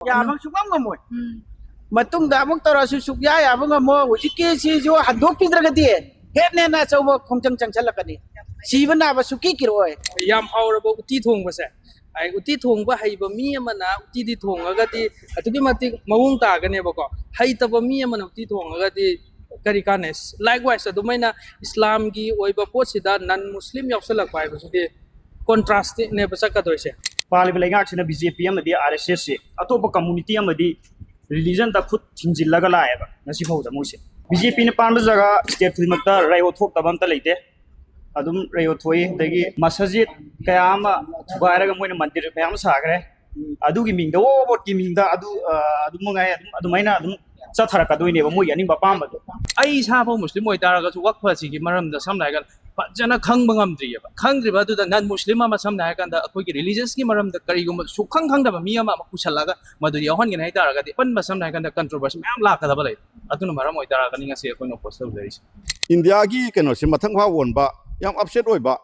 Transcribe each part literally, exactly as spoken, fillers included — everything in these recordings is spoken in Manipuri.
ꯌꯥꯕ ꯁꯨꯡꯉꯝ ꯉꯝꯃꯣꯏ꯫ ꯎꯝ꯫ ꯃꯇꯨꯡꯗ ꯑꯃꯨꯛ ꯇꯧꯔꯛꯑꯁꯨ ꯁꯨꯛꯌꯥ ꯌꯥꯕ ꯉꯝꯃꯣꯏ꯫ ꯍꯧꯖꯤꯛꯀꯤꯁꯤꯁꯨ ꯍꯟꯗꯣꯛꯄꯤꯗ꯭ꯔꯒꯗꯤ ꯍꯦꯟꯅ ꯍꯦꯟꯅ ꯑꯆꯧꯕ ꯈꯣꯡꯖꯪ ꯆꯪꯁꯜꯂꯛꯀꯅꯤ꯫ ꯁꯤꯕ ꯅꯥꯕ ꯁꯨꯛꯀꯤ ꯀꯤꯔꯛꯑꯣꯏ꯫ ꯌꯥꯝ ꯍꯥꯎꯔꯕ ꯎꯇꯤ ꯊꯣꯡꯕꯁꯦ, ꯑꯩ ꯎꯇꯤ ꯊꯣꯡꯕ ꯍꯩꯕ ꯃꯤ ꯑꯃꯅ ꯎꯇꯤꯗꯤ ꯊꯣꯡꯉꯒꯗꯤ ꯑꯗꯨꯛꯀꯤ ꯃꯇꯤꯛ ꯃꯑꯣꯡ ꯇꯥꯒꯅꯦꯕꯀꯣ꯫ ꯍꯩꯇꯕ ꯃꯤ ꯑꯃꯅ ꯎꯇꯤ ꯊꯣꯡꯉꯒꯗꯤ ꯀꯔꯤ ꯀꯥꯟꯅꯩ? Likewise, ꯑꯗꯨꯃꯥꯏꯅ ꯏꯁꯂꯥꯝꯒꯤ ꯑꯣꯏꯕ ꯄꯣꯠꯁꯤꯗ ꯅꯟ ꯃꯨꯁꯂꯤꯝ ꯌꯥꯎꯁꯜꯂꯛꯄ ꯍꯥꯏꯕꯁꯤꯗꯤ ꯀꯣꯟꯇ꯭ꯔꯥꯁꯅꯦꯕ ꯆꯠꯀꯗꯣꯏꯁꯦ꯫ ꯄꯥꯜꯂꯤꯕ ꯂꯩꯉꯥꯛꯁꯤꯅ ꯕꯤ ꯖꯦ ꯄꯤ ꯑꯃꯗꯤ ꯑꯥꯔ ꯑꯦꯁ ꯑꯦꯁꯁꯤ ꯑꯇꯣꯞꯄ ꯀꯝꯃꯨꯅꯤꯇꯤ ꯑꯃꯗꯤ ꯔꯤꯂꯤꯖꯟꯗ ꯈꯨꯠ ꯊꯤꯡꯖꯤꯜꯂꯒ ꯂꯥꯛꯑꯦꯕ ꯉꯁꯤ ꯐꯥꯎꯗ ꯃꯣꯏꯁꯦ꯫ ꯕꯤ ꯖꯦ ꯄꯤꯅ ꯄꯥꯟꯕ ꯖꯒꯥ ꯁ꯭ꯇꯦꯠ ꯈꯨꯗꯤꯡꯃꯛꯇ ꯔꯩꯑꯣ ꯊꯣꯛꯇꯕ ꯑꯝꯇ ꯂꯩꯇꯦ꯫ ꯑꯗꯨꯝ ꯔꯩꯑꯣ ꯊꯣꯛꯏ꯫ ꯑꯗꯒꯤ ꯃꯁꯖꯤꯠ ꯀꯌꯥ ꯑꯃ ꯊꯨꯒꯥꯏꯔꯒ ꯃꯣꯏꯅ ꯃꯟꯗꯤꯔ ꯃꯌꯥꯝ ꯑꯃ ꯁꯥꯈ꯭ꯔꯦ꯫ ꯑꯗꯨꯒꯤ ꯃꯤꯡꯗ, ꯑꯣ, ꯚꯣꯠꯀꯤ ꯃꯤꯡꯗ ꯑꯗꯨ, ꯑ, ꯑꯗꯨꯝ ꯃꯉꯥꯏ, ꯑꯗꯨꯝ, ꯑꯗꯨꯃꯥꯏꯅ ꯑꯗꯨꯝ ꯆꯠꯊꯔꯛꯀꯗꯣꯏꯅꯦꯕ ꯃꯣꯏꯒꯤ ꯑꯅꯤꯡꯕ ꯑꯄꯥꯝꯕꯗꯣ꯫ ꯑꯩ ꯏꯁꯥꯐꯥꯎ ꯃꯨꯁꯂꯤꯝ ꯑꯣꯏꯇꯥꯔꯒꯁꯨ ꯋꯛꯐ ꯑꯁꯤꯒꯤ ꯃꯔꯝꯗ ꯁꯝꯅ ꯍꯥꯏꯔꯀꯥꯟꯗ ꯐꯖꯅ ꯈꯪꯕ ꯉꯝꯗ꯭ꯔꯤꯑꯕ꯫ ꯈꯪꯗ꯭ꯔꯤꯕ ꯑꯗꯨꯗ ꯅꯟ ꯃꯨꯁꯂꯤꯝ ꯑꯃ, ꯁꯝꯅ ꯍꯥꯏꯔꯀꯥꯟꯗ ꯑꯩꯈꯣꯏꯒꯤ ꯔꯤꯂꯤꯖꯟꯁꯀꯤ ꯃꯔꯝꯗ ꯀꯔꯤꯒꯨꯝꯕ ꯁꯨꯛꯈꯪ ꯈꯪꯗꯕ ꯃꯤ ꯑꯃ, ꯑꯃ ꯄꯨꯁꯜꯂꯒ ꯃꯗꯨꯗꯤ ꯌꯥꯎꯍꯟꯒꯅꯤ ꯍꯥꯏꯇꯥꯔꯒꯗꯤ ꯑꯄꯟꯕ, ꯁꯝꯅ ꯍꯥꯏꯔꯀꯥꯟꯗ, ꯀꯟꯇ꯭ꯔꯣꯚꯔꯁꯤ ꯃꯌꯥꯝ ꯂꯥꯛꯀꯗꯕ ꯂꯩ꯫ ꯑꯗꯨꯅ ꯃꯔꯝ ꯑꯣꯏꯇꯥꯔꯒꯅꯤ ꯉꯁꯤ ꯑꯩꯈꯣꯏꯅ ꯑꯣꯄꯣꯖ ꯇꯧꯖꯔꯤꯁꯦ꯫ ꯏꯟꯗꯤꯌꯥꯒꯤ ꯀꯩꯅꯣꯁꯦ ꯃꯊꯪ ꯃꯈꯥ ꯑꯣꯟꯕ, ꯌꯥꯝ ꯑꯞꯁꯦꯠ ꯑꯣꯏꯕ,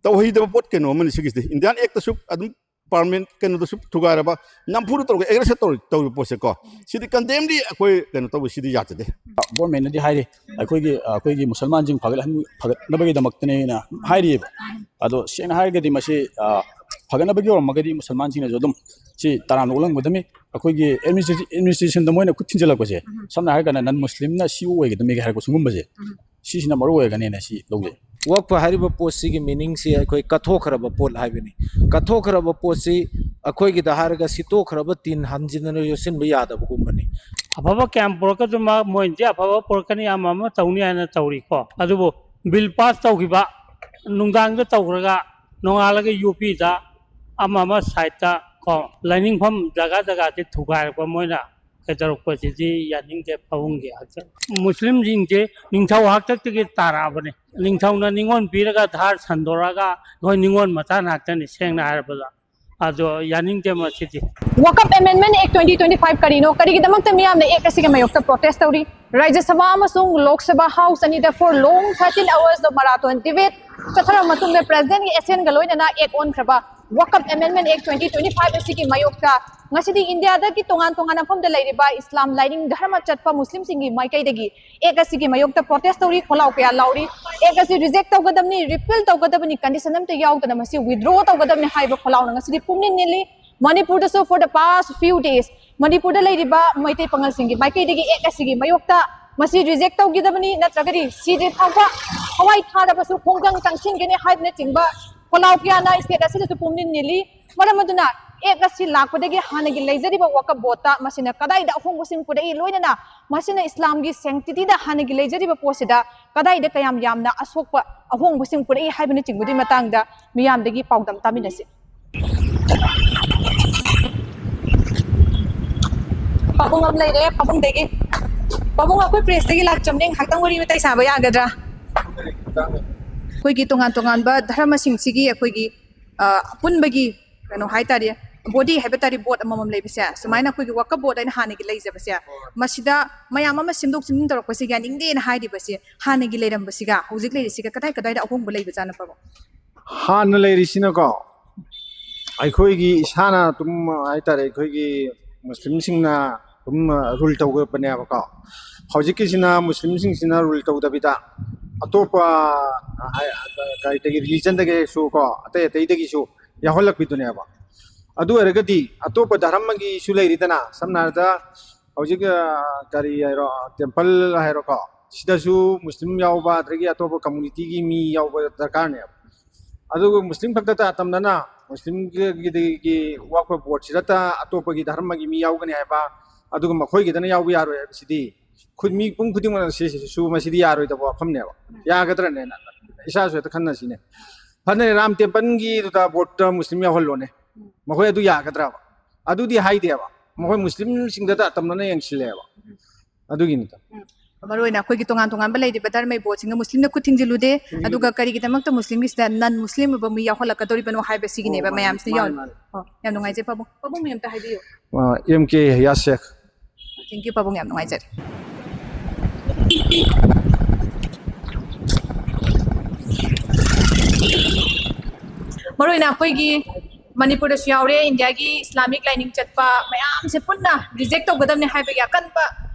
ꯇꯧꯍꯩꯗꯕ ꯄꯣꯠ ꯀꯩꯅꯣ ꯑꯃꯅꯤ ꯁꯤꯒꯤꯁꯤꯗꯤ꯫ ꯏꯟꯗꯤꯌꯥꯟ ꯑꯦꯛꯇꯁꯨ ꯑꯗꯨꯝ ꯄꯥꯔꯃꯦꯟ ꯀꯩꯅꯣꯗꯁꯨ ꯊꯨꯒꯥꯏꯔꯕ, ꯅꯝꯐꯨꯗ ꯇꯧꯔꯒ ꯑꯦꯒ꯭ꯔꯦꯁꯟ ꯇꯧꯔ-, ꯇꯧꯔꯤꯕ ꯄꯣꯠꯁꯦꯀꯣ, ꯁꯤꯗꯤ ꯀꯟꯗꯦꯝꯗꯤ ꯑꯩꯈꯣꯏ ꯀꯩꯅꯣ ꯇꯧꯕ, ꯁꯤꯗꯤ ꯌꯥꯖꯗꯦ꯫ ꯒꯣꯔꯃꯦꯟꯅꯗꯤ ꯍꯥꯏꯔꯤ, ꯑꯩꯈꯣꯏꯒꯤ, ꯑꯩꯈꯣꯏꯒꯤ ꯃꯨꯁꯜꯃꯥꯟꯁꯤꯡ ꯐꯒꯠꯍꯟ-, ꯐꯒꯠꯅꯕꯒꯤꯗꯃꯛꯇꯅꯦꯅ ꯍꯥꯏꯔꯤꯑꯕ꯫ ꯑꯗꯣ ꯁꯦꯡꯅ ꯍꯥꯏꯔꯒꯗꯤ ꯃꯁꯤ, ꯑ, ꯐꯒꯠꯅꯕꯒꯤ ꯑꯣꯏꯔꯝꯃꯒꯗꯤ ꯃꯨꯁꯜꯃꯥꯟꯁꯤꯡꯅꯁꯨ ꯑꯗꯨꯝ ꯁꯤ ꯇꯔꯥꯝꯅ ꯑꯣꯛꯂꯝꯒꯗꯕꯅꯤ꯫ ꯑꯩꯈꯣꯏꯒꯤ ꯑꯦꯗꯃꯤꯅꯤꯁꯇ꯭ꯔꯦꯁꯟꯗ ꯃꯣꯏꯅ ꯈꯨꯠ ꯊꯤꯟꯖꯤꯜꯂꯛꯄꯁꯦ, ꯁꯝꯅ ꯍꯥꯏꯔꯀꯥꯟꯗ ꯅꯟ ꯃꯨꯁꯂꯤꯝꯅ ꯁꯤ ꯑꯣ ꯑꯣꯏꯒꯗꯕꯅꯤꯒ ꯍꯥꯏꯔꯛꯄ ꯁꯤꯒꯨꯝꯕꯁꯦ, ꯁꯤꯁꯤꯅ ꯃꯔꯨ ꯑꯣꯏꯔꯒꯅꯦꯅ ꯁꯤ ꯂꯧꯖꯩ꯫ ꯋꯛꯐ ꯍꯥꯏꯔꯤꯕ ꯄꯣꯠꯁꯤꯒꯤ ꯃꯤꯅꯤꯡꯁꯤ ꯑꯩꯈꯣꯏ ꯀꯠꯊꯣꯛꯈ꯭ꯔꯕ ꯄꯣꯠ ꯍꯥꯏꯕꯅꯤ꯫ ꯀꯠꯊꯣꯛꯈ꯭ꯔꯕ ꯄꯣꯠꯁꯤ ꯑꯩꯈꯣꯏꯒꯤꯗ ꯍꯥꯏꯔꯒ ꯁꯤꯠꯇꯣꯛꯈ꯭ꯔꯕ ꯇꯤꯟ ꯍꯟꯖꯤꯟꯅ ꯌꯣꯠꯁꯤꯟꯕ ꯌꯥꯗꯕꯒꯨꯝꯕꯅꯤ꯫ ꯑꯐꯕ ꯀꯌꯥꯝ ꯄꯨꯔꯛꯀꯗ꯭ꯔꯣ? ꯃꯥ-, ꯃꯣꯏꯅꯗꯤ ꯑꯐꯕ ꯄꯨꯔꯛꯀꯅꯤ, ꯑꯃ ꯑꯃ ꯇꯧꯅꯤ ꯍꯥꯏꯅ ꯇꯧꯔꯤꯀꯣ꯫ ꯑꯗꯨꯕꯨ ꯕꯤꯜ ꯄꯥꯁ ꯇꯧꯈꯤꯕ, ꯅꯨꯡꯗꯥꯡꯗ ꯇꯧꯈ꯭ꯔꯒ ꯅꯣꯡꯉꯥꯜꯂꯒ ꯌꯨ ꯄꯤꯗ ꯑꯃ ꯑꯃ ꯁꯥꯏꯠꯇ ꯀꯣ, ꯂꯥꯏꯅꯤꯡꯐꯝ ꯖꯒꯥ ꯖꯒꯥꯁꯦ ꯊꯨꯒꯥꯏꯔꯛꯄ, ꯃꯣꯏꯅ ꯀꯩꯗꯧꯔꯛꯄꯁꯤꯗꯤ ꯌꯥꯅꯤꯡꯗꯦ꯫ ꯐꯥꯎꯍꯟꯒꯦ ꯍꯥꯏꯇꯥꯔꯦ꯫ ꯃꯨꯁꯂꯤꯝꯁꯤꯡꯁꯦ ꯅꯤꯡꯊꯧ ꯍꯥꯛꯇꯛꯇꯒꯤ ꯇꯥꯔꯛꯑꯕꯅꯦ꯫ ꯅꯤꯡꯊꯧꯅ ꯅꯤꯉꯣꯜ ꯄꯤꯔꯒ ꯙꯥꯔ ꯁꯟꯗꯣꯔꯛꯑꯒ ꯑꯩꯈꯣꯏ ꯅꯤꯉꯣꯜ ꯃꯆꯥ ꯉꯥꯛꯇꯅꯤ, ꯁꯦꯡꯅ ꯍꯥꯏꯔꯕꯗ꯫ ꯑꯗꯣ ꯌꯥꯅꯤꯡꯗꯦ ꯃꯁꯤꯗꯤ꯫ Wakf Amendment Act twenty twenty-five ꯀꯔꯤꯅꯣ? ꯀꯔꯤꯒꯤꯗꯃꯛꯇ ꯃꯤꯌꯥꯝꯅ ꯑꯦꯛ ꯑꯁꯤꯒꯤ ꯃꯥꯌꯣꯛꯇ ꯄ꯭ꯔꯣꯇꯦꯁ ꯇꯧꯔꯤ? ꯔꯥꯖ꯭ꯌ ꯁꯚꯥ ꯑꯃꯁꯨꯡ ꯂꯣꯛ ꯁꯚꯥ ꯍꯥꯎꯁ ꯑꯅꯤꯗ for long thirteen hours of marathon debate ꯆꯠꯊꯔꯕ ꯃꯇꯨꯡꯗ ꯄ꯭ꯔꯦꯁꯤꯗꯦꯟꯒꯤ ꯑꯦꯁꯦꯟꯒ ꯂꯣꯏꯅꯅ ꯑꯦꯛ ꯑꯣꯟꯈ꯭ꯔꯕ Wakf Amendment Act twenty twenty-five ꯑꯁꯤꯒꯤ ꯃꯥꯌꯣꯛꯇ ꯉꯁꯤꯗꯤ ꯏꯟꯗꯤꯌꯥꯗꯒꯤ ꯇꯣꯉꯥꯟ ꯇꯣꯉꯥꯟꯕ ꯃꯐꯝꯗ ꯂꯩꯔꯤꯕ ꯏꯁꯂꯥꯝ ꯂꯥꯏꯅꯤꯡ ꯙꯔꯃ ꯆꯠꯄ ꯃꯨꯁꯂꯤꯝꯁꯤꯡꯒꯤ ꯃꯥꯏꯀꯩꯗꯒꯤ ꯑꯦꯛ ꯑꯁꯤꯒꯤ ꯃꯥꯌꯣꯛꯇ ꯄ꯭ꯔꯣꯇꯦꯁ ꯇꯧꯔꯤ, ꯈꯣꯜꯂꯥꯎ ꯀꯌꯥ ꯂꯥꯎꯔꯤ꯫ ꯑꯦꯛ ꯑꯁꯤ ꯔꯤꯖꯦꯛ ꯇꯧꯒꯗꯕꯅꯤ, ꯔꯤꯄꯤꯜ ꯇꯧꯒꯗꯕꯅꯤ, ꯀꯟꯗꯤꯁꯟ ꯑꯝꯇ ꯌꯥꯎꯗꯅ ꯃꯁꯤ ꯋꯤꯗ꯭ꯔꯣ ꯇꯧꯒꯗꯕꯅꯤ ꯍꯥꯏꯕ ꯈꯣꯜꯂꯥꯎꯅ ꯉꯁꯤꯗꯤ ꯄꯨꯝꯅꯤꯟ ꯅꯤꯜꯂꯤ꯫ ꯃꯅꯤꯄꯨꯔꯗꯁꯨ for the past few days ꯃꯅꯤꯄꯨꯔꯗ ꯂꯩꯔꯤꯕ ꯃꯩꯇꯩ ꯄꯥꯉꯜꯁꯤꯡꯒꯤ ꯃꯥꯏꯀꯩꯗꯒꯤ ꯑꯦꯛ ꯑꯁꯤꯒꯤ ꯃꯥꯌꯣꯛꯇ ꯃꯁꯤ ꯔꯤꯖꯦꯛ ꯇꯧꯒꯗꯕꯅꯤ, ꯅꯠꯇ꯭ꯔꯒꯗꯤ ꯁꯤꯗ꯭ꯔꯤ ꯐꯥꯎꯕ ꯊꯋꯥꯏ ꯊꯥꯔꯕꯁꯨ ꯈꯣꯡꯖꯪ ꯆꯪꯁꯤꯟꯒꯅꯤ ꯍꯥꯏꯕꯅꯆꯤꯡꯕ ꯈꯣꯜꯂꯥꯎ ꯀꯌꯥꯅ ꯁ꯭ꯇꯦꯠ ꯑꯁꯤꯗꯁꯨ ꯄꯨꯝꯅꯤꯟ ꯅꯤꯜꯂꯤ꯫ ꯃꯔꯝ ꯑꯗꯨꯅ ꯑꯦꯛ ꯑꯁꯤ ꯂꯥꯛꯄꯗꯒꯤ ꯍꯥꯟꯅꯒꯤ ꯂꯩꯖꯔꯤꯕ ꯋꯥꯀꯞ ꯕꯣꯔꯗꯇ ꯃꯁꯤꯅ ꯀꯗꯥꯏꯗ ꯑꯍꯣꯡꯕꯁꯤꯡ ꯄꯨꯔꯛꯏ, ꯂꯣꯏꯅꯅ ꯃꯁꯤꯅ ꯏꯁꯂꯥꯝꯒꯤ ꯁꯦꯡꯇꯤꯇꯤꯗ ꯍꯥꯟꯅꯒꯤ ꯂꯩꯖꯔꯤꯕ ꯄꯣꯠꯁꯤꯗ ꯀꯗꯥꯏꯗ ꯀꯌꯥꯝ ꯌꯥꯝꯅ ꯑꯁꯣꯛꯄ ꯑꯍꯣꯡꯕꯁꯤꯡ ꯄꯨꯔꯛꯏ ꯍꯥꯏꯕꯅꯆꯤꯡꯕꯗꯨꯒꯤ ꯃꯇꯥꯡꯗ ꯃꯤꯌꯥꯝꯗꯒꯤ ꯄꯥꯎꯗꯝ ꯇꯥꯃꯤꯟꯅꯁꯤ꯫ ꯄꯥꯕꯨꯡ ꯑꯃ ꯂꯩꯔꯦ, ꯄꯥꯕꯨꯡꯗꯒꯤ꯫ ꯄꯥꯕꯨꯡ, ꯑꯩꯈꯣꯏ ꯄ꯭ꯔꯦꯁꯇꯒꯤ ꯂꯥꯛꯆꯕꯅꯦ, ꯉꯥꯏꯍꯥꯛꯇꯪ ꯋꯥꯔꯤ ꯋꯥꯇꯥꯏ ꯁꯥꯕ ꯌꯥꯒꯗ꯭ꯔꯥ? ꯑꯩꯈꯣꯏꯒꯤ ꯇꯣꯉꯥꯟ ꯇꯣꯉꯥꯟꯕ ꯙꯔꯃꯁꯤꯡꯁꯤꯒꯤ ꯑꯩꯈꯣꯏꯒꯤ, ꯑ, ꯑꯄꯨꯟꯕꯒꯤ ꯀꯩꯅꯣ ꯍꯥꯏꯇꯥꯔꯦ, ꯕꯣꯗꯤ ꯍꯥꯏꯕ ꯇꯥꯔꯦ, ꯕꯣꯔꯗ ꯑꯃꯃꯝ ꯂꯩꯕꯁꯦ, ꯁꯨꯃꯥꯏꯅ ꯑꯩꯈꯣꯏꯒꯤ ꯋꯥꯀꯞ ꯕꯣꯔꯗ ꯍꯥꯏꯅ ꯍꯥꯟꯅꯒꯤ ꯂꯩꯖꯕꯁꯦ, ꯃꯁꯤꯗ ꯃꯌꯥꯝ ꯑꯃ ꯁꯦꯝꯗꯣꯛ ꯁꯦꯝꯖꯤꯟ ꯇꯧꯔꯛꯄꯁꯦ ꯌꯥꯅꯤꯡꯗꯦꯅ ꯍꯥꯏꯔꯤꯕꯁꯦ, ꯍꯥꯟꯅꯒꯤ ꯂꯩꯔꯝꯕꯁꯤꯒ ꯍꯧꯖꯤꯛ ꯂꯩꯔꯤꯁꯤꯒ ꯀꯗꯥꯏ ꯀꯗꯥꯏꯗ ꯑꯍꯣꯡꯕ ꯂꯩꯕꯖꯥꯠꯅꯣ, ꯄꯥꯕꯨꯡ? ꯍꯥꯟꯅ ꯂꯩꯔꯤꯁꯤꯅꯀꯣ, ꯑꯩꯈꯣꯏꯒꯤ ꯏꯁꯥꯅ ꯑꯗꯨꯝ ꯍꯥꯏꯇꯥꯔꯦ, ꯑꯩꯈꯣꯏꯒꯤ ꯃꯨꯁꯂꯤꯝꯁꯤꯡꯅ ꯑꯗꯨꯝ ꯔꯨꯜ ꯇꯧꯕꯅꯦꯕꯀꯣ꯫ ꯍꯧꯖꯤꯛꯀꯤꯁꯤꯅ ꯃꯨꯁꯂꯤꯝꯁꯤꯡꯁꯤꯅ ꯔꯨꯜ ꯇꯧꯗꯕꯤꯗ ꯑꯇꯣꯞꯄ ꯍꯥꯏ-, ꯀꯔꯤꯗꯒꯤ, ꯔꯤꯂꯤꯖꯟꯗꯒꯤꯁꯨ ꯀꯣ, ꯑꯇꯩ ꯑꯇꯩꯗꯒꯤꯁꯨ ꯌꯥꯎꯍꯜꯂꯛꯄꯤꯗꯨꯅꯦꯕ꯫ ꯑꯗꯨ ꯑꯣꯏꯔꯒꯗꯤ ꯑꯇꯣꯞꯄ ꯙꯔꯃꯒꯤꯁꯨ ꯂꯩꯔꯤꯗꯅ, ꯁꯝꯅ ꯍꯥꯏꯔꯕꯗ ꯍꯧꯖꯤꯛ, ꯑ, ꯀꯔꯤ ꯍꯥꯏꯔꯣ, ꯇꯦꯝꯄꯜ ꯍꯥꯏꯔꯣꯀꯣ, ꯁꯤꯗꯁꯨ ꯃꯨꯁꯂꯤꯝ ꯌꯥꯎꯕ ꯑꯗꯒꯤ ꯑꯇꯣꯞꯄ ꯀꯝꯃꯨꯅꯤꯇꯤꯒꯤ ꯃꯤ ꯌꯥꯎꯕ ꯗꯔꯀꯥꯔꯅꯦꯕ꯫ ꯑꯗꯨꯒ ꯃꯨꯁꯂꯤꯝ ꯈꯛꯇꯗ ꯑꯇꯝꯅꯅ ꯃꯨꯁꯂꯤꯝꯒꯤ ꯋꯥꯀꯞ ꯕꯣꯔꯗꯁꯤꯗꯇ ꯑꯇꯣꯞꯄꯒꯤ ꯙꯔꯃꯒꯤ ꯃꯤ ꯌꯥꯎꯒꯅꯤ ꯍꯥꯏꯕ, ꯑꯗꯨꯒ ꯃꯈꯣꯏꯒꯤꯗꯅ ꯌꯥꯎꯕ ꯌꯥꯔꯣꯏ ꯍꯥꯏꯕꯁꯤꯗꯤ ꯈꯨ-, ꯃꯤ ꯄꯨꯝ ꯈꯨꯗꯤꯡꯃꯛꯅ ꯁꯤ-, ꯁꯤ-, ꯁꯨ ꯃꯁꯤꯗꯤ ꯌꯥꯔꯣꯏꯗꯕ ꯋꯥꯐꯝꯅꯦꯕ꯫ ꯌꯥꯒꯗ꯭ꯔꯅꯦꯅ ꯏꯁꯥꯁꯨ ꯍꯦꯛꯇ ꯈꯟꯅꯁꯤꯅꯦ꯫ ꯐꯅ ꯔꯥꯝ ꯇꯦꯝꯄꯜꯒꯤꯗꯨꯗ ꯕꯣꯔꯗꯇ ꯃꯨꯁꯂꯤꯝ ꯌꯥꯎꯍꯜꯂꯣꯅꯦ, ꯃꯈꯣꯏ ꯑꯗꯨ ꯌꯥꯒꯗ꯭ꯔꯕ? ꯑꯗꯨꯗꯤ ꯍꯥꯏꯗꯦꯕ, ꯃꯈꯣꯏ ꯃꯨꯁꯂꯤꯝꯁꯤꯡꯗꯇ ꯑꯇꯝꯅꯅ ꯌꯦꯡꯁꯤꯜꯂꯦꯕ꯫ ꯑꯗꯨꯒꯤꯅꯤꯗ꯫ ꯃꯔꯨ ꯑꯣꯏꯅ ꯑꯩꯈꯣꯏꯒꯤ ꯇꯣꯉꯥꯟ ꯇꯣꯉꯥꯟꯕ ꯂꯩꯔꯤꯕ ꯙꯔꯃꯒꯤ ꯕꯣꯔꯗꯁꯤꯡꯅ ꯃꯨꯁꯂꯤꯝꯅ ꯈꯨꯠ ꯊꯤꯡꯖꯤꯜꯂꯨꯗꯦ, ꯑꯗꯨꯒ ꯀꯔꯤꯒꯤꯗꯃꯛꯇ ꯃꯨꯁꯂꯤꯝꯒꯤꯁꯤꯗ ꯅꯟ ꯃꯨꯁꯂꯤꯝ ꯑꯣꯏꯕ ꯃꯤ ꯌꯥꯎꯍꯜꯂꯛꯀꯗꯧꯔꯤꯕꯅꯣ ꯍꯥꯏꯕꯁꯤꯒꯤꯅꯦꯕ ꯃꯌꯥꯝꯁꯤꯅ ꯌꯥꯎꯔꯤ꯫ ꯑꯣ, ꯌꯥꯝ ꯅꯨꯡꯉꯥꯏꯖꯩ ꯄꯥꯕꯨꯡ꯫ ꯄꯥꯕꯨꯡ ꯃꯤ ꯑꯝꯇ ꯍꯥꯏꯕꯤꯌꯨ꯫ ꯑꯦꯝ ꯀꯦ ꯌꯥꯁꯦꯛ꯫ Thank you ꯄꯥꯕꯨꯡ, ꯌꯥꯝ ꯅꯨꯡꯉꯥꯏꯖꯔꯦ꯫ ꯃꯔꯨ ꯑꯣꯏꯅ ꯑꯩꯈꯣꯏꯒꯤ ꯃꯅꯤꯄꯨꯔꯗꯁꯨ ꯌꯥꯎꯔꯦ, ꯏꯟꯗꯤꯌꯥꯒꯤ ꯏꯁꯂꯥꯃꯤꯛ ꯂꯥꯏꯅꯤꯡ ꯆꯠꯄ ꯃꯌꯥꯝꯁꯦ ꯄꯨꯟꯅ ꯔꯤꯖꯦꯛ ꯇꯧꯒꯗꯕꯅꯦ ꯍꯥꯏꯕꯒꯤ ꯑꯀꯟꯕ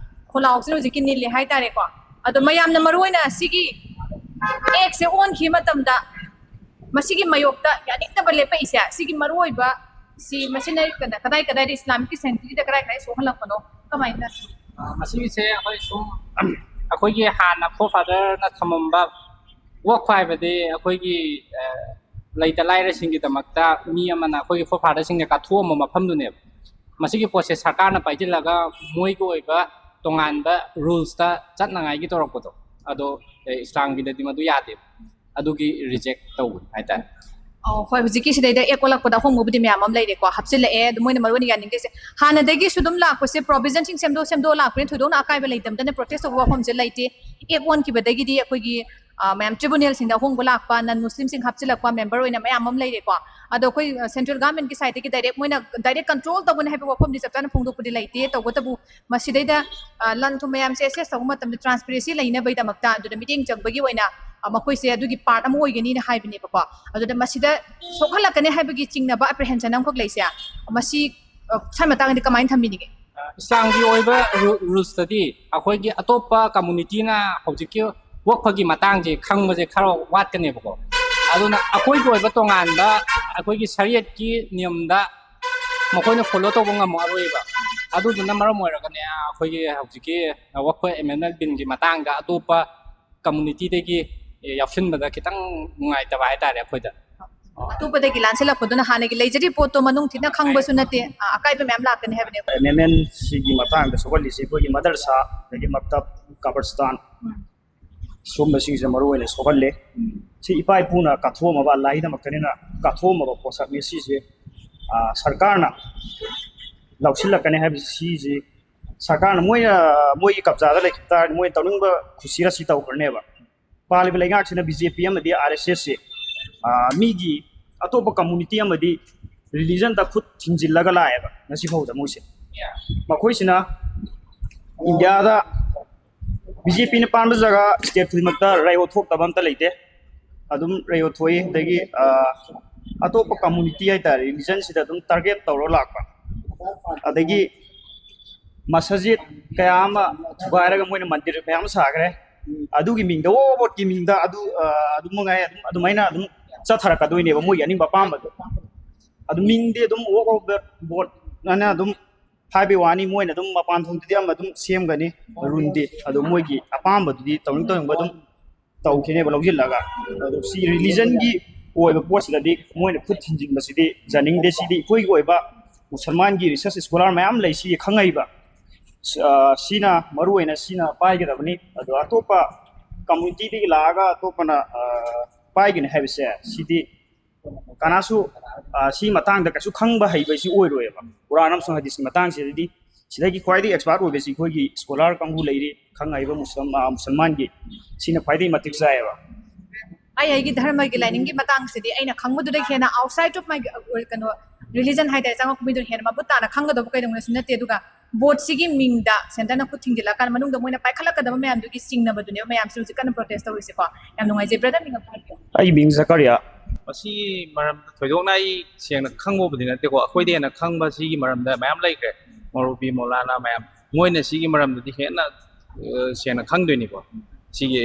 ꯈꯣꯜꯂꯥꯎꯁꯤꯅ ꯍꯧꯖꯤꯛꯀꯤ ꯅꯤꯜꯂꯦ ꯍꯥꯏꯇꯥꯔꯦꯀꯣ꯫ ꯑꯗꯣ ꯃꯌꯥꯝꯅ ꯃꯔꯨꯑꯣꯏꯅ ꯁꯤꯒꯤ ꯑꯦꯛꯁꯦ ꯑꯣꯟꯈꯤꯕ ꯃꯇꯝꯗ ꯃꯁꯤꯒꯤ ꯃꯥꯌꯣꯛꯇ ꯌꯥꯅꯤꯡꯗꯕ ꯂꯦꯞꯄꯛꯏꯁꯦ, ꯁꯤꯒꯤ ꯃꯔꯨꯑꯣꯏꯕ ꯁꯤ ꯃꯁꯤꯅ ꯀꯗꯥꯏ ꯀꯗꯥꯏꯗ ꯏꯁꯂꯥꯃꯤꯛꯀꯤ ꯁꯦꯟꯇꯤꯗ ꯀꯗꯥꯏ ꯀꯗꯥꯏ ꯁꯣꯛꯍꯜꯂꯛꯄꯅꯣ, ꯀꯃꯥꯏꯅ? ꯃꯁꯤꯒꯤꯁꯦ ꯑꯩꯈꯣꯏ ꯁꯨꯝ ꯑꯩꯈꯣꯏꯒꯤ ꯍꯥꯟꯅ ꯐꯣꯔ ꯐꯥꯗꯔꯅ ꯊꯝꯃꯝꯕ ꯋꯥꯛꯐ ꯍꯥꯏꯕꯗꯤ ꯑꯩꯈꯣꯏꯒꯤ ꯂꯩꯇ ꯂꯥꯏꯔꯁꯤꯡꯒꯤꯗꯃꯛꯇ ꯃꯤ ꯑꯃꯅ ꯑꯩꯈꯣꯏꯒꯤ ꯐꯣꯔ ꯐꯥꯗꯔꯁꯤꯡꯅ ꯀꯠꯊꯣꯛꯑꯝꯕ ꯃꯐꯝꯗꯨꯅꯦꯕ꯫ ꯃꯁꯤꯒꯤ ꯄꯣꯠꯁꯦ ꯁꯔꯀꯥꯔꯅ ꯄꯥꯏꯁꯤꯜꯂꯒ ꯃꯣꯏꯒꯤ ꯑꯣꯏꯕ ꯇꯣꯉꯥꯟꯕ ꯔꯨꯜꯁꯇ ꯆꯠꯅꯉꯥꯏꯒꯤ ꯇꯧꯔꯛꯄꯗꯣ, ꯑꯗꯣ ꯏꯁꯂꯥꯝꯒꯤꯗꯗꯤ ꯃꯗꯨ ꯌꯥꯗꯦꯕ꯫ ꯑꯗꯨꯒꯤ ꯔꯤꯖꯦꯛ ꯇꯧꯕꯅꯤ ꯍꯥꯏꯇꯥꯔꯦ꯫ ꯑꯣ, ꯍꯣꯏ, ꯍꯧꯖꯤꯛꯀꯤ ꯁꯤꯗꯩꯗ ꯑꯦꯛ ꯑꯣꯜꯂꯛꯄꯗ ꯑꯍꯣꯡꯕꯕꯨꯗꯤ ꯃꯌꯥꯝ ꯑꯃ ꯂꯩꯔꯦꯀꯣ, ꯍꯥꯞꯆꯤꯜꯂꯛꯑꯦ꯫ ꯑꯗꯨ ꯃꯣꯏꯅ ꯃꯔꯨ ꯑꯣꯏꯅ ꯌꯥꯅꯤꯡꯗ꯭ꯔꯤꯁꯦ, ꯍꯥꯟꯅꯗꯒꯤꯁꯨ ꯑꯗꯨꯝ ꯂꯥꯛꯄꯁꯦ ꯄ꯭ꯔꯣꯚꯤꯖꯟꯁꯤꯡ ꯁꯦꯝꯗꯣꯛ ꯁꯦꯝꯗꯣꯛꯑ ꯂꯥꯛꯄꯅꯤꯅ ꯊꯣꯏꯗꯣꯛꯅ ꯑꯀꯥꯏꯕ ꯂꯩꯇꯕꯗꯅ ꯄ꯭ꯔꯣꯇꯦꯁ ꯇꯧꯕ ꯋꯥꯐꯝꯁꯦ ꯂꯩꯇꯦ꯫ ꯑꯦꯛ ꯑꯣꯟꯈꯤꯕꯗꯒꯤꯗꯤ ꯑꯩꯈꯣꯏꯒꯤ ꯑ, ꯃꯌꯥꯝ ꯇ꯭ꯔꯤꯕꯨꯅꯦꯜꯁꯤꯡꯗ ꯑꯍꯣꯡꯕ ꯂꯥꯛꯄ, ꯅꯟ ꯃꯨꯁꯂꯤꯝꯁꯤꯡ ꯍꯥꯞꯆꯤꯜꯂꯛꯄ ꯃꯦꯝꯕꯔ ꯑꯣꯏꯅ ꯃꯌꯥꯝ ꯑꯃ ꯂꯩꯔꯦꯀꯣ꯫ ꯑꯗꯣ ꯑꯩꯈꯣꯏ ꯁꯦꯟꯇ꯭ꯔꯦꯜ ꯒꯚꯔꯟꯃꯦꯟꯠꯀꯤ ꯁꯥꯏꯠꯇꯒꯤ ꯗꯥꯏꯔꯦꯛ ꯃꯣꯏꯅ ꯗꯥꯏꯔꯦꯛ ꯀꯟꯇ꯭ꯔꯣꯜ ꯇꯧꯒꯅꯤ ꯍꯥꯏꯕ ꯋꯥꯐꯝꯗꯤ ꯆꯞ ꯆꯥꯅ ꯐꯣꯡꯗꯣꯛꯄꯗꯤ ꯂꯩꯇꯦ꯫ ꯇꯧꯕꯇꯕꯨ ꯃꯁꯤꯗꯩꯗ ꯑ, ꯂꯟ ꯊꯨꯝ ꯃꯌꯥꯝꯁꯦ ꯑꯦꯁꯦꯁ ꯇꯧꯕ ꯃꯇꯝꯗ ꯇ꯭ꯔꯥꯟꯁꯄꯦꯔꯦꯟꯁꯤ ꯂꯩꯅꯕꯒꯤꯗꯃꯛꯇ ꯑꯗꯨꯗ ꯃꯤꯠꯌꯦꯡ ꯆꯪꯕꯒꯤ ꯑꯣꯏꯅ ꯑ, ꯃꯈꯣꯏꯁꯦ ꯑꯗꯨꯒꯤ ꯄꯥꯔꯠ ꯑꯃ ꯑꯣꯏꯒꯅꯤꯅ ꯍꯥꯏꯕꯅꯦꯕꯀꯣ꯫ ꯑꯗꯨꯗ ꯃꯁꯤꯗ ꯁꯣꯛꯍꯜꯂꯛꯀꯅꯤ ꯍꯥꯏꯕꯒꯤ ꯆꯤꯡꯅꯕ ꯑꯦꯄ꯭ꯔꯤꯍꯦꯟꯁꯟ ꯑꯃꯈꯛ ꯂꯩꯁꯦ, ꯃꯁꯤ ꯑ, ꯁ꯭ꯋꯥꯏ ꯃꯇꯥꯡꯗꯗꯤ ꯀꯃꯥꯏꯅ ꯊꯝꯕꯤꯅꯤꯡꯉꯦ? ꯏꯁꯂꯥꯝꯒꯤ ꯑꯣꯏꯕ ꯔꯨ- ꯔꯨꯜꯁꯇꯗꯤ ꯑꯩꯈꯣꯏꯒꯤ ꯑꯇꯣꯞꯄ ꯀꯝꯃꯨꯅꯤꯇꯤꯅ ꯍꯧꯖꯤꯛꯀꯤ ꯋꯥꯛꯐꯒꯤ ꯃꯇꯥꯡꯁꯦ ꯈꯪꯕꯁꯦ ꯈꯔ ꯋꯥꯠꯀꯅꯦꯕꯀꯣ꯫ ꯑꯗꯨꯅ ꯑꯩꯈꯣꯏꯒꯤ ꯑꯣꯏꯕ ꯇꯣꯉꯥꯟꯕ ꯑꯩꯈꯣꯏꯒꯤ ꯁꯔꯤꯌꯠꯀꯤ ꯅꯤꯌꯝꯗ ꯃꯈꯣꯏꯅ ꯐꯣꯂꯣ ꯇꯧꯕ ꯉꯝꯃꯛꯑꯔꯣꯏꯕ꯫ ꯑꯗꯨꯗꯨꯅ ꯃꯔꯝ ꯑꯣꯏꯔꯒꯅꯦ ꯑꯩꯈꯣꯏꯒꯤ ꯍꯧꯖꯤꯛꯀꯤ ꯋꯥꯛꯐ ꯑꯦꯃꯦꯟꯃꯦꯟꯠ ꯕꯤꯜꯒꯤ ꯃꯇꯥꯡꯗ ꯑꯇꯣꯞꯄ ꯀꯝꯃꯨꯅꯤꯇꯤꯗꯒꯤ ꯌꯥꯎꯁꯤꯟꯕꯗ ꯈꯤꯇꯪ ꯅꯨꯡꯉꯥꯏꯇꯕ ꯍꯥꯏꯇꯥꯔꯦ ꯑꯩꯈꯣꯏꯗ꯫ ꯑꯇꯣꯞꯄꯗꯒꯤ ꯂꯥꯟꯁꯤꯜꯂꯛꯄꯗꯨꯅ ꯍꯥꯟꯅꯒꯤ ꯂꯩꯖꯔꯤꯕ ꯄꯣꯠꯇꯣ ꯃꯅꯨꯡ ꯊꯤꯟꯅ ꯈꯪꯕꯁꯨ ꯅꯠꯇꯦ, ꯑ, ꯑꯀꯥꯏꯕ ꯃꯌꯥꯝ ꯂꯥꯛꯀꯅꯤ ꯍꯥꯏꯕꯅꯦ꯫ ꯑꯦꯃꯦꯟꯃꯦꯟꯠꯁꯤꯒꯤ ꯃꯇꯥꯡꯗ ꯁꯣꯛꯍꯜꯂꯤꯁꯦ ꯑꯩꯈꯣꯏꯒꯤ ꯃꯗꯔꯁꯥ, ꯑꯗꯒꯤ ꯃꯛꯇꯕ, ꯀꯕꯔꯁꯇꯥꯟ, ꯁꯨꯝꯕꯁꯤꯡꯁꯦ ꯃꯔꯨ ꯑꯣꯏꯅ ꯁꯣꯛꯍꯜꯂꯦ꯫ ꯁꯤ ꯏꯄꯥ ꯏꯄꯨꯅ ꯀꯠꯊꯣꯛꯑꯝꯃꯕ, ꯑꯜꯂꯥꯍꯤꯗꯃꯛꯇꯅꯤꯅ ꯀꯠꯊꯣꯛꯑꯝꯃꯕ ꯄꯣꯠꯁꯛꯅꯤ꯫ ꯁꯤꯁꯦ ꯑ, ꯁꯔꯀꯥꯔꯅ ꯂꯧꯁꯤꯜꯂꯛꯀꯅꯤ ꯍꯥꯏꯕꯁꯤ, ꯁꯤꯁꯤ ꯁꯔꯀꯥꯔꯅ, ꯃꯣꯏꯅ ꯃꯣꯏꯒꯤ ꯀꯕꯖꯥꯗ ꯂꯩꯈꯤꯕ ꯇꯥꯔꯗꯤ ꯃꯣꯏꯅ ꯇꯧꯅꯤꯡꯕ ꯈꯨꯁꯤꯔꯥꯁꯤ ꯇꯧꯈ꯭ꯔꯅꯦꯕ꯫ ꯄꯥꯜꯂꯤꯕ ꯂꯩꯉꯥꯛꯁꯤꯅ, ꯕꯤ ꯖꯦ ꯄꯤ ꯑꯃꯗꯤ ꯑꯥꯔ ꯑꯦꯁ ꯑꯦꯁꯁꯦ, ꯑ, ꯃꯤꯒꯤ ꯑꯇꯣꯞꯄ ꯀꯝꯃꯨꯅꯤꯇꯤ ꯑꯃꯗꯤ ꯔꯤꯂꯤꯖꯟꯗ ꯈꯨꯠ ꯊꯤꯡꯖꯤꯜꯂꯒ ꯂꯥꯛꯑꯦꯕ ꯉꯁꯤ ꯐꯥꯎꯗ ꯃꯣꯏꯁꯦ꯫ ꯃꯈꯣꯏꯁꯤꯅ ꯏꯟꯗꯤꯌꯥꯗ ꯕꯤ ꯖꯦ ꯄꯤꯅ ꯄꯥꯟꯕ ꯖꯒꯥ ꯁ꯭ꯇꯦꯠ ꯈꯨꯗꯤꯡꯃꯛꯇ ꯔꯥꯏꯌꯣꯠ ꯊꯣꯛꯇꯕ ꯑꯝꯇ ꯂꯩꯇꯦ꯫ ꯑꯗꯨꯝ ꯔꯥꯏꯌꯣꯠ ꯊꯣꯛꯏ꯫ ꯑꯗꯒꯤ ꯑ, ꯑꯇꯣꯞꯄ ꯀꯝꯃꯨꯅꯤꯇꯤ ꯍꯥꯏꯇꯥꯔꯦ, ꯔꯤꯂꯤꯖꯟꯁꯤꯗ ꯑꯗꯨꯝ ꯇꯥꯔꯒꯦꯠ ꯇꯧꯔꯒ ꯂꯥꯛꯄ, ꯑꯗꯒꯤ ꯃꯁꯖꯤꯗ ꯀꯌꯥ ꯑꯃ ꯊꯨꯒꯥꯏꯔꯒ ꯃꯣꯏꯅ ꯃꯟꯗꯤꯔ ꯃꯌꯥꯝ ꯁꯥꯈ꯭ꯔꯦ꯫ ꯑꯗꯨꯒꯤ ꯃꯤꯡꯗ, ꯋꯥꯛꯐ ꯕꯣꯔꯗꯀꯤ ꯃꯤꯡꯗ ꯑꯗꯨ ꯑ, ꯑꯗꯨꯝ ꯃꯉꯥꯏ, ꯑꯗꯨꯝ ꯑꯗꯨꯃꯥꯏꯅ ꯑꯗꯨꯝ ꯆꯠꯊꯔꯛꯀꯗꯣꯏꯅꯦꯕ ꯃꯣꯏꯒꯤ ꯑꯅꯤꯡꯕ ꯑꯄꯥꯝꯕꯗꯣ꯫ ꯑꯗꯨ ꯃꯤꯡꯗꯤ ꯑꯗꯨꯝ ꯋꯥꯛꯐ ꯕꯣꯔꯗ ꯍꯥꯏꯅ ꯑꯗꯨꯝ ꯍꯥꯏꯕꯩ ꯋꯥꯅꯤ, ꯃꯣꯏꯅ ꯑꯗꯨꯝ ꯃꯄꯥꯟ ꯊꯣꯡꯗꯗꯤ ꯑꯃ ꯑꯗꯨꯝ ꯁꯦꯝꯒꯅꯤ ꯔꯨꯜꯗꯤ꯫ ꯑꯗꯣ ꯃꯣꯏꯒꯤ ꯑꯄꯥꯝꯕꯗꯨꯗꯤ ꯇꯧꯅꯤꯡ ꯇꯧꯅꯤꯡꯕ ꯑꯗꯨꯝ ꯇꯧꯈꯤꯅꯦꯕ ꯂꯧꯁꯤꯜꯂꯒ꯫ ꯑꯗꯣ ꯁꯤ ꯔꯤꯂꯤꯖꯟꯒꯤ ꯑꯣꯏꯕ ꯄꯣꯠꯁꯤꯗꯗꯤ ꯃꯣꯏꯅ ꯈꯨꯠ ꯊꯤꯟꯖꯤꯟꯕꯁꯤꯗꯤ ꯌꯥꯅꯤꯡꯗꯦ꯫ ꯁꯤꯗꯤ ꯑꯩꯈꯣꯏꯒꯤ ꯑꯣꯏꯕ ꯃꯨꯁꯜꯃꯥꯟꯒꯤ ꯔꯤꯁꯔꯁ ꯁ꯭ꯀꯣꯂꯔ ꯃꯌꯥꯝ ꯂꯩ, ꯁꯤ ꯈꯪꯉꯛꯏꯕ꯫ ꯑ, ꯁꯤꯅ ꯃꯔꯨ ꯑꯣꯏꯅ ꯁꯤꯅ ꯄꯥꯏꯒꯗꯕꯅꯤ꯫ ꯑꯗꯣ ꯑꯇꯣꯞꯄ ꯀꯝꯃꯨꯅꯤꯇꯤꯗꯒꯤ ꯂꯥꯛꯑꯒ ꯑꯇꯣꯞꯄꯅ, ꯑ, ꯄꯥꯏꯒꯅꯤ ꯍꯥꯏꯕꯁꯦ, ꯁꯤꯗꯤ ꯀꯅꯥꯁꯨ, ꯑ, ꯁꯤ ꯃꯇꯥꯡꯗ ꯀꯩꯁꯨ ꯈꯪꯕ ꯍꯩꯕ ꯁꯤ ꯑꯣꯏꯔꯣꯏꯕ꯫ ꯀꯨꯔꯥꯟ ꯑꯃꯁꯨꯡ ꯍꯗꯤꯁꯀꯤ ꯃꯇꯥꯡꯁꯤꯗꯗꯤ ꯁꯤꯗꯒꯤ ꯈ꯭ꯋꯥꯏꯗꯒꯤ ꯑꯦꯛꯁꯄꯥꯔꯠ ꯑꯣꯏꯕꯁꯤ ꯑꯩꯈꯣꯏꯒꯤ ꯁ꯭ꯀꯣꯂꯥꯔ ꯀꯥꯡꯕꯨ ꯂꯩꯔꯤ, ꯈꯪ ꯍꯩꯕ ꯃꯨꯁꯂꯝ-, ꯑ, ꯃꯨꯁꯜꯃꯥꯟꯒꯤ, ꯁꯤꯅ ꯈ꯭ꯋꯥꯏꯗꯒꯤ ꯃꯇꯤꯛ ꯆꯥꯏꯌꯦꯕ꯫ ꯑꯩ ꯑꯩꯒꯤ ꯙꯔꯃꯒꯤ ꯂꯥꯏꯅꯤꯡꯒꯤ ꯃꯇꯥꯡꯁꯤꯗꯤ ꯑꯩꯅ ꯈꯪꯕꯗꯨꯗꯒꯤ ꯍꯦꯟꯅ outside of my, ꯀꯩꯅꯣ, religion ꯍꯥꯏꯇꯥꯔꯦ, ꯆꯪꯉꯛꯄ ꯃꯤꯗꯨꯅ ꯍꯦꯟꯅ ꯃꯃꯨꯠ ꯇꯥꯅ ꯈꯪꯒꯗꯕ ꯀꯩꯗꯧꯅꯁꯨ ꯅꯠꯇꯦ꯫ ꯑꯗꯨꯒ ꯕꯣꯔꯗꯁꯤꯒꯤ ꯃꯤꯡꯗ ꯁꯦꯟꯇꯔꯅ ꯈꯨꯠ ꯊꯤꯡꯖꯤꯜꯂꯀꯥꯟꯗ ꯃꯅꯨꯡꯗ ꯃꯣꯏꯅ ꯄꯥꯏꯈꯠꯂꯛꯀꯗꯕ ꯃꯌꯥꯝꯗꯨꯒꯤ ꯆꯤꯡꯅꯕꯗꯨꯅꯦꯕ ꯃꯌꯥꯝꯁꯦ ꯍꯧꯖꯤꯛ ꯀꯟꯅ ꯄ꯭ꯔꯣꯇꯦꯁ ꯇꯧꯔꯤꯁꯦꯀꯣ꯫ ꯌꯥꯝ ꯅꯨꯡꯉꯥꯏꯖꯩ꯫ ꯕ꯭ꯔꯗꯔ, ꯃꯤꯡ ꯑꯃ ꯍꯥꯏꯕꯤꯌꯨ꯫ ꯑꯩ ꯃꯤꯡ ꯖꯀꯔꯤꯌꯥ꯫ ꯃꯁꯤꯒꯤ ꯃꯔꯝꯗ ꯊꯣꯏꯗꯣꯛꯅ ꯑꯩ ꯁꯦꯡꯅ ꯈꯪꯕꯕꯨꯗꯤ ꯅꯠꯇꯦꯀꯣ, ꯑꯩꯈꯣꯏꯗꯩ ꯍꯦꯟꯅ ꯈꯪꯕ ꯁꯤꯒꯤ ꯃꯔꯝꯗ ꯃꯌꯥꯝ ꯂꯩꯈ꯭ꯔꯦ꯫ ꯃꯧꯔꯨꯕꯤ ꯃꯧꯂꯥꯅꯥ ꯃꯌꯥꯝ, ꯃꯣꯏꯅ ꯁꯤꯒꯤ ꯃꯔꯝꯗꯗꯤ ꯍꯦꯟꯅ, ꯑ, ꯁꯦꯡꯅ ꯈꯪꯗꯣꯏꯅꯤꯀꯣ, ꯁꯤꯒꯤ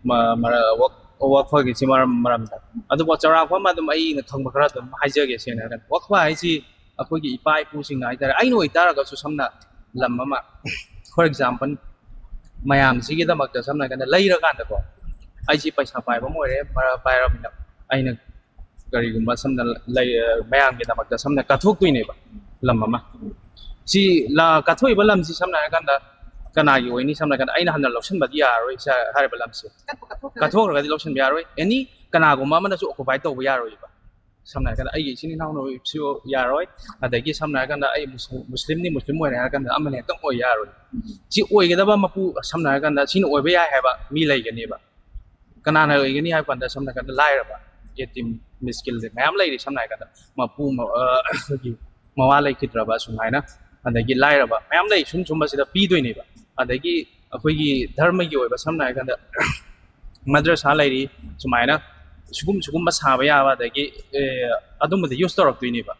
ꯃ-, ꯃꯔ-, ꯋꯛ-, ꯋꯛꯐꯒꯤ ꯁꯤ ꯃꯔꯝ, ꯃꯔꯝꯗ꯫ ꯑꯗꯨꯕꯨ ꯆꯥꯎꯔꯥꯛꯄ ꯑꯃ ꯑꯗꯨꯝ ꯑꯩꯅ ꯈꯪꯕ ꯈꯔ ꯑꯗꯨꯝ ꯍꯥꯏꯖꯒꯦ꯫ ꯁꯦꯡꯅ ꯍꯥꯏꯔꯀꯥꯟꯗ ꯋꯛꯐ ꯍꯥꯏꯁꯤ ꯑꯩꯈꯣꯏꯒꯤ ꯏꯄꯥ ꯏꯄꯨꯁꯤꯡꯅ ꯍꯥꯏꯇꯥꯔꯦ, ꯑꯩꯅ ꯑꯣꯏꯇꯥꯔꯒꯁꯨ ꯁꯝꯅ ꯂꯝ ꯑꯃ, for example, ꯃꯌꯥꯝꯁꯤꯒꯤꯗꯃꯛꯇ ꯁꯝꯅ ꯍꯥꯏꯔꯀꯥꯟꯗ ꯂꯩꯔꯀꯥꯟꯗꯀꯣ, ꯑꯩꯁꯤ ꯄꯩꯁꯥ ꯄꯥꯏꯕ ꯑꯃ ꯑꯣꯏꯔꯦ, ꯄꯥꯏꯔꯕꯅꯤꯅ ꯑꯩꯅ ꯀꯔꯤꯒꯨꯝꯕ ꯁꯝꯅ ꯂꯩ-, ꯃꯌꯥꯝꯒꯤꯗꯃꯛꯇ ꯁꯝꯅ ꯀꯠꯊꯣꯛꯇꯣꯏꯅꯦꯕ ꯂꯝ ꯑꯃ꯫ ꯁꯤ ꯂ-, ꯀꯠꯊꯣꯛꯏꯕ ꯂꯝꯁꯤ ꯁꯝꯅ ꯍꯥꯏꯔꯀꯥꯟꯗ ꯀꯅꯥꯒꯤ ꯑꯣꯏꯅꯤ? ꯁꯝꯅ ꯍꯥꯏꯔꯀꯥꯟꯗ ꯑꯩꯅ ꯍꯟꯅ ꯂꯧꯁꯤꯟꯕꯗꯤ ꯌꯥꯔꯔꯣꯏ ꯁ-, ꯍꯥꯏꯔꯤꯕ ꯂꯝꯁꯦ꯫ ꯀꯠꯊꯣꯛꯈ꯭ꯔꯒꯗꯤ ꯂꯧꯁꯤꯟꯕ ꯌꯥꯔꯣꯏ꯫ ꯑꯦꯅꯤ ꯀꯅꯥꯒꯨꯝꯕ ꯑꯃꯅꯁꯨ ꯑꯣꯀꯨꯄꯥꯏ ꯇꯧꯕ ꯌꯥꯔꯣꯏꯕ꯫ ꯁꯝꯅ ꯍꯥꯏꯔꯀꯥꯟꯗ ꯑꯩꯒꯤ ꯏꯆꯤꯟ ꯏꯅꯥꯎꯅ ꯑꯣꯏꯕꯁꯨ ꯌꯥꯔꯣꯏ, ꯑꯗꯒꯤ ꯁꯝꯅ ꯍꯥꯏꯔꯀꯥꯟꯗ ꯑꯩ ꯃꯨꯁ-, ꯃꯨꯁꯂꯤꯝꯅꯤ, ꯃꯨꯁꯂꯤꯝ ꯑꯣꯏꯔꯦ ꯍꯥꯏꯔꯀꯥꯟꯗ ꯑꯃꯅ ꯍꯦꯛꯇ ꯑꯣꯏ ꯌꯥꯔꯣꯏ꯫ ꯁꯤ ꯑꯣꯏꯒꯗꯕ ꯃꯄꯨ, ꯁꯝꯅ ꯍꯥꯏꯔꯀꯥꯟꯗ ꯁꯤꯅ ꯑꯣꯏꯕ ꯌꯥꯏ ꯍꯥꯏꯕ ꯃꯤ ꯂꯩꯒꯅꯦꯕ꯫ ꯀꯅꯥꯅ ꯑꯣꯏꯒꯅꯤ ꯍꯥꯏꯕ ꯀꯥꯟꯗ ꯁꯝꯅ ꯍꯥꯏꯔꯀꯥꯟꯗ ꯂꯥꯏꯔꯕ, ꯌꯦꯇꯤꯝ, ꯃꯤꯁꯀꯤꯟꯁꯦ ꯃꯌꯥꯝ ꯂꯩꯔꯤ꯫ ꯁꯝꯅ ꯍꯥꯏꯔꯀꯥꯟꯗ ꯃꯄꯨ ꯃ-, ꯑ, ꯑꯩꯈꯣꯏꯒꯤ ꯃꯋꯥ ꯂꯩꯈꯤꯗ꯭ꯔꯕ ꯁꯨꯃꯥꯏꯅ, ꯑꯗꯒꯤ ꯂꯥꯏꯔꯕ ꯃꯌꯥꯝ ꯂꯩ꯫ ꯁꯨꯝ ꯁꯨꯝꯕꯁꯤꯗ ꯄꯤꯗꯣꯏꯅꯦꯕ꯫ ꯑꯗꯒꯤ ꯑꯩꯈꯣꯏꯒꯤ ꯙꯔꯃꯒꯤ ꯑꯣꯏꯕ ꯁꯝꯅ ꯍꯥꯏꯔꯀꯥꯟꯗ ꯃꯗ꯭ꯔꯁꯥ ꯂꯩꯔꯤ ꯁꯨꯃꯥꯏꯅ, ꯁꯤꯒꯨꯝ ꯁꯤꯒꯨꯝꯕ ꯁꯥꯕ ꯌꯥꯕ, ꯑꯗꯒꯤ ꯑꯦ, ꯑꯗꯨꯝꯕꯗ ꯌꯨꯁ ꯇꯧꯔꯛꯇꯣꯏꯅꯦꯕ꯫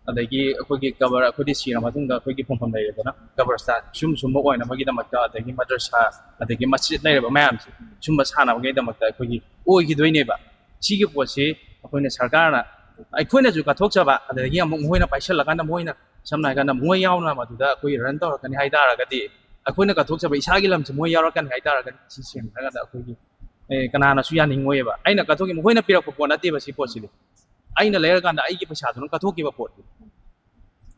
ꯑꯗꯒꯤ ꯑꯩꯈꯣꯏꯒꯤ ꯀꯕꯔ, ꯑꯩꯈꯣꯏꯗꯤ ꯁꯤꯔ ꯃꯇꯨꯡꯗ ꯑꯩꯈꯣꯏꯒꯤ ꯐꯝꯐꯝ ꯂꯩꯔꯦꯗꯅ, ꯀꯕꯔꯁꯇꯥꯟ ꯁꯨꯝ ꯁꯨꯝꯕ ꯑꯣꯏꯅꯕꯒꯤꯗꯃꯛꯇ, ꯑꯗꯒꯤ ꯃꯗꯔꯁꯥ, ꯑꯗꯒꯤ ꯃꯁꯖꯤꯗ ꯂꯩꯔꯕ ꯃꯌꯥꯝꯁꯦ, ꯁꯨꯝꯕ ꯁꯥꯟꯅꯕꯒꯤꯗꯃꯛꯇ ꯑꯩꯈꯣꯏꯒꯤ ꯑꯣꯏꯈꯤꯗꯣꯏꯅꯦꯕ꯫ ꯁꯤꯒꯤ ꯄꯣꯠꯁꯤ ꯑꯩꯈꯣꯏꯅ ꯁꯔꯀꯥꯔꯅ, ꯑꯩꯈꯣꯏꯅꯁꯨ ꯀꯠꯊꯣꯛꯆꯕ, ꯑꯗꯒꯤ ꯑꯃꯨꯛ ꯃꯈꯣꯏꯅ ꯄꯥꯏꯁꯜꯂꯀꯥꯟꯗ, ꯃꯣꯏꯅ ꯁꯝꯅ ꯍꯥꯏꯔꯀꯥꯟꯗ ꯃꯣꯏ ꯌꯥꯎꯅ ꯃꯗꯨꯗ ꯑꯩꯈꯣꯏ ꯔꯟ ꯇꯧꯔꯛꯀꯅꯤ ꯍꯥꯏ ꯇꯥꯔꯒꯗꯤ, ꯑꯩꯈꯣꯏꯅ ꯀꯠꯊꯣꯛꯆꯕ ꯏꯁꯥꯒꯤ ꯂꯝꯁꯦ ꯃꯣꯏ ꯌꯥꯎꯔꯛꯀꯅꯤ ꯍꯥꯏ ꯇꯥꯔꯒꯗꯤ, ꯁꯤ ꯁꯦꯡꯅ ꯍꯥꯏꯔꯀꯥꯟꯗ ꯑꯩꯈꯣꯏꯒꯤ ꯑꯦ, ꯀꯅꯥꯅꯁꯨ ꯌꯥꯅꯤꯡꯉꯣꯏꯕ꯫ ꯑꯩꯅ ꯀꯠꯊꯣꯛꯈꯤꯕ, ꯃꯈꯣꯏꯅ ꯄꯤꯔꯛꯄ ꯄꯣꯠ ꯅꯠꯇꯦꯕ ꯁꯤ ꯄꯣꯠꯁꯤꯗꯤ꯫ ꯑꯩꯅ ꯂꯩꯔꯀꯥꯟꯗ ꯑꯩꯒꯤ ꯄꯩꯁꯥꯗꯨꯅ ꯀꯠꯊꯣꯛꯈꯤꯕ ꯄꯣꯠꯇꯨ,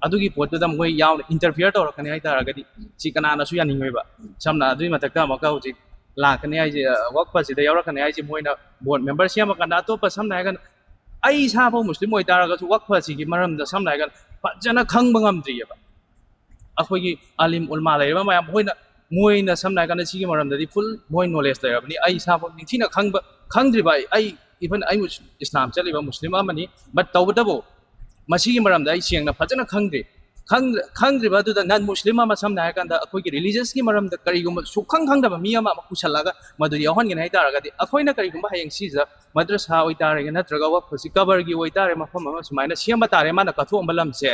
ꯑꯗꯨꯒꯤ ꯄꯣꯠꯇꯨꯗ ꯃꯈꯣꯏ ꯌꯥꯎꯅ ꯏꯟꯇꯔꯐꯤꯌꯔ ꯇꯧꯔꯛꯀꯅꯤ ꯍꯥꯏ ꯇꯥꯔꯒꯗꯤ, ꯁꯤ ꯀꯅꯥꯅꯁꯨ ꯌꯥꯅꯤꯡꯉꯣꯏꯕ꯫ ꯁꯝꯅ ꯑꯗꯨꯒꯤ ꯃꯊꯛꯇ ꯑꯃꯨꯛꯀ ꯍꯧꯖꯤꯛ ꯂꯥꯛꯀꯅꯤ ꯍꯥꯏꯁꯦ, ꯑ, ꯋꯛꯐꯁꯤꯗ ꯌꯥꯎꯔꯛꯀꯅꯤ ꯍꯥꯏꯁꯦ, ꯃꯣꯏꯅ ꯕꯣꯔꯗ ꯃꯦꯝꯕꯔ ꯁꯦꯝꯃꯀꯥꯟꯗ, ꯑꯇꯣꯞꯄ ꯁꯝꯅ ꯍꯥꯏꯔꯒꯅ ꯑꯩ ꯏꯁꯥꯐꯥꯎ ꯃꯨꯁꯂꯤꯝ ꯑꯣꯏꯇꯥꯔꯒꯁꯨ, ꯋꯛꯐꯁꯤꯒꯤ ꯃꯔꯝꯗ ꯁꯝꯅ ꯍꯥꯏꯔꯒꯅ ꯐꯖꯅ ꯈꯪꯕ ꯉꯝꯗ꯭ꯔꯤꯑꯕ꯫ ꯑꯩꯈꯣꯏꯒꯤ ꯑꯥꯂꯤꯝ ꯎꯂꯃꯥ ꯂꯩꯔꯤꯕ ꯃꯌꯥꯝ, ꯃꯈꯣꯏꯅ, ꯃꯣꯏꯅ ꯁꯝꯅ ꯍꯥꯏꯔꯀꯥꯟꯗ ꯁꯤꯒꯤ ꯃꯔꯝꯗꯗꯤ ꯐꯨꯜ ꯃꯣꯏ ꯅꯣꯂꯦꯖ ꯂꯩꯔꯕꯅꯤ꯫ ꯑꯩ ꯏꯁꯥꯐꯥꯎ ꯅꯤꯡꯊꯤꯅ ꯈꯪꯕ, ꯈꯪꯗ꯭ꯔꯤꯕ ꯑꯩ, ꯑꯩ ꯏꯚꯟ ꯑꯩ ꯃꯨꯁ-, ꯏꯁꯂꯥꯝ ꯆꯠꯂꯤꯕ ꯃꯨꯁꯂꯤꯝ ꯑꯃꯅꯤ, ꯕꯠ ꯇꯧꯕꯇꯕꯨ ꯃꯁꯤꯒꯤ ꯃꯔꯝꯗ ꯑꯩ ꯁꯦꯡꯅ ꯐꯖꯅ ꯈꯪꯗ꯭ꯔꯤ꯫ ꯈꯪꯗ꯭ꯔ-, ꯈꯪꯗ꯭ꯔꯤꯕ ꯑꯗꯨꯗ ꯅꯟ ꯃꯨꯁꯂꯤꯝ ꯑꯃ, ꯁꯝꯅ ꯍꯥꯏꯔꯀꯥꯟꯗ, ꯑꯩꯈꯣꯏꯒꯤ ꯔꯤꯂꯤꯖꯟꯁꯀꯤ ꯃꯔꯝꯗ ꯀꯔꯤꯒꯨꯝꯕ ꯁꯨꯛꯈꯪ ꯈꯪꯗꯕ ꯃꯤ ꯑꯃ, ꯑꯃ ꯄꯨꯁꯜꯂꯒ ꯃꯗꯨ ꯌꯥꯎꯍꯟꯒꯅꯤ ꯍꯥꯏ ꯇꯥꯔꯒꯗꯤ, ꯑꯩꯈꯣꯏꯅ ꯀꯔꯤꯒꯨꯝꯕ ꯍꯌꯦꯡ ꯁꯤꯁꯤꯗ ꯃꯗ꯭ꯔꯁꯥ ꯑꯣꯏꯇꯥꯔꯦ, ꯅꯠꯇ꯭ꯔꯒ ꯋꯛꯐꯁꯤ ꯀꯕꯔꯒꯤ ꯑꯣꯏꯇꯥꯔꯦ, ꯃꯐꯝ ꯑꯃ ꯁꯨꯃꯥꯏꯅ ꯁꯦꯝꯕ ꯇꯥꯔꯦ, ꯃꯥꯅ ꯀꯠꯊꯣꯛꯑꯝꯕ ꯂꯝꯁꯦ,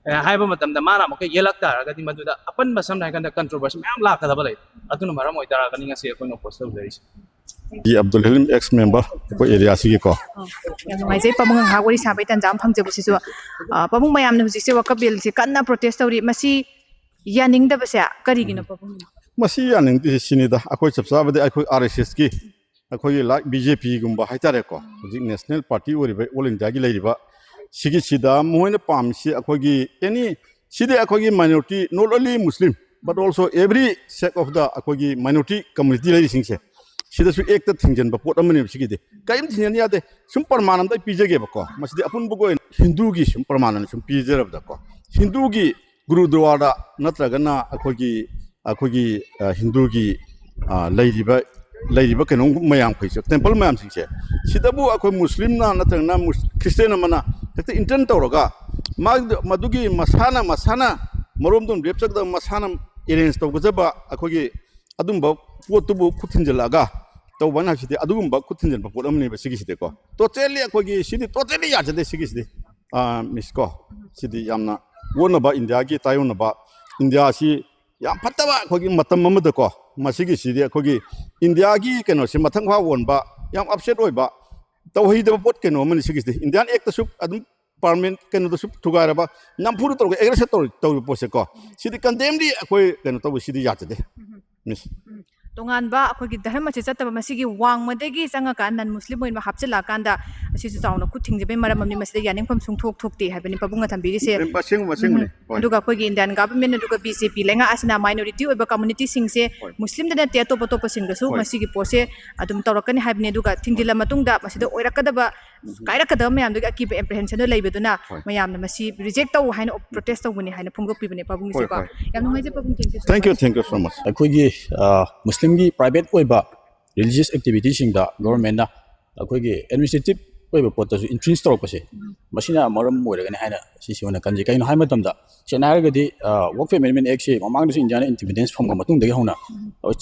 ꯑꯦ, ꯍꯥꯏꯕ ꯃꯇꯝꯗ ꯃꯥꯅ ꯑꯃꯨꯛꯀ ꯌꯦꯜꯂꯛ ꯇꯥꯔꯒꯗꯤ, ꯃꯗꯨꯗ ꯑꯄꯟꯕ, ꯁꯝꯅ ꯍꯥꯏꯔꯀꯥꯟꯗ, ꯀꯟꯇ꯭ꯔꯣꯚꯔꯁꯤ ꯃꯌꯥꯝ ꯂꯥꯛꯀꯗꯕ ꯂꯩ꯫ ꯑꯗꯨꯅ ꯃꯔꯝ ꯑꯣꯏꯇꯥꯔꯒꯅꯤ ꯉꯁꯤ ꯑꯩꯈꯣꯏꯅ ꯑꯣꯄꯣꯖ ꯇꯧꯖꯔꯤꯁꯦ꯫ ꯖꯤ ꯑꯕꯗꯨꯜ ꯍꯂꯤꯝ, ꯑꯦꯛꯁ ꯃꯦꯝꯕꯔ ꯑꯩꯈꯣꯏ ꯑꯦꯔꯤꯌꯥꯁꯤꯒꯤꯀꯣ꯫ ꯑꯣ, ꯌꯥꯝ ꯅꯨꯡꯉꯥꯏꯖꯩ, ꯄꯥꯕꯨꯡꯒ ꯉꯥꯏꯍꯥꯛ ꯋꯥꯔꯤ ꯁꯥꯕꯒꯤ ꯇꯥꯟꯖꯥ ꯑꯃ ꯐꯪꯖꯕꯁꯤꯁꯨ꯫ ꯑ, ꯄꯥꯕꯨꯡ, ꯃꯌꯥꯝꯅ ꯍꯧꯖꯤꯛꯁꯦ ꯋꯥꯀꯞ ꯕꯤꯜꯁꯦ ꯀꯟꯅ ꯄ꯭ꯔꯣꯇꯦꯁ ꯇꯧꯔꯤ, ꯃꯁꯤ ꯌꯥꯅꯤꯡꯗꯕꯁꯦ ꯀꯔꯤꯒꯤꯅꯣ, ꯄꯥꯕꯨꯡ? ꯃꯁꯤ ꯌꯥꯅꯤꯡꯗꯦ ꯁꯤꯅꯤꯗ, ꯑꯩꯈꯣꯏ ꯆꯞ ꯆꯥꯕꯗꯤ ꯑꯩꯈꯣꯏ ꯑꯥꯔ ꯑꯦꯁ ꯑꯦꯁꯀꯤ, ꯑꯩꯈꯣꯏꯒꯤ ꯂꯥꯏꯛ ꯕꯤ ꯖꯦ ꯄꯤꯒꯨꯝꯕ ꯍꯥꯏꯇꯥꯔꯦꯀꯣ, ꯍꯧꯖꯤꯛ ꯅꯦꯁꯅꯦꯜ ꯄꯥꯔꯇꯤ ꯑꯣꯏꯔꯤꯕ ꯑꯣꯜ ꯏꯟꯗꯤꯌꯥꯒꯤ ꯂꯩꯔꯤꯕ, ꯁꯤꯒꯤꯁꯤꯗ ꯃꯣꯏꯅ ꯄꯥꯝꯃꯤꯁꯤ ꯑꯩꯈꯣꯏꯒꯤ ꯑꯦꯅꯤ, ꯁꯤꯗꯤ ꯑꯩꯈꯣꯏꯒꯤ minority, not only Muslim, but also every sect of the ꯑꯩꯈꯣꯏꯒꯤ minority community ꯂꯩꯔꯤꯁꯤꯡꯁꯦ, ꯁꯤꯗꯁꯨ ꯑꯦꯛꯇ ꯊꯤꯡꯖꯤꯟꯕ ꯄꯣꯠ ꯑꯃꯅꯦꯕ꯫ ꯁꯤꯒꯤꯗꯤ ꯀꯔꯤꯝ ꯊꯤꯡꯖꯤꯟ ꯌꯥꯗꯦ꯫ ꯁꯨꯝ ꯄ꯭ꯔꯃꯥꯟ ꯑꯝꯇ ꯄꯤꯖꯒꯦꯕꯀꯣ, ꯃꯁꯤꯗꯤ ꯑꯄꯨꯟꯕꯒꯤ ꯑꯣꯏꯅ ꯍꯤꯟꯗꯨꯒꯤ ꯁꯨꯝ ꯄ꯭ꯔꯃꯥꯟ ꯑꯃ ꯁꯨꯝ ꯄꯤꯖꯔꯕꯗꯀꯣ, ꯍꯤꯟꯗꯨꯒꯤ ꯒꯨꯔꯨꯗ꯭ꯋꯥꯔꯥ ꯅꯠꯇ꯭ꯔꯒꯅ ꯑꯩꯈꯣꯏꯒꯤ, ꯑꯩꯈꯣꯏꯒꯤ, ꯑ, ꯍꯤꯟꯗꯨꯒꯤ, ꯑ, ꯂꯩꯔꯤꯕ, ꯂꯩꯔꯤꯕ ꯀꯩꯅꯣ ꯃꯌꯥꯝꯈꯩꯁꯦ, ꯇꯦꯝꯄꯜ ꯃꯌꯥꯝꯁꯤꯡꯁꯦ, ꯁꯤꯗꯕꯨ ꯑꯩꯈꯣꯏ ꯃꯨꯁꯂꯤꯝꯅ ꯅꯠꯇ꯭ꯔꯒꯅ ꯃꯨꯁ-, ꯈ꯭ꯔꯤꯁꯇꯦꯟ ꯑꯃꯅ ꯍꯦꯛꯇ ꯏꯟꯇꯔꯟ ꯇꯧꯔꯒ, ꯃꯥꯒꯤ, ꯃꯗꯨꯒꯤ ꯃꯁꯥꯅ, ꯃꯁꯥꯅ ꯃꯔꯣꯝꯗꯣꯝ ꯂꯦꯞꯆꯒꯗꯕ, ꯃꯁꯥꯅ ꯑꯦꯔꯦꯟꯖ ꯇꯧꯒꯗꯕ ꯑꯩꯈꯣꯏꯒꯤ ꯑꯗꯨꯝꯕ ꯄꯣꯠꯇꯨꯕꯨ ꯈꯨꯠ ꯊꯤꯟꯖꯤꯜꯂꯛꯑꯒ, ꯇꯧꯕ ꯍꯥꯏꯁꯤꯗꯤ ꯑꯗꯨꯒꯨꯝꯕ ꯈꯨꯠ ꯊꯤꯟꯖꯤꯟꯕ ꯄꯣꯠ ꯑꯃꯅꯦꯕ ꯁꯤꯒꯤꯁꯤꯗꯤꯀꯣ꯫ ꯇꯣꯇꯦꯜꯂꯤ ꯑꯩꯈꯣꯏꯒꯤ ꯁꯤꯗꯤ ꯇꯣꯇꯦꯜꯂꯤ ꯌꯥꯖꯗꯦ ꯁꯤꯒꯤꯁꯤꯗꯤ꯫ ꯑꯥ, ꯃꯤꯁ ꯀꯣ, ꯁꯤꯗꯤ ꯌꯥꯝꯅ ꯑꯣꯟꯅꯕ, ꯏꯟꯗꯤꯌꯥꯒꯤ ꯇꯥꯏꯌꯣꯟꯅꯕ, ꯏꯟꯗꯤꯌꯥꯁꯤ ꯌꯥꯝ ꯐꯠꯇꯕ ꯑꯩꯈꯣꯏꯒꯤ ꯃꯇꯝ ꯑꯃꯗꯀꯣ, ꯃꯁꯤꯒꯤꯁꯤꯗꯤ ꯑꯩꯈꯣꯏꯒꯤ ꯏꯟꯗꯤꯌꯥꯒꯤ ꯀꯩꯅꯣꯁꯦ ꯃꯊꯪ ꯃꯈꯥ ꯑꯣꯟꯕ, ꯌꯥꯝ ꯑꯞꯁꯦꯠ ꯑꯣꯏꯕ, ꯇꯧꯍꯩꯗꯕ ꯄꯣꯠ ꯀꯩꯅꯣ ꯑꯃꯅꯤ ꯁꯤꯒꯤꯁꯤꯗꯤ꯫ ꯏꯟꯗꯤꯌꯥꯟ ꯑꯦꯛꯇꯁꯨ ꯑꯗꯨꯝ ꯄꯥꯔꯃꯦꯟ ꯀꯩꯅꯣꯗꯁꯨ ꯊꯨꯒꯥꯏꯔꯕ, ꯅꯝꯐꯨꯗ ꯇꯧꯔꯒ ꯑꯦꯒ꯭ꯔꯦꯁꯟ ꯇꯧꯔ-, ꯇꯧꯔꯤꯕ ꯄꯣꯠꯁꯦꯀꯣ, ꯁꯤꯗꯤ ꯀꯟꯗꯦꯝꯂꯤ ꯑꯩꯈꯣꯏ ꯀꯩꯅꯣ ꯇꯧꯕ, ꯁꯤꯗꯤ ꯌꯥꯖꯗꯦ, ꯃꯤꯁ꯫ ꯇꯣꯉꯥꯟꯕ ꯑꯩꯈꯣꯏꯒꯤ ꯙꯔꯃꯁꯦ ꯆꯠꯇꯕ, ꯃꯁꯤꯒꯤ ꯋꯥꯡꯃꯗꯒꯤ ꯆꯪꯉꯀꯥꯟꯗ ꯅꯟ ꯃꯨꯁꯂꯤꯝ ꯑꯣꯏꯕ ꯍꯥꯞꯆꯤꯜꯂꯛꯑꯀꯥꯟꯗ ꯑꯁꯤꯁꯨ ꯆꯥꯎꯅ ꯈꯨꯠ ꯊꯤꯡꯖꯤꯟꯕꯩ ꯃꯔꯝ ꯑꯃꯅꯤ꯫ ꯃꯁꯤꯗ ꯌꯥꯅꯤꯡꯐꯝ ꯁꯨꯡꯊꯣꯛ ꯊꯣꯛꯇꯦ ꯍꯥꯏꯕꯅꯤ ꯄꯥꯕꯨꯡꯅ ꯊꯝꯕꯤꯔꯤꯁꯦ꯫ ꯑꯁꯦꯡꯕ, ꯑꯁꯦꯡꯕꯅꯦ꯫ ꯍꯣꯏ꯫ ꯑꯗꯨꯒ ꯑꯩꯈꯣꯏꯒꯤ ꯏꯟꯗꯤꯌꯥꯟ ꯒꯚꯔꯟꯃꯦꯟ ꯑꯗꯨꯒ ꯕꯤ ꯖꯦ ꯄꯤ ꯂꯩꯉꯥꯛ ꯑꯁꯤꯅ ꯃꯥꯏꯅꯣꯔꯤꯇꯤ ꯑꯣꯏꯕ ꯀꯝꯃꯨꯅꯤꯇꯤꯁꯤꯡꯁꯦ, ꯍꯣꯏ꯫ ꯃꯨꯁꯂꯤꯝꯗ ꯅꯠꯇꯦ, ꯑꯇꯣꯞ ꯑꯇꯣꯞꯄꯁꯤꯡꯗꯁꯨ ꯍꯣꯏ꯫ ꯃꯁꯤꯒꯤ ꯄꯣꯠꯁꯦ ꯑꯗꯨꯝ ꯇꯧꯔꯛꯀꯅꯤ ꯍꯥꯏꯕꯅꯤ꯫ ꯑꯗꯨꯒ ꯊꯤꯡꯖꯤꯜꯂ ꯃꯇꯨꯡꯗ ꯃꯁꯤꯗ ꯑꯣꯏꯔꯛꯀꯗꯕ, ꯀꯥꯏꯔꯛꯀꯗꯕ ꯃꯌꯥꯝꯗꯨꯒꯤ ꯑꯀꯤꯕ ꯑꯦꯄ꯭ꯔꯤꯍꯦꯟꯁꯟꯗꯣ ꯂꯩꯕꯗꯨꯅ ꯍꯣꯏ꯫ ꯃꯌꯥꯝꯅ ꯃꯁꯤ ꯔꯤꯖꯦꯛ ꯇꯧ ꯍꯥꯏꯅ ꯄ꯭ꯔꯣꯇꯦꯁ ꯇꯧꯕꯅꯤ ꯍꯥꯏꯅ ꯐꯣꯡꯗꯣꯛꯄꯤꯕꯅꯦ ꯄꯥꯕꯨꯡꯒꯤꯁꯦꯀꯣ꯫ ꯍꯣꯏ, ꯍꯣꯏ꯫ ꯌꯥꯝ ꯅꯨꯡꯉꯥꯏꯖꯩ ꯄꯥꯕꯨꯡ, thank you so Thank you, much꯫ Thank you so much꯫ ꯑꯩꯈꯣꯏꯒꯤ ꯑ, ꯃꯨꯁꯂꯤꯝꯒꯤ ꯄ꯭ꯔꯥꯏꯚꯦꯠ ꯑꯣꯏꯕ ꯔꯤꯂꯤꯖꯤꯌꯁ ꯑꯦꯛꯇꯤꯚꯤꯇꯤꯁꯤꯡꯗ ꯒꯣꯚꯔꯟꯃꯦꯟꯠꯅ ꯑꯩꯈꯣꯏꯒꯤ ꯑꯦꯗꯃꯤꯅꯤꯁꯇ꯭ꯔꯦꯇꯤꯚ ꯑꯣꯏꯕ ꯄꯣꯠꯇꯁꯨ ꯏꯟꯐ꯭ꯂꯨꯌꯦꯟꯁ ꯇꯧꯔꯛꯄꯁꯦ, ꯃꯁꯤꯅ ꯃꯔꯝ ꯑꯣꯏꯔꯒꯅꯤ ꯍꯥꯏꯅ ꯁꯤꯁꯤ ꯑꯣꯏꯅ ꯈꯟꯖꯩ꯫ ꯀꯩꯒꯤꯅꯣ ꯍꯥꯏꯕ ꯃꯇꯝꯗ, ꯁꯦꯡꯅ ꯍꯥꯏꯔꯒꯗꯤ, ꯋꯥꯛꯐ ꯑꯦꯃꯦꯟꯃꯦꯟ ꯑꯦꯛꯁꯦ ꯃꯃꯥꯡꯗꯁꯨ ꯏꯟꯗꯤꯌꯥꯅ ꯏꯟꯗꯤꯄꯦꯟꯗꯦꯟꯁ ꯐꯪꯕ ꯃꯇꯨꯡꯗꯒꯤ ꯍꯧꯅ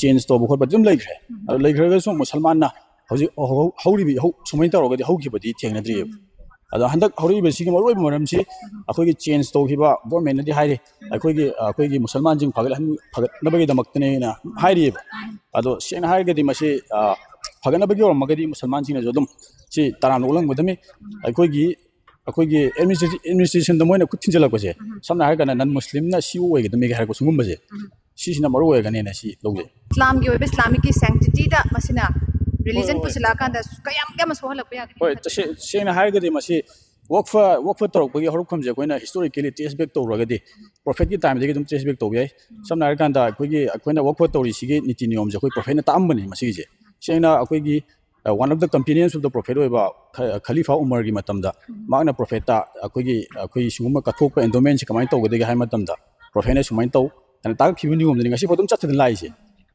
ꯆꯦꯟꯖ ꯇꯧꯕ ꯈꯣꯠꯄ ꯑꯗꯨꯝ ꯂꯩꯈ꯭ꯔꯦ꯫ ꯑꯗꯨ ꯂꯩꯈ꯭ꯔꯒꯁꯨ ꯃꯨꯁꯜꯃꯥꯟꯅ ꯍꯧꯖꯤꯛ ꯍꯧ-, ꯍꯧꯔꯤꯕ ꯏꯍꯧ ꯁꯨꯃꯥꯏꯅ ꯇꯧꯔꯒꯗꯤ ꯍꯧꯈꯤꯕꯗꯤ ꯊꯦꯡꯅꯗ꯭ꯔꯤꯑꯕ꯫ ꯑꯗꯣ ꯍꯟꯗꯛ ꯍꯧꯔꯛꯏꯕꯁꯤꯒꯤ ꯃꯔꯨꯑꯣꯏꯕ ꯃꯔꯝꯁꯤ ꯑꯩꯈꯣꯏꯒꯤ ꯆꯦꯟꯖ ꯇꯧꯈꯤꯕ ꯒꯣꯔꯃꯦꯟꯅꯗꯤ ꯍꯥꯏꯔꯤ, ꯑꯩꯈꯣꯏꯒꯤ, ꯑꯩꯈꯣꯏꯒꯤ ꯃꯨꯁꯜꯃꯥꯟꯁꯤꯡ ꯐꯒꯠꯍꯟ-, ꯐꯒꯠꯅꯕꯒꯤꯗꯃꯛꯇꯅꯦꯅ ꯍꯥꯏꯔꯤꯑꯕ꯫ ꯑꯗꯣ ꯁꯦꯡꯅ ꯍꯥꯏꯔꯒꯗꯤ ꯃꯁꯤ, ꯑ, ꯐꯒꯠꯅꯕꯒꯤ ꯑꯣꯏꯔꯝꯃꯒꯗꯤ ꯃꯨꯁꯜꯃꯥꯟꯁꯤꯡꯅꯁꯨ ꯑꯗꯨꯝ ꯁꯤ ꯇꯔꯥꯝꯅ ꯑꯣꯛꯂꯝꯒꯗꯕꯅꯤ꯫ ꯑꯩꯈꯣꯏꯒꯤ, ꯑꯩꯈꯣꯏꯒꯤ ꯑꯦꯗꯃꯤꯅꯤꯁꯇ꯭ꯔꯦꯁꯟꯗ ꯃꯣꯏꯅ ꯈꯨꯠ ꯊꯤꯟꯖꯤꯜꯂꯛꯄꯁꯦ, ꯁꯝꯅ ꯍꯥꯏꯔꯀꯥꯟꯗ ꯅꯟ ꯃꯨꯁꯂꯤꯝꯅ ꯁꯤ ꯏ ꯑꯣ ꯑꯣꯏꯒꯗꯕꯅꯤꯒ ꯍꯥꯏꯔꯛꯄ ꯁꯤꯒꯨꯝꯕꯁꯦ, ꯁꯤꯁꯤꯅ ꯃꯔꯨ ꯑꯣꯏꯔꯒꯅꯦꯅ ꯁꯤ ꯂꯧꯖꯩ꯫ ꯏꯁꯂꯥꯝꯒꯤ ꯑꯣꯏꯕ, ꯏꯁꯂꯥꯃꯤꯛꯀꯤ ꯁꯦꯡꯇꯤꯇꯤꯗ ꯃꯁꯤꯅ ꯔꯤꯂꯤꯖꯟ ꯍꯣꯏ꯫ ꯄꯨꯁꯤꯜꯂꯛꯑꯀꯥꯟꯗ ꯀꯌꯥꯝ ꯀꯌꯥꯝ ꯁꯣꯛꯍꯜꯂꯛꯄ ꯌꯥꯒꯅꯤ? ꯍꯣꯏ, ꯇꯁꯦ-, ꯁꯦꯡꯅ ꯍꯥꯏꯔꯒꯗꯤ ꯃꯁꯤ ꯋꯥꯛꯐ, ꯋꯥꯛꯐ ꯇꯧꯔꯛꯄꯒꯤ ꯍꯧꯔꯛꯐꯝꯁꯦ ꯑꯩꯈꯣꯏꯅ ꯍꯤꯁꯇꯣꯔꯤꯀꯦꯂꯤ ꯇ꯭ꯔꯦꯁ ꯕꯦꯛ ꯇꯧꯔꯒꯗꯤ ꯄ꯭ꯔꯣꯐꯦꯠꯀꯤ ꯇꯥꯏꯝꯗꯒꯤ ꯑꯗꯨꯝ ꯇ꯭ꯔꯦꯁ ꯕꯦꯛ ꯇꯧꯕ ꯌꯥꯏ꯫ ꯁꯝꯅ ꯍꯥꯏꯔꯀꯥꯟꯗ ꯑꯩꯈꯣꯏꯒꯤ, ꯑꯩꯈꯣꯏꯅ ꯋꯥꯛꯐ ꯇꯧꯔꯤꯁꯤꯒꯤ ꯅꯤꯇꯤ ꯅꯤꯌꯣꯝꯁꯦ ꯑꯩꯈꯣꯏ ꯄ꯭ꯔꯣꯐꯦꯠꯅ ꯇꯥꯛꯑꯝꯕꯅꯤ ꯃꯁꯤꯒꯤꯁꯦ꯫ ꯁꯦꯡꯅ ꯑꯩꯈꯣꯏꯒꯤ, ꯑ, one of the companions of the prophet ꯑꯣꯏꯕ ꯈ-, ꯈꯂꯤꯐꯥ ꯎꯃꯔꯒꯤ ꯃꯇꯝꯗ ꯃꯍꯥꯛꯅ ꯄ꯭ꯔꯣꯐꯦꯠꯇ ꯑꯩꯈꯣꯏꯒꯤ, ꯑꯩꯈꯣꯏꯒꯤ ꯁꯤꯒꯨꯝꯕ ꯀꯠꯊꯣꯛꯄ ꯑꯦꯟꯗꯣꯃꯦꯟꯁꯤ ꯀꯃꯥꯏꯅ ꯇꯧꯒꯗꯒꯦ ꯍꯥꯏꯕ ꯃꯇꯝꯗ ꯄ꯭ꯔꯣꯐꯦꯠꯅ ꯁꯨꯃꯥꯏꯅ ꯇꯧ ꯍꯥꯏꯅ ꯇꯥꯛꯂꯛꯈꯤꯕ ꯅꯤꯌꯣꯝꯗꯨꯅꯤ ꯉꯁꯤꯐꯥꯎ ꯑꯗꯨꯝ ꯆꯠꯊꯗꯅ ꯂꯥꯛꯏꯁꯦ꯫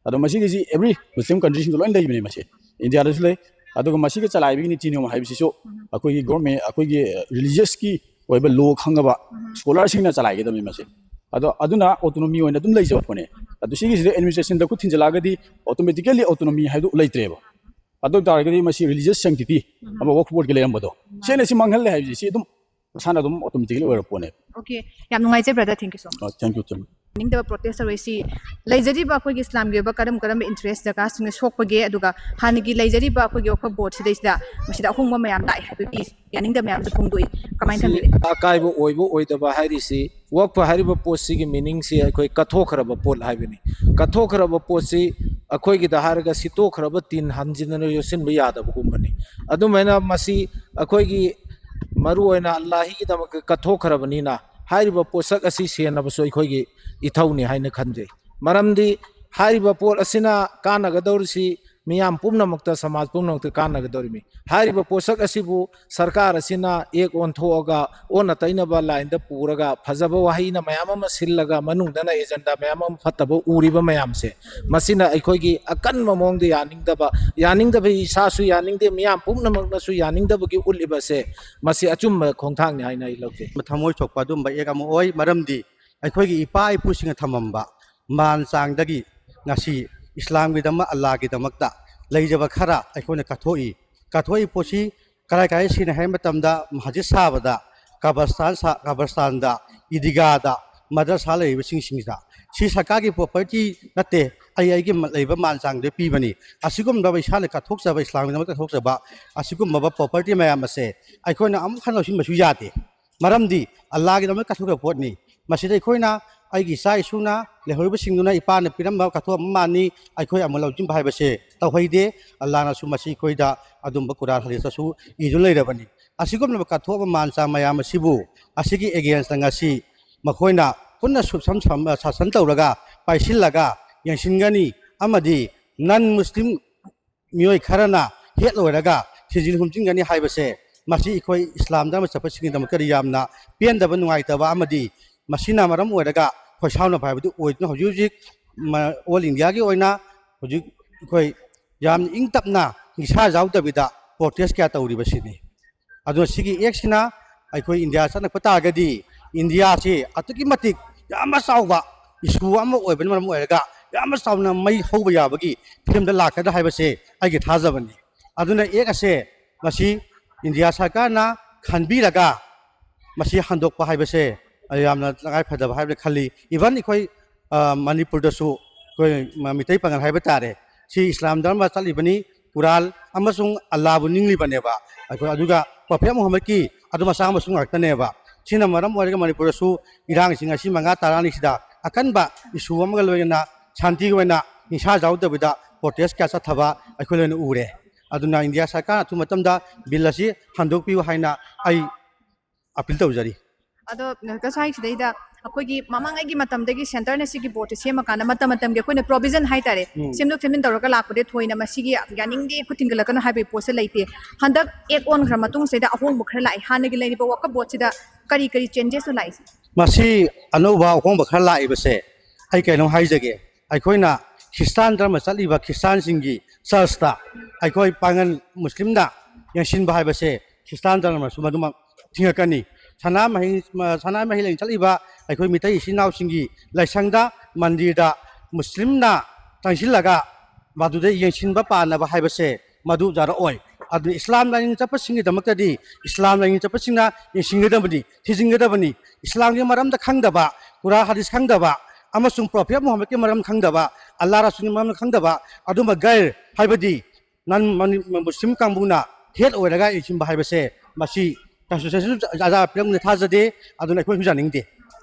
ꯑꯗꯣ ꯃꯁꯤꯒꯤꯁꯤ every Muslim countryꯁꯤꯡꯗ ꯂꯣꯏꯅ ꯂꯩꯕꯅꯦ ꯃꯁꯤ꯫ ꯏꯟꯗꯤꯌꯥꯗꯁꯨ ꯂꯩ꯫ ꯑꯗꯨꯒ ꯃꯁꯤꯒꯤ ꯆꯂꯥꯏꯕꯒꯤ ꯅꯤꯇꯤ ꯅꯤꯌꯣꯝ ꯍꯥꯏꯕꯁꯤꯁꯨ ꯑꯩꯈꯣꯏꯒꯤ ꯒꯣꯔꯃꯦꯟ, ꯑꯩꯈꯣꯏꯒꯤ ꯔꯤꯂꯤꯖꯤꯌꯁꯀꯤ ꯑꯣꯏꯕ ꯂꯣ ꯈꯪꯉꯕ ꯁ꯭ꯀꯣꯂꯔꯁꯤꯡꯅ ꯆꯂꯥꯏꯒꯗꯕꯅꯤ ꯃꯁꯤ꯫ ꯑꯗꯣ ꯑꯗꯨꯅ ꯑꯣꯇꯣꯅꯣꯃꯤ ꯑꯣꯏꯅ ꯑꯗꯨꯝ ꯂꯩꯖꯕ ꯄꯣꯠꯅꯦ꯫ ꯑꯗꯣ ꯁꯤꯒꯤꯁꯤꯗ ꯑꯦꯗꯃꯤꯅꯤꯁꯇ꯭ꯔꯦꯁꯟꯗ ꯈꯨꯠ ꯊꯤꯟꯖꯤꯜꯂꯛꯑꯒꯗꯤ ꯑꯣꯇꯣꯃꯦꯇꯤꯀꯦꯜꯂꯤ ꯑꯣꯇꯣꯅꯣꯃꯤ ꯍꯥꯏꯕꯗꯨ ꯂꯩꯇ꯭ꯔꯦꯕ꯫ ꯑꯗꯨ ꯑꯣꯏ ꯇꯥꯔꯒꯗꯤ ꯃꯁꯤ religious sanctity ꯑꯃ ꯋꯛꯐ ꯕꯣꯔꯗꯀꯤ ꯂꯩꯔꯝꯕꯗꯣ, ꯁꯤꯅ ꯁꯤ ꯃꯥꯡꯍꯜꯂꯦ ꯍꯥꯏꯕꯁꯤ, ꯁꯤ ꯑꯗꯨꯝ ꯃꯁꯥꯅ ꯑꯗꯨꯝ automatically ꯑꯣꯏꯔꯛꯄ ꯄꯣꯠꯅꯦꯕ꯫ Okay, ꯌꯥꯝ ꯅꯨꯡꯉꯥꯏꯖꯩ brother, thank you so much. Thank you, thank you. ꯌꯥꯅꯤꯡꯗꯕ protest ꯇꯧꯔꯛꯏꯁꯤ ꯂꯩꯖꯔꯤꯕ ꯑꯩꯈꯣꯏꯒꯤ ꯏꯁꯂꯥꯝꯒꯤ ꯑꯣꯏꯕ ꯀꯔꯝ ꯀꯔꯝꯕ interest ꯖꯒꯥꯁꯤꯡꯅ ꯁꯣꯛꯄꯒꯦ, ꯑꯗꯨꯒ ꯍꯥꯟꯅꯒꯤ ꯂꯩꯖꯔꯤꯕ ꯑꯩꯈꯣꯏꯒꯤ ꯋꯛꯐ ꯕꯣꯔꯗꯁꯤꯗꯩꯁꯤꯗ ꯃꯁꯤꯗ ꯑꯍꯣꯡꯕ ꯃꯌꯥꯝ ꯂꯥꯛꯑꯦ ꯍꯥꯏꯕꯒꯤ ꯌꯥꯅꯤꯡꯗꯕ ꯃꯌꯥꯝꯁꯨ ꯐꯣꯡꯗꯣꯛꯏ, ꯀꯃꯥꯏꯅ ꯁꯤ ꯊꯝꯕꯤꯒꯦ? ꯑꯀꯥꯏꯕ ꯑꯣꯏꯕ ꯑꯣꯏꯗꯕ ꯍꯥꯏꯔꯤꯁꯤ, ꯋꯛꯐ ꯍꯥꯏꯔꯤꯕ ꯄꯣꯠꯁꯤꯒꯤ meaning ꯁꯤ ꯑꯩꯈꯣꯏ ꯀꯠꯊꯣꯛꯈ꯭ꯔꯕ ꯄꯣꯠ ꯍꯥꯏꯕꯅꯤ꯫ ꯀꯠꯊꯣꯛꯈ꯭ꯔꯕ ꯄꯣꯠꯁꯤ ꯑꯩꯈꯣꯏꯒꯤꯗ ꯍꯥꯏꯔꯒ ꯁꯤꯠꯇꯣꯛꯈ꯭ꯔꯕ ꯇꯤꯟ ꯍꯟꯖꯤꯟꯗꯅ ꯌꯣꯠꯁꯤꯟꯕ ꯌꯥꯗꯕꯒꯨꯝꯕꯅꯤ꯫ ꯑꯗꯨꯃꯥꯏꯅ ꯃꯁꯤ ꯑꯩꯈꯣꯏꯒꯤ ꯃꯔꯨꯑꯣꯏꯅ ꯑꯜꯂꯥꯍꯤꯒꯤꯗꯃꯛꯇ ꯀꯠꯊꯣꯛꯈ꯭ꯔꯕꯅꯤꯅ, ꯍꯥꯏꯔꯤꯕ ꯄꯣꯠꯁꯛ ꯑꯁꯤ ꯁꯦꯟꯅꯕꯁꯨ ꯑꯩꯈꯣꯏꯒꯤ ꯏꯊꯧꯅꯤ ꯍꯥꯏꯅ ꯈꯟꯖꯩ꯫ ꯃꯔꯝꯗꯤ ꯍꯥꯏꯔꯤꯕ ꯄꯣꯠ ꯑꯁꯤꯅ ꯀꯥꯟꯅꯒꯗꯧꯔꯤꯁꯤ ꯃꯤꯌꯥꯝ ꯄꯨꯝꯅꯃꯛꯇ, ꯁꯃꯥꯖ ꯄꯨꯝꯅꯃꯛꯇ ꯀꯥꯟꯅꯒꯗꯧꯔꯤꯃꯤ꯫ ꯍꯥꯏꯔꯤꯕ ꯄꯣꯠꯁꯛ ꯑꯁꯤꯕꯨ ꯁꯔꯀꯥꯔ ꯑꯁꯤꯅ ꯑꯦꯛ ꯑꯣꯟꯊꯣꯛꯑꯒ ꯑꯣꯟꯅ ꯇꯩꯅꯕ ꯂꯥꯏꯟꯗ ꯄꯨꯔꯒ ꯐꯖꯕ ꯋꯥꯍꯩꯅ ꯃꯌꯥꯝ ꯑꯃ ꯁꯤꯜꯂꯒ ꯃꯅꯨꯡꯗꯅ ꯑꯦꯖꯦꯟꯗꯥ ꯃꯌꯥꯝ ꯑꯃ ꯐꯠꯇꯕ ꯎꯔꯤꯕ ꯃꯌꯥꯝꯁꯦ, ꯃꯁꯤꯅ ꯑꯩꯈꯣꯏꯒꯤ ꯑꯀꯟꯕ ꯃꯑꯣꯡꯗ ꯌꯥꯅꯤꯡꯗꯕ, ꯌꯥꯅꯤꯡꯗꯕ ꯏꯁꯥꯁꯨ ꯌꯥꯅꯤꯡꯗꯦ, ꯃꯤꯌꯥꯝ ꯄꯨꯝꯅꯃꯛꯅꯁꯨ ꯌꯥꯅꯤꯡꯗꯕꯒꯤ ꯎꯠꯂꯤꯕꯁꯦ, ꯃꯁꯤ ꯑꯆꯨꯝꯕ ꯈꯣꯡꯊꯥꯡꯅꯤ ꯍꯥꯏꯅ ꯑꯩ ꯂꯧꯖꯩ꯫ ꯊꯃꯣꯏ ꯁꯣꯛꯄ ꯑꯗꯨꯝꯕ ꯑꯦꯛ ꯑꯃ ꯑꯣꯏ꯫ ꯃꯔꯝꯗꯤ ꯑꯩꯈꯣꯏꯒꯤ ꯏꯄꯥ ꯏꯄꯨꯁꯤꯡꯅ ꯊꯝꯃꯝꯕ ꯃꯥꯟ ꯆꯥꯡꯗꯒꯤ ꯉꯁꯤ ꯏꯁꯂꯥꯝꯒꯤꯗꯃꯛ, ꯑꯜꯂꯥꯒꯤꯗꯃꯛꯇ ꯂꯩꯖꯕ ꯈꯔ ꯑꯩꯈꯣꯏꯅ ꯀꯠꯊꯣꯛꯏ꯫ ꯀꯠꯊꯣꯛꯏ ꯄꯣꯠꯁꯤ ꯀꯔꯥꯏ ꯀꯔꯥꯏ ꯁꯤꯖꯤꯟꯅꯩ ꯍꯥꯏꯕ ꯃꯇꯝꯗ, ꯃꯁꯖꯤꯗ ꯁꯥꯕꯗ, ꯀꯕꯔꯁꯇꯥꯟ ꯁꯥ-, ꯀꯕꯔꯁꯇꯥꯟꯗ, ꯏꯗꯤꯒꯥꯗ, ꯃꯗꯔꯁꯥ ꯂꯩꯔꯤꯕꯁꯤꯡꯁꯤꯡꯁꯤꯗ꯫ ꯁꯤ ꯁꯔꯀꯥꯔꯒꯤ property ꯅꯠꯇꯦ, ꯑꯩ ꯑꯩꯒꯤ ꯃ-, ꯂꯩꯕ ꯃꯥꯟ ꯆꯥꯡꯗ ꯄꯤꯕꯅꯤ꯫ ꯑꯁꯤꯒꯨꯝꯂꯕ ꯏꯁꯥꯅ ꯀꯠꯊꯣꯛꯆꯕ, ꯏꯁꯂꯥꯝꯒꯤꯗꯃꯛ ꯀꯠꯊꯣꯛꯆꯕ ꯑꯁꯤꯒꯨꯝꯂꯕ property ꯃꯌꯥꯝ ꯑꯁꯦ ꯑꯩꯈꯣꯏꯅ ꯑꯃꯨꯛ ꯍꯟꯅ ꯂꯧꯁꯤꯟꯕꯁꯨ ꯌꯥꯗꯦ꯫ ꯃꯔꯝꯗꯤ ꯑꯜꯂꯥꯒꯤꯗꯃꯛ ꯀꯠꯊꯣꯛꯆꯕ ꯄꯣꯠꯅꯤ꯫ ꯃꯁꯤꯗ ꯑꯩꯈꯣꯏꯅ ꯑꯩꯒꯤ ꯏꯆꯥ ꯏꯁꯨꯅ, ꯂꯩꯍꯧꯔꯤꯕꯁꯤꯡꯗꯨꯅ ꯏꯄꯥꯅ ꯄꯤꯔꯝꯕ ꯀꯠꯊꯣꯛꯑꯝꯕ ꯃꯥꯟꯅꯤ, ꯑꯩꯈꯣꯏ ꯑꯃꯨꯛ ꯂꯧꯁꯤꯟꯕ ꯍꯥꯏꯕꯁꯦ ꯇꯧꯍꯩꯗꯦ꯫ ꯑꯜꯂꯥꯅꯁꯨ ꯃꯁꯤ ꯑꯩꯈꯣꯏꯗ ꯑꯗꯨꯝꯕ ꯀꯨꯔꯥꯟ ꯍꯗꯤꯁꯇꯁꯨ ꯏꯗꯨꯅ ꯂꯩꯔꯕꯅꯤ꯫ ꯑꯁꯤꯒꯨꯝꯂꯕ ꯀꯠꯊꯣꯛꯑꯕ ꯃꯥꯟ ꯆꯥꯡ ꯃꯌꯥꯝ ꯑꯁꯤꯕꯨ, ꯑꯁꯤꯒꯤ against ꯇ ꯉꯁꯤ ꯃꯈꯣꯏꯅ ꯄꯨꯟꯅ ꯁꯨꯞꯁꯝ ꯁꯝ-, ꯁꯥꯁꯟ ꯇꯧꯔꯒ, ꯄꯥꯏꯁꯤꯜꯂꯒ ꯌꯦꯡꯁꯤꯟꯒꯅꯤ ꯑꯃꯗꯤ non Muslim ꯃꯤꯑꯣꯏ ꯈꯔꯅ ꯍꯦꯠ ꯑꯣꯏꯔꯒ ꯊꯤꯖꯤꯟ ꯍꯨꯝꯖꯤꯟꯒꯅꯤ ꯍꯥꯏꯕꯁꯦ, ꯃꯁꯤ ꯑꯩꯈꯣꯏ ꯏꯁꯂꯥꯝ ꯙꯔꯃ ꯆꯠꯄꯁꯤꯡꯒꯤꯗꯃꯛꯇꯗꯤ ꯌꯥꯝꯅ ꯄꯦꯟꯗꯕ, ꯅꯨꯡꯉꯥꯏꯇꯕ ꯑꯃꯗꯤ ꯃꯁꯤꯅ ꯃꯔꯝ ꯑꯣꯏꯔꯒ ꯈꯣꯏꯁꯥꯎꯅꯕ ꯍꯥꯏꯕꯗꯨ ꯑꯣꯏꯗꯨꯅ ꯍꯧꯖꯤꯛ ꯍꯧꯖꯤꯛ ꯃ-, all India ꯒꯤ ꯑꯣꯏꯅ ꯍꯧꯖꯤꯛ ꯑꯩꯈꯣꯏ ꯌꯥꯝ ꯏꯪ ꯇꯞꯅ ꯅꯤꯡꯁꯥ ꯌꯥꯎꯗꯕꯤꯗ protest ꯀꯌꯥ ꯇꯧꯔꯤꯕꯁꯤꯅꯤ꯫ ꯑꯗꯨꯅ ꯁꯤꯒꯤ ꯑꯦꯛꯁꯤꯅ ꯑꯩꯈꯣꯏ ꯏꯟꯗꯤꯌꯥ ꯆꯠꯂꯛꯄ ꯇꯥꯔꯒꯗꯤ ꯏꯟꯗꯤꯌꯥꯁꯤ ꯑꯗꯨꯛꯀꯤ ꯃꯇꯤꯛ ꯌꯥꯝꯅ ꯆꯥꯎꯕ issue ꯑꯃ ꯑꯣꯏꯕꯅ ꯃꯔꯝ ꯑꯣꯏꯔꯒ ꯌꯥꯝꯅ ꯆꯥꯎꯅ ꯃꯩ ꯍꯧꯕ ꯌꯥꯕꯒꯤ ꯐꯤꯕꯝꯗ ꯂꯥꯛꯀꯗ꯭ꯔꯥ ꯍꯥꯏꯕꯁꯦ ꯑꯩꯒꯤ ꯊꯥꯖꯕꯅꯤ꯫ ꯑꯗꯨꯅ ꯑꯦꯛ ꯑꯁꯦ ꯃꯁꯤ ꯏꯟꯗꯤꯌꯥ ꯁꯔꯀꯥꯔꯅ ꯈꯟꯕꯤꯔꯒ ꯃꯁꯤ ꯍꯟꯗꯣꯛꯄ ꯍꯥꯏꯕꯁꯦ ꯌꯥꯝꯅ ꯇꯉꯥꯏ ꯐꯗꯕ ꯍꯥꯏꯕꯗ ꯈꯜꯂꯤ꯫ ꯏꯚꯟ ꯑꯩꯈꯣꯏ, ꯑ, ꯃꯅꯤꯄꯨꯔꯗꯁꯨ ꯑꯩꯈꯣꯏ ꯃ-, ꯃꯤꯇꯩ ꯄꯥꯉꯜ ꯍꯥꯏꯕ ꯇꯥꯔꯦ, ꯁꯤ ꯏꯁꯂꯥꯝ ꯙꯔꯃ ꯆꯠꯂꯤꯕꯅꯤ, ꯀꯨꯔꯥꯟ ꯑꯃꯁꯨꯡ ꯑꯜꯂꯥꯕꯨ ꯅꯤꯡꯂꯤꯕꯅꯦꯕ꯫ ꯑꯩꯈꯣꯏ ꯑꯗꯨꯒ ꯄ꯭ꯔꯣꯐꯦꯠ ꯃꯨꯍꯝꯃꯗꯀꯤ ꯑꯗꯨ ꯃꯆꯥ ꯃꯁꯨ ꯉꯥꯛꯇꯅꯦꯕ꯫ ꯁꯤꯅ ꯃꯔꯝ ꯑꯣꯏꯔꯒ ꯃꯅꯤꯄꯨꯔꯗꯁꯨ ꯏꯔꯥꯡꯁꯤ ꯉꯁꯤ ꯃꯉꯥ ꯇꯔꯥꯅꯤꯁꯤꯗ ꯑꯀꯟꯕ ꯏꯁꯨ ꯑꯃꯒ ꯂꯣꯏꯅꯅ ꯁꯥꯟꯇꯤꯒꯤ ꯑꯣꯏꯅ ꯍꯤꯡꯁꯥ ꯌꯥꯎꯗꯕꯤꯗ ꯄ꯭ꯔꯣꯇꯦꯁ ꯀꯌꯥ ꯆꯠꯊꯕ ꯑꯩꯈꯣꯏ ꯂꯣꯏꯅ ꯎꯔꯦ꯫ ꯑꯗꯨꯅ ꯏꯟꯗꯤꯌꯥ ꯁꯔꯀꯥꯔ ꯑꯊꯨꯕ ꯃꯇꯝꯗ ꯕꯤꯜ ꯑꯁꯤ ꯍꯟꯗꯣꯛꯄꯤꯌꯨ ꯍꯥꯏꯅ ꯑꯩ ꯑꯄꯤꯜ ꯇꯧꯖꯔꯤ꯫ ꯑꯗꯣ ꯉꯁꯥꯏ ꯁꯤꯗꯩꯗ ꯑꯩꯈꯣꯏꯒꯤ ꯃꯃꯥꯡꯉꯩꯒꯤ ꯃꯇꯝꯗꯒꯤ ꯁꯦꯟꯇꯔꯅ ꯁꯤꯒꯤ ꯕꯣꯔꯗꯁꯦ ꯁꯦꯝꯃꯀꯥꯟꯗ ꯃꯇꯝ ꯃꯇꯝꯒꯤ ꯑꯩꯈꯣꯏꯅ ꯄ꯭ꯔꯣꯕꯤꯖꯟ ꯍꯥꯏꯇꯥꯔꯦ, ꯎꯝ꯫ ꯁꯦꯝꯗꯣꯛ ꯁꯦꯝꯖꯤꯟ ꯇꯧꯔꯒ ꯂꯥꯛꯄꯗꯤ ꯊꯣꯏꯅ ꯃꯁꯤꯒꯤ ꯌꯥꯅꯤꯡꯗꯦ, ꯈꯨꯠ ꯊꯤꯡꯒꯠꯂꯛꯀꯅꯨ ꯍꯥꯏꯕꯒꯤ ꯄꯣꯠꯁꯦ ꯂꯩꯇꯦ꯫ ꯍꯟꯗꯛ ꯑꯦꯛ ꯑꯣꯟꯈ꯭ꯔ ꯃꯇꯨꯡꯁꯤꯗ ꯑꯍꯣꯡꯕ ꯈꯔ ꯂꯥꯛꯑꯦ꯫ ꯍꯥꯟꯅꯒꯤ ꯂꯩꯔꯤꯕ ꯋꯥꯀꯞ ꯕꯣꯔꯗꯁꯤꯗ ꯀꯔꯤ ꯀꯔꯤ ꯆꯦꯟꯖꯦꯁꯅꯣ ꯂꯥꯛꯏꯁꯦ? ꯃꯁꯤ ꯑꯅꯧꯕ ꯑꯍꯣꯡꯕ ꯈꯔ ꯂꯥꯛꯏꯕꯁꯦ ꯑꯩ ꯀꯩꯅꯣꯝ ꯍꯥꯏꯖꯒꯦ꯫ ꯑꯩꯈꯣꯏꯅ ꯈ꯭ꯔꯤꯁꯇꯥꯟ ꯙꯔꯃ ꯆꯠꯂꯤꯕ ꯈ꯭ꯔꯤꯁꯇꯥꯟꯁꯤꯡꯒꯤ ꯆꯔꯆꯇ ꯑꯩꯈꯣꯏ ꯄꯥꯉꯜ ꯃꯨꯁꯂꯤꯝꯅ ꯌꯦꯡꯁꯤꯟꯕ ꯍꯥꯏꯕꯁꯦ ꯈ꯭ꯔꯤꯁꯇꯥꯟ ꯙꯔꯃꯁꯨ ꯃꯗꯨꯃꯛ ꯊꯤꯡꯉꯛꯀꯅꯤ꯫ ꯁꯅꯥꯃꯍꯤ, ꯁꯅꯥꯃꯍꯤ ꯂꯥꯏꯁꯪ ꯆꯠꯂꯤꯕ ꯑꯩꯈꯣꯏ ꯃꯤꯇꯩ ꯏꯆꯤꯟ ꯏꯅꯥꯎꯁꯤꯡꯒꯤ ꯂꯥꯏꯁꯪꯗ, ꯃꯟꯗꯤꯔꯗ ꯃꯨꯁꯂꯤꯝꯅ ꯆꯪꯁꯤꯜꯂꯒ ꯃꯗꯨꯗ ꯌꯦꯡꯁꯤꯟꯕ ꯄꯥꯟꯅꯕ ꯍꯥꯏꯕꯁꯦ ꯃꯗꯨ ꯌꯥꯔꯛꯑꯣꯏ꯫ ꯑꯗꯨꯅ ꯏꯁꯂꯥꯝ ꯂꯥꯏꯅꯤꯡ ꯆꯠꯄꯁꯤꯡꯒꯤꯗꯃꯛꯇꯗꯤ ꯏꯁꯂꯥꯝ ꯂꯥꯏꯅꯤꯡ ꯆꯠꯄꯁꯤꯡꯅ ꯌꯦꯡꯁꯤꯟꯒꯗꯕꯅꯤ, ꯊꯤꯖꯤꯟꯒꯗꯕꯅꯤ꯫ ꯏꯁꯂꯥꯝꯒꯤ ꯃꯔꯝꯗ ꯈꯪꯗꯕ, ꯀꯨꯔꯥꯟ ꯍꯗꯤꯁ ꯈꯪꯗꯕ, ꯑꯃꯁꯨꯡ ꯄ꯭ꯔꯣꯐꯦꯠ ꯃꯨꯍꯝꯃꯗꯀꯤ ꯃꯔꯝ ꯈꯪꯗꯕ, ꯑꯜꯂꯥ ꯔꯁꯨꯜꯒꯤ ꯃꯔꯝ ꯈꯪꯗꯕ, ꯑꯗꯨꯝꯕ ꯒꯩꯔ, ꯍꯥꯏꯕꯗꯤ ꯅꯟ ꯃꯅꯤ-, ꯃꯨꯁꯂꯤꯝ ꯀꯥꯡꯕꯨꯅ ꯍꯦꯠ ꯑꯣꯏꯔꯒ ꯌꯦꯡꯁꯤꯟꯕ ꯍꯥꯏꯕꯁꯦ ꯃꯁꯤ ꯀꯟꯁꯇꯤꯇ꯭ꯌꯨꯁꯟꯁꯨ ꯑꯖꯥ ꯄꯤꯔꯝꯒꯅꯤ ꯊꯥꯖꯗꯦ꯫ ꯑꯗꯨꯅ ꯑꯩꯈꯣꯏꯁꯨ ꯌꯥꯅꯤꯡꯗꯦ꯫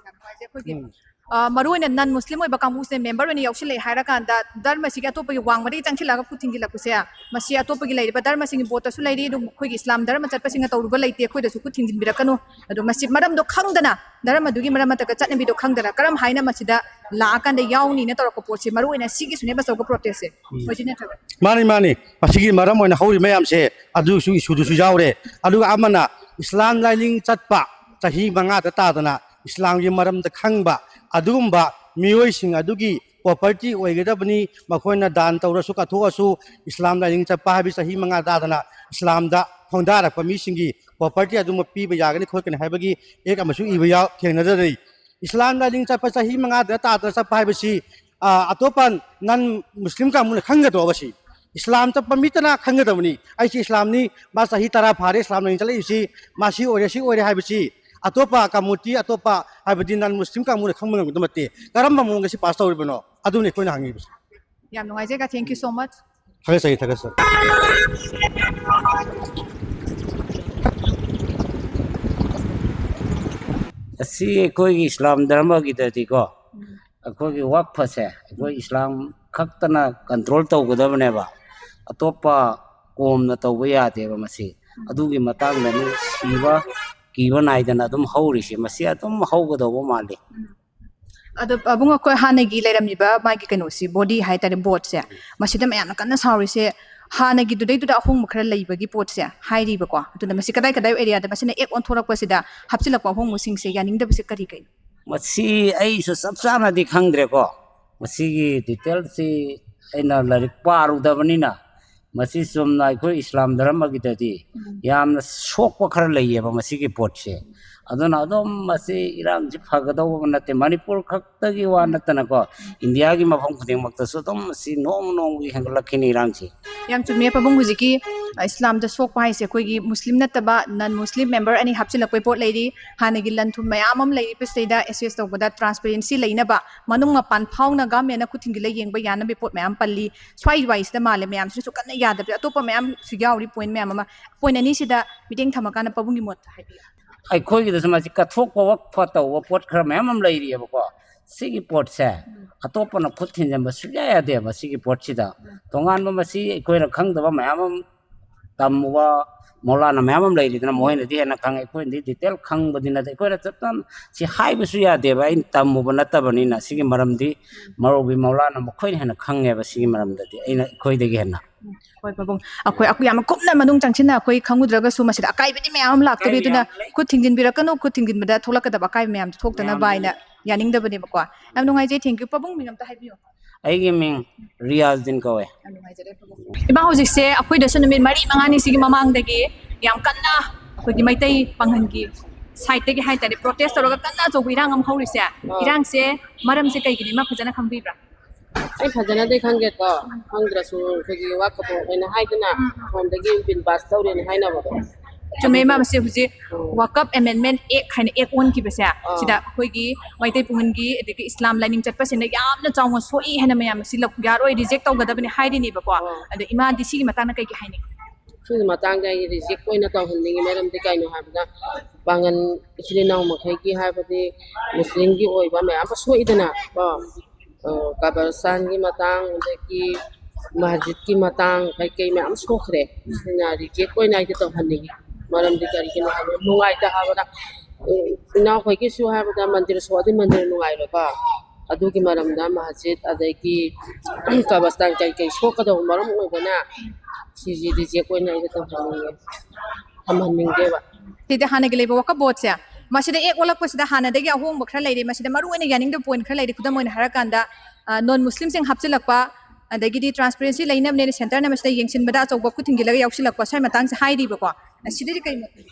ꯑꯩꯈꯣꯏꯒꯤ, ꯎꯝ꯫ ꯑ, ꯃꯔꯨꯑꯣꯏꯅ ꯅꯟ ꯃꯨꯁꯂꯤꯝ ꯑꯣꯏꯕ ꯀꯥꯡꯕꯨꯁꯦ ꯃꯦꯝꯕꯔ ꯑꯣꯏꯅ ꯌꯥꯎꯁꯤꯜꯂꯛꯑꯦ ꯍꯥꯏꯔꯀꯥꯟꯗ ꯙꯔꯃꯁꯤꯒꯤ ꯑꯇꯣꯞꯄꯒꯤ ꯋꯥꯡꯃꯗꯒꯤ ꯆꯪꯁꯤꯜꯂꯛꯑꯒ ꯈꯨꯠ ꯊꯤꯡꯖꯤꯜꯂꯛꯄꯁꯦ, ꯃꯁꯤ ꯑꯇꯣꯞꯄꯒꯤ ꯂꯩꯔꯤꯕ ꯙꯔꯃꯁꯤꯡꯒꯤ ꯕꯣꯔꯗꯇꯁꯨ ꯂꯩꯔꯤ, ꯑꯗꯨꯝ ꯑꯩꯈꯣꯏꯒꯤ ꯏꯁꯂꯥꯝ ꯙꯔꯃ ꯆꯠꯄꯁꯤꯡꯅ ꯇꯧꯔꯨꯕ ꯂꯩꯇꯦ, ꯑꯩꯈꯣꯏꯗꯁꯨ ꯈꯨꯠ ꯊꯤꯡꯖꯤꯟꯕꯤꯔꯛꯀꯅꯨ꯫ ꯑꯗꯣ ꯃꯁꯤ ꯃꯔꯝꯗꯣ ꯈꯪꯗꯅ, ꯙꯔꯃꯗꯨꯒꯤ ꯃꯔꯝ ꯅꯠꯇ꯭ꯔꯒ ꯆꯠꯅꯕꯤꯗꯣ ꯈꯪꯗꯅ ꯀꯔꯝ ꯍꯥꯏꯅ ꯃꯁꯤꯗ ꯂꯥꯛꯑꯀꯥꯟꯗ ꯌꯥꯎꯅꯤꯅ ꯇꯧꯔꯛꯄ ꯄꯣꯠꯁꯦ, ꯃꯔꯨꯑꯣꯏꯅ ꯁꯤꯒꯤꯁꯨꯅꯦꯕ ꯑꯆꯧꯕ ꯄ꯭ꯔꯣꯇꯦꯁꯁꯦ꯫ ꯎꯝ꯫ ꯑꯣꯏꯗꯣꯏ ꯅꯠꯇ꯭ꯔꯕ? ꯃꯥꯅꯤ, ꯃꯥꯅꯤ꯫ ꯃꯁꯤꯒꯤ ꯃꯔꯝ ꯑꯣꯏꯅ ꯍꯧꯔꯤ ꯃꯌꯥꯝꯁꯦ ꯑꯗꯨꯁꯨ ꯏꯁꯨꯗꯨꯁꯨ ꯌꯥꯎꯔꯦ꯫ ꯑꯗꯨꯒ ꯑꯃꯅ ꯏꯁꯂꯥꯝ ꯂꯥꯏꯅꯤꯡ ꯆꯠꯄ ꯆꯍꯤ ꯃꯉꯥꯗ ꯇꯥꯗꯅ ꯏꯁꯂꯥꯝꯒꯤ ꯃꯔꯝꯗ ꯈꯪꯕ ꯑꯗꯨꯒꯨꯝꯕ ꯃꯤꯑꯣꯏꯁꯤꯡ ꯑꯗꯨꯒꯤ ꯄ꯭ꯔꯣꯄꯔꯇꯤ ꯑꯣꯏꯒꯗꯕꯅꯤ꯫ ꯃꯈꯣꯏꯅ ꯗꯥꯟ ꯇꯧꯔꯁꯨ ꯀꯠꯊꯣꯛꯑꯁꯨ ꯏꯁꯂꯥꯝ ꯂꯥꯏꯅꯤꯡ ꯆꯠꯄ ꯍꯥꯏꯕꯁꯤ ꯆꯍꯤ ꯃꯉꯥ ꯇꯥꯗꯅ ꯏꯁꯂꯥꯝꯗ ꯈꯣꯡꯗꯥꯔꯛꯄ ꯃꯤꯁꯤꯡꯒꯤ ꯄ꯭ꯔꯣꯄꯔꯇꯤ ꯑꯗꯨꯃꯛ ꯄꯤꯕ ꯌꯥꯒꯅꯤ ꯈꯣꯠꯀꯅꯤ ꯍꯥꯏꯕꯒꯤ ꯑꯦꯛ ꯑꯃꯁꯨ ꯏꯕ ꯌꯥꯎ-, ꯊꯦꯡꯅꯖꯔꯤ꯫ ꯏꯁꯂꯥꯝ ꯂꯥꯏꯅꯤꯡ ꯆꯠꯄ ꯆꯍꯤ ꯃꯉꯥꯗ ꯇꯥꯗꯅ ꯆꯠꯄ ꯍꯥꯏꯕꯁꯤ ꯑ, ꯑꯇꯣꯞꯄ ꯅꯟ ꯃꯨꯁꯂꯤꯝ ꯀꯥꯡꯕꯨꯅ ꯈꯪꯒꯗꯧꯕꯁꯤ, ꯏꯁꯂꯥꯝ ꯆꯠꯄ ꯃꯤꯇꯅ ꯈꯪꯒꯗꯕꯅꯤ꯫ ꯑꯩꯁꯤ ꯏꯁꯂꯥꯝꯅꯤ, ꯃꯥ ꯆꯍꯤ ꯇꯔꯥ ꯐꯥꯔꯦ ꯏꯁꯂꯥꯝ ꯂꯥꯏꯅꯤꯡ ꯆꯠꯂꯛꯏꯕꯁꯤ, ꯃꯥ ꯁꯤ ꯑꯣꯏꯔꯦ, ꯁꯤ ꯑꯣꯏꯔꯦ ꯍꯥꯏꯕꯁꯤ ꯑꯇꯣꯞꯄ ꯀꯝꯃꯨꯅꯤꯇꯤ, ꯑꯇꯣꯞꯄ ꯍꯥꯏꯕꯗꯤ ꯅꯟ ꯃꯨꯁꯂꯤꯝ ꯀꯥꯡꯕꯨꯅ ꯈꯪꯕ ꯉꯝꯒꯗꯕ ꯅꯠꯇꯦ꯫ ꯀꯔꯝꯕ ꯃꯑꯣꯡꯗ ꯁꯤ ꯄꯥꯁ ꯇꯧꯔꯤꯕꯅꯣ? ꯑꯗꯨꯅꯤ ꯑꯩꯈꯣꯏꯅ ꯍꯪꯉꯤꯕꯁꯤ꯫ ꯌꯥꯝ ꯅꯨꯡꯉꯥꯏꯖꯩ, God, thank you so much. ꯊꯥꯒꯠꯆꯔꯤ, ꯊꯥꯒꯠꯆꯔꯤ꯫ ꯑꯁꯤ ꯑꯩꯈꯣꯏꯒꯤ ꯏꯁꯂꯥꯝ ꯙꯔꯃꯒꯤꯗꯗꯤꯀꯣ, ꯑꯩꯈꯣꯏꯒꯤ ꯋꯥꯛꯐꯁꯦ ꯑꯩꯈꯣꯏ ꯏꯁꯂꯥꯝ ꯈꯛꯇꯅ ꯀꯟꯇ꯭ꯔꯣꯜ ꯇꯧꯒꯗꯕꯅꯦꯕ, ꯑꯇꯣꯞꯄ ꯀꯣꯝꯅ ꯇꯧꯕ ꯌꯥꯗꯦꯕ꯫ ꯃꯁꯤ ꯑꯗꯨꯒꯤ ꯃꯇꯥꯡꯗꯅꯤ ꯁꯤꯕ ꯀꯤꯕ ꯅꯥꯏꯗꯅ ꯑꯗꯨꯝ ꯍꯧꯔꯤꯁꯦ꯫ ꯃꯁꯤ ꯑꯗꯨꯝ ꯍꯧꯒꯗꯧꯕ ꯃꯥꯜꯂꯤ꯫ ꯑꯗꯣ ꯄꯥꯕꯨꯡ, ꯑꯩꯈꯣꯏ ꯍꯥꯟꯅꯒꯤ ꯂꯩꯔꯝꯃꯤꯕ ꯃꯥꯒꯤ ꯀꯩꯅꯣꯁꯤ, ꯕꯣꯗꯤ ꯍꯥꯏꯇꯥꯔꯦ, ꯕꯣꯠꯁꯦ, ꯃꯁꯤꯗ ꯃꯌꯥꯝꯅ ꯀꯟꯅ ꯁꯥꯎꯔꯤꯁꯦ, ꯍꯥꯟꯅꯒꯤꯗꯨꯗꯩꯗꯨꯗ ꯑꯍꯣꯡꯕ ꯈꯔ ꯂꯩꯕꯒꯤ ꯄꯣꯠꯁꯦ ꯍꯥꯏꯔꯤꯕꯀꯣ꯫ ꯑꯗꯨꯅ ꯃꯁꯤ ꯀꯗꯥꯏ ꯀꯗꯥꯏ ꯑꯦꯔꯤꯌꯥꯗ ꯃꯁꯤꯅ ꯑꯦꯛ ꯑꯣꯟꯊꯣꯔꯛꯄꯁꯤꯗ ꯍꯥꯞꯆꯤꯜꯂꯛꯄ ꯑꯍꯣꯡꯕꯁꯤꯡꯁꯦ ꯌꯥꯅꯤꯡꯗꯕꯁꯦ ꯀꯔꯤ ꯀꯩꯅꯣ? ꯃꯁꯤ ꯑꯩꯁꯨ ꯆꯞ ꯆꯥꯅꯗꯤ ꯈꯪꯗ꯭ꯔꯦꯀꯣ꯫ ꯃꯁꯤꯒꯤ ꯗꯤꯇꯦꯜꯁꯤ ꯑꯩꯅ ꯂꯥꯏꯔꯤꯛ ꯄꯥꯔꯨꯗꯕꯅꯤꯅ, ꯃꯁꯤ ꯆꯨꯝꯅ ꯑꯩꯈꯣꯏ ꯏꯁꯂꯥꯝ ꯙꯔꯃꯒꯤꯗꯗꯤ ꯌꯥꯝꯅ ꯁꯣꯛꯄ ꯈꯔ ꯂꯩꯌꯦꯕ ꯃꯁꯤꯒꯤ ꯄꯣꯠꯁꯦ꯫ ꯑꯗꯨꯅ ꯑꯗꯨꯝ ꯃꯁꯤ ꯏꯔꯥꯡꯁꯤ ꯐꯒꯗꯧꯕ ꯅꯠꯇꯦ꯫ ꯃꯅꯤꯄꯨꯔ ꯈꯛꯇꯒꯤ ꯋꯥ ꯅꯠꯇꯅꯀꯣ, ꯏꯟꯗꯤꯌꯥꯒꯤ ꯃꯐꯝ ꯈꯨꯗꯤꯡꯃꯛꯇꯁꯨ ꯑꯗꯨꯝ ꯃꯁꯤ ꯅꯣꯡꯃ ꯅꯣꯡꯃꯒꯤ ꯍꯦꯟꯒꯠꯂꯛꯈꯤꯅꯤ ꯏꯔꯥꯡꯁꯤ꯫ ꯌꯥꯝ ꯆꯨꯝꯃꯦ ꯄꯥꯕꯨꯡ, ꯍꯧꯖꯤꯛꯀꯤ, ꯑ, ꯏꯁꯂꯥꯝꯗ ꯁꯣꯛꯄ ꯍꯥꯏꯁꯦ ꯑꯩꯈꯣꯏꯒꯤ ꯃꯨꯁꯂꯤꯝ ꯅꯠꯇꯕ ꯅꯟ ꯃꯨꯁꯂꯤꯝ ꯃꯦꯝꯕꯔ ꯑꯅꯤ ꯍꯥꯞꯆꯤꯜꯂꯛꯄꯩ ꯄꯣꯠ ꯂꯩꯔꯤ꯫ ꯍꯥꯟꯅꯒꯤ ꯂꯟ ꯊꯨꯝ ꯃꯌꯥꯝ ꯑꯃ ꯂꯩꯔꯤꯕꯁꯤꯗꯩꯗ ꯑꯦꯁꯦꯁ ꯇꯧꯕꯗ ꯇ꯭ꯔꯥꯟꯁꯄꯦꯔꯦꯟꯁꯤ ꯂꯩꯅꯕ, ꯃꯅꯨꯡ ꯃꯄꯥꯟ ꯐꯥꯎꯅ ꯒꯃꯦꯟꯅ ꯈꯨꯠ ꯊꯤꯡꯖꯤꯜꯂ ꯌꯦꯡꯕ ꯌꯥꯅꯕꯒꯤ ꯄꯣꯠ ꯃꯌꯥꯝ ꯄꯜꯂꯤ꯫ ꯁ꯭ꯋꯥꯏ ꯋꯥꯏꯁꯤꯗ ꯃꯥꯜꯂꯦ ꯃꯌꯥꯝꯁꯤꯅꯁꯨ ꯀꯟꯅ ꯌꯥꯗꯕꯁꯦ꯫ ꯑꯇꯣꯞꯄ ꯃꯌꯥꯝꯁꯨ ꯌꯥꯎꯔꯤ, ꯄꯣꯏꯟ ꯃꯌꯥꯝ ꯑꯃ꯫ ꯄꯣꯏꯟ ꯑꯅꯤꯁꯤꯗ ꯃꯤꯠꯌꯦꯡ ꯊꯝꯃꯀꯥꯟꯗ ꯄꯥꯕꯨꯡꯒꯤ ꯃꯣꯠꯇ ꯍꯥꯏꯕꯤꯌꯨ꯫ ꯑꯩꯈꯣꯏꯒꯤꯗꯁꯨ ꯃꯁꯤ ꯀꯠꯊꯣꯛꯄ ꯋꯛꯐ ꯇꯧꯕ ꯄꯣꯠ ꯈꯔ ꯃꯌꯥꯝ ꯑꯃ ꯂꯩꯔꯤꯑꯕꯀꯣ꯫ ꯁꯤꯒꯤ ꯄꯣꯠꯁꯦ ꯑꯇꯣꯞꯄꯅ ꯈꯨꯠ ꯊꯤꯟꯖꯤꯟꯕ ꯁꯨꯡꯌꯥ ꯌꯥꯗꯦꯕ꯫ ꯁꯤꯒꯤ ꯄꯣꯠꯁꯤꯗ ꯇꯣꯉꯥꯟꯕ ꯃꯁꯤ ꯑꯩꯈꯣꯏꯅ ꯈꯪꯗꯕ ꯃꯌꯥꯝ ꯑꯃ ꯇꯝꯃꯨꯕ ꯃꯧꯂꯥꯅꯥ ꯃꯌꯥꯝ ꯑꯃ ꯂꯩꯔꯤꯗꯅ, ꯃꯈꯣꯏꯅꯗꯤ ꯍꯦꯟꯅ ꯈꯪꯉꯦ꯫ ꯑꯩꯈꯣꯏꯅꯗꯤ ꯗꯤꯇꯦꯜ ꯈꯪꯕꯗꯤ ꯅꯠꯇꯦ꯫ ꯑꯩꯈꯣꯏꯅ ꯆꯞ ꯆꯥꯅ ꯁꯤ ꯍꯥꯏꯕꯁꯨ ꯌꯥꯗꯦꯕ, ꯑꯩꯅ ꯇꯝꯃꯨꯕ ꯅꯠꯇꯕꯅꯤꯅ꯫ ꯁꯤꯒꯤ ꯃꯔꯝꯗꯤ ꯃꯧꯔꯨꯕꯤ ꯃꯧꯂꯥꯅꯥ ꯃꯈꯣꯏꯅ ꯍꯦꯟꯅ ꯈꯪꯉꯦꯕ ꯁꯤꯒꯤ ꯃꯔꯝꯗꯗꯤ, ꯑꯩꯅ ꯑꯩꯈꯣꯏꯗꯒꯤ ꯍꯦꯟꯅ꯫ ꯍꯣꯏ ꯄꯥꯕꯨꯡ, ꯑꯩꯈꯣꯏ ꯑꯩꯈꯣꯏ ꯌꯥꯝ ꯀꯨꯞꯅ ꯃꯅꯨꯡ ꯆꯪꯁꯤꯟꯅ ꯑꯩꯈꯣꯏ ꯈꯪꯉꯨꯗ꯭ꯔꯒꯁꯨ ꯃꯁꯤꯗ ꯑꯀꯥꯏꯕꯗꯤ ꯃꯌꯥꯝ ꯑꯃ ꯂꯥꯛꯇꯣꯔꯤ꯫ ꯑꯗꯨꯅ ꯈꯨꯠ ꯊꯤꯡꯖꯤꯟꯕꯤꯔꯛꯀꯅꯨ, ꯈꯨꯠ ꯊꯤꯡꯖꯤꯟꯕꯗ ꯊꯣꯛꯂꯛꯀꯗꯕ ꯑꯀꯥꯏꯕ ꯃꯌꯥꯝꯗꯣ ꯊꯣꯛꯇꯅꯕ ꯍꯥꯏꯅ ꯌꯥꯅꯤꯡꯗꯕꯅꯦꯕꯀꯣ꯫ ꯌꯥꯝ ꯅꯨꯡꯉꯥꯏꯖꯩ, ꯊꯦꯡꯀ꯭ꯌꯨ꯫ ꯄꯥꯕꯨꯡ ꯃꯤꯡ ꯑꯝꯇ ꯍꯥꯏꯕꯤꯌꯨ꯫ ꯑꯩꯒꯤ ꯃꯤꯡ ꯔꯤꯌꯥꯖꯗꯤꯟ ꯀꯧꯋꯦ꯫ ꯌꯥꯝ ꯅꯨꯡꯉꯥꯏꯖꯔꯦ ꯄꯥꯕꯨꯡ꯫ ꯏꯃꯥ, ꯍꯧꯖꯤꯛꯁꯦ ꯑꯩꯈꯣꯏꯗꯁꯨ ꯅꯨꯃꯤꯠ ꯃꯔꯤ ꯃꯉꯥꯅꯤ ꯁꯤꯒꯤ ꯃꯃꯥꯡꯗꯒꯤ ꯌꯥꯝ ꯀꯟꯅ ꯑꯩꯈꯣꯏꯒꯤ ꯃꯩꯇꯩ ꯄꯥꯡꯒꯜꯒꯤ ꯁꯥꯏꯠꯇꯒꯤ ꯍꯥꯏꯇꯥꯔꯦ, ꯄ꯭ꯔꯣꯇꯦꯁ ꯇꯧꯔꯒ ꯀꯟꯅ ꯑꯆꯧꯕ ꯏꯔꯥꯡ ꯑꯃ ꯍꯧꯔꯤꯁꯦ꯫ ꯏꯔꯥꯡꯁꯦ ꯃꯔꯝꯁꯦ ꯀꯩꯒꯤꯅꯣ ꯏꯃꯥ ꯐꯖꯅ ꯈꯪꯕꯤꯕ꯭ꯔꯥ? ꯑꯩ ꯐꯖꯅꯗꯤ ꯈꯪꯒꯦꯀꯣ, ꯈꯪꯗ꯭ꯔꯁꯨ ꯑꯩꯈꯣꯏꯒꯤ ꯋꯥ ꯀꯕꯣꯛ ꯑꯣꯏꯅ ꯍꯥꯏꯗꯅ ꯐꯣꯟꯗꯒꯤ ꯕꯤꯜ ꯄꯥꯁ ꯇꯧꯔꯦꯅ ꯍꯥꯏꯅꯕꯗꯣ꯫ ꯆꯨꯝꯃꯦ ꯏꯃꯥ, ꯃꯁꯤ ꯍꯧꯖꯤꯛ ꯋꯥꯀꯞ ꯑꯦꯃꯦꯟꯃꯦꯟ ꯑꯦꯛ ꯍꯥꯏꯅ ꯑꯦꯛ ꯑꯣꯟꯈꯤꯕꯁꯦ, ꯁꯤꯗ ꯑꯩꯈꯣꯏꯒꯤ ꯃꯩꯇꯩ ꯄꯨꯡꯒꯜꯒꯤ ꯑꯗꯒꯤ ꯏꯁꯂꯥꯝ ꯂꯥꯏꯅꯤꯡ ꯆꯠꯄꯁꯤꯡꯅ ꯌꯥꯝꯅ ꯆꯥꯎꯅ ꯁꯣꯛꯏ ꯍꯥꯏꯅ ꯃꯌꯥꯝꯅ ꯁꯤ ꯂꯧ-, ꯌꯥꯔꯣꯏ, ꯔꯤꯖꯦꯛ ꯇꯧꯒꯗꯕꯅꯤ ꯍꯥꯏꯔꯤꯅꯦꯕꯀꯣ꯫ ꯑꯗꯣ ꯏꯃꯥꯗꯤ ꯁꯤꯒꯤ ꯃꯇꯥꯡꯗ ꯀꯩ ꯀꯩ ꯍꯥꯏꯅꯤꯡꯉꯤ? ꯁꯤꯒꯤ ꯃꯇꯥꯡꯗ ꯑꯩ ꯔꯤꯖꯦꯛ ꯑꯣꯏꯅ ꯇꯧꯍꯟꯅꯤꯡꯉꯤ꯫ ꯃꯔꯝꯗꯤ ꯀꯩꯅꯣ ꯍꯥꯏꯕꯗ, ꯄꯥꯡꯒꯜ ꯏꯆꯤꯜ ꯏꯅꯥꯎ ꯃꯈꯩꯒꯤ ꯍꯥꯏꯕꯗꯤ ꯃꯨꯁꯂꯤꯝꯒꯤ ꯑꯣꯏꯕ ꯃꯌꯥꯝ ꯑꯃ ꯁꯣꯛꯏꯗꯅ ꯀꯣ꯫ ꯑ, ꯀꯕꯔꯁꯇꯥꯟꯒꯤ ꯃꯇꯥꯡ, ꯑꯗꯒꯤ ꯃꯁꯖꯤꯠꯀꯤ ꯃꯇꯥꯡ, ꯀꯩꯀꯩ ꯃꯌꯥꯝ ꯁꯣꯛꯈ꯭ꯔꯦ꯫ ꯁꯤꯅ ꯔꯤꯖꯦꯛ ꯑꯣꯏꯅ ꯑꯩꯗꯤ ꯇꯧꯍꯟꯅꯤꯡꯉꯤ꯫ ꯃꯔꯝꯗꯤ ꯀꯔꯤꯒꯤꯅꯣ ꯍꯥꯏꯕꯗ, ꯅꯨꯡꯉꯥꯏꯇ ꯍꯥꯏꯕꯗ, ꯎꯝ, ꯏꯅꯥꯎꯈꯣꯏꯒꯤꯁꯨ ꯍꯥꯏꯕꯗ ꯃꯟꯗꯤꯔ ꯁꯣꯛꯑꯗꯤ ꯃꯟꯗꯤꯔ ꯅꯨꯡꯉꯥꯏꯔꯣꯏꯀꯣ꯫ ꯑꯗꯨꯒꯤ ꯃꯔꯝꯗ ꯃꯁꯖꯤꯠ ꯑꯗꯒꯤ ꯀꯕꯔꯁꯇꯥꯟ ꯀꯩꯀꯩ ꯁꯣꯛꯀꯗꯧꯕ ꯃꯔꯝ ꯑꯣꯏꯕꯅ ꯁꯤꯁꯤ ꯔꯤꯖꯦꯛ ꯑꯣꯏꯅ ꯑꯩꯗꯤ ꯇꯧꯍꯟꯅꯤꯡꯉꯦ, ꯊꯝꯍꯟꯅꯤꯡꯗꯦꯕ꯫ ꯁꯤꯗ ꯍꯥꯟꯅꯒꯤ ꯂꯩꯕ ꯋꯥꯀꯞ ꯕꯣꯔꯗꯁꯦ, ꯃꯁꯤꯗ ꯑꯦꯛ ꯑꯣꯜꯂꯛꯄꯁꯤꯗ ꯍꯥꯟꯅꯗꯒꯤ ꯑꯍꯣꯡꯕ ꯈꯔ ꯂꯩꯔꯤ꯫ ꯃꯁꯤꯗ ꯃꯔꯨ ꯑꯣꯏꯅ ꯌꯥꯅꯤꯡꯗꯕ ꯄꯣꯏꯟ ꯈꯔ ꯂꯩꯔꯤ꯫ ꯈꯨꯗꯝ ꯑꯣꯏꯅ ꯍꯥꯏꯔꯀꯥꯟꯗ, ꯑ, ꯅꯣꯟ ꯃꯨꯁꯂꯤꯝꯁꯤꯡ ꯍꯥꯞꯆꯤꯜꯂꯛꯄ, ꯑꯗꯒꯤꯗꯤ ꯇ꯭ꯔꯥꯟꯁꯄꯦꯔꯦꯟꯁꯤ ꯂꯩꯅꯕꯅꯦꯅ ꯁꯦꯟꯇꯔꯅ ꯃꯁꯤꯗ ꯌꯦꯡꯁꯤꯟꯕꯗ ꯑꯆꯧꯕ ꯈꯨꯠ ꯊꯤꯡꯖꯤꯜꯂꯒ ꯌꯥꯎꯁꯤꯜꯂꯛꯄ, ꯁ꯭ꯋꯥꯏ ꯃꯇꯥꯡꯁꯦ ꯍꯥꯏꯔꯤꯕꯀꯣ꯫ ꯁꯤꯗꯗꯤ ꯀꯩ ꯃꯣꯠ ꯂꯩ?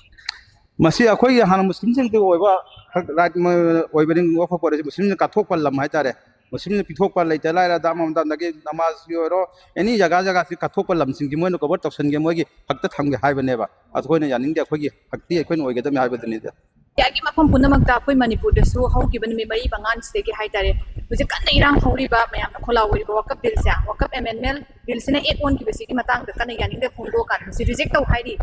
ꯃꯁꯤ ꯑꯩꯈꯣꯏꯒꯤ ꯍꯥꯟꯅ ꯃꯨꯁꯂꯤꯝꯁꯤꯡꯗꯤ ꯑꯣꯏꯕ ꯍꯛ ꯔꯥꯏꯠ ꯑꯣꯏꯕꯅꯤ, ꯋꯥꯐ ꯄꯣꯠ ꯑꯁꯤ ꯃꯨꯁꯂꯤꯝꯅ ꯀꯠꯊꯣꯛꯄ ꯂꯝ ꯍꯥꯏꯇꯥꯔꯦ꯫ ꯃꯨꯁꯂꯤꯝꯅ ꯄꯤꯊꯣꯛꯄ ꯂꯩꯇ ꯂꯥꯏꯔꯗ ꯑꯃꯃꯝꯗ ꯑꯗꯒꯤ ꯅꯃꯥꯖꯀꯤ ꯑꯣꯏꯔꯣ, ꯑꯦꯅꯤ ꯖꯒꯥ ꯖꯒꯥꯁꯤ ꯀꯠꯊꯣꯛꯄ ꯂꯝꯁꯤꯡꯁꯤ ꯃꯣꯏꯅ ꯀꯣꯚꯔ ꯇꯧꯁꯟꯒꯦ, ꯃꯣꯏꯒꯤ ꯍꯛꯇ ꯊꯝꯒꯦ ꯍꯥꯏꯕꯅꯦꯕ꯫ ꯑꯩꯈꯣꯏꯅ ꯌꯥꯅꯤꯡꯗꯦ, ꯑꯩꯈꯣꯏꯒꯤ ꯍꯛꯇꯤ ꯑꯩꯈꯣꯏꯅ ꯑꯣꯏꯒꯗꯕꯅꯤ ꯍꯥꯏꯕꯗꯨꯅꯤꯗ꯫ ꯏꯟꯗꯤꯌꯥꯒꯤ ꯃꯐꯝ ꯄꯨꯝꯅꯃꯛꯇ ꯑꯩꯈꯣꯏ ꯃꯅꯤꯄꯨꯔꯗꯁꯨ ꯍꯧꯈꯤꯕ ꯅꯨꯃꯤꯠ ꯃꯔꯤ ꯃꯉꯥꯅꯤꯁꯤꯗꯒꯤ ꯍꯥꯏꯇꯥꯔꯦ, ꯍꯧꯖꯤꯛ ꯀꯟꯅ ꯏꯔꯥꯡ ꯍꯧꯔꯤꯕ, ꯃꯌꯥꯝꯅ ꯈꯣꯜꯂꯥꯎ ꯑꯣꯏꯔꯤꯕ ꯋꯥꯀꯞ ꯕꯤꯜꯁꯦ, ꯋꯥꯀꯞ ꯑꯦꯃꯦꯟꯃꯦꯟ ꯕꯤꯜꯁꯤꯅ ꯑꯦꯛ ꯑꯣꯟꯈꯤꯕꯁꯤꯒꯤ ꯃꯇꯥꯡꯗ ꯀꯟꯅ ꯌꯥꯅꯤꯡꯗꯕ ꯐꯣꯡꯗꯣꯛꯑꯀꯥꯟꯗ ꯃꯁꯤ ꯔꯤꯖꯦꯛ ꯇꯧ ꯍꯥꯏꯔꯤ꯫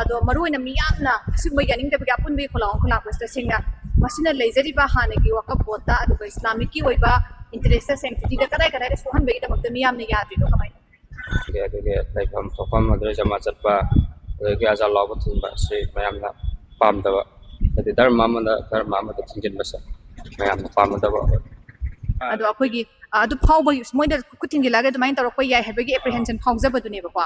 ꯑꯗꯣ ꯃꯔꯨꯑꯣꯏꯅ ꯃꯤꯌꯥꯝꯅ ꯑꯁꯤꯒꯨꯝꯕ ꯌꯥꯅꯤꯡꯗꯕꯒꯤ ꯑꯄꯨꯟꯕꯒꯤ ꯈꯣꯜꯂꯥꯎ ꯑꯃ ꯈꯣꯜꯂꯥꯛꯄꯁꯤꯗ ꯁꯦꯡꯅ ꯃꯁꯤꯅ ꯂꯩꯖꯔꯤꯕ ꯍꯥꯟꯅꯒꯤ ꯋꯥꯀꯞ ꯕꯣꯔꯗꯇ ꯑꯗꯨꯒ ꯏꯁꯂꯥꯃꯤꯛꯀꯤ ꯑꯣꯏꯕ ꯏꯟꯇꯔꯦꯁꯇ ꯁꯦꯡꯁꯤꯇꯤꯗ ꯀꯗꯥꯏ ꯀꯗꯥꯏꯗ ꯁꯣꯛꯍꯟꯕꯒꯤꯗꯃꯛꯇ ꯃꯤꯌꯥꯝꯅ ꯌꯥꯗ꯭ꯔꯤꯅꯣ, ꯀꯃꯥꯏꯅ? ꯑꯗꯒꯤ ꯂꯩꯐꯝ ꯊꯣꯛꯐꯝ ꯑꯗꯨꯗ ꯖꯃꯥ ꯆꯠꯄ, ꯑꯗꯒꯤ ꯑꯖꯥ ꯂꯥꯎꯕ ꯊꯤꯡꯕ ꯑꯁꯤ ꯃꯌꯥꯝꯅ ꯄꯥꯝꯗꯕ, ꯍꯥꯏꯗꯤ ꯙꯔꯃ ꯑꯃꯅ ꯙꯔꯃ ꯑꯃꯗ ꯊꯤꯡꯖꯤꯟꯕꯁꯦ ꯃꯌꯥꯝꯅ ꯄꯥꯝꯅꯗꯕ꯫ ꯑꯗꯣ ꯑꯩꯈꯣꯏꯒꯤ, ꯑ, ꯑꯗꯨ ꯐꯥꯎꯕ, ꯃꯣꯏꯗ ꯈꯨꯠ ꯊꯤꯡꯖꯤꯜꯂꯛꯑꯒ ꯑꯗꯨꯃꯥꯏꯅ ꯇꯧꯔꯛꯄ ꯌꯥꯏ ꯍꯥꯏꯕꯒꯤ ꯑꯦꯄ꯭ꯔꯤꯍꯦꯟꯁꯟ ꯐꯥꯎꯖꯕꯗꯨꯅꯦꯕꯀꯣ꯫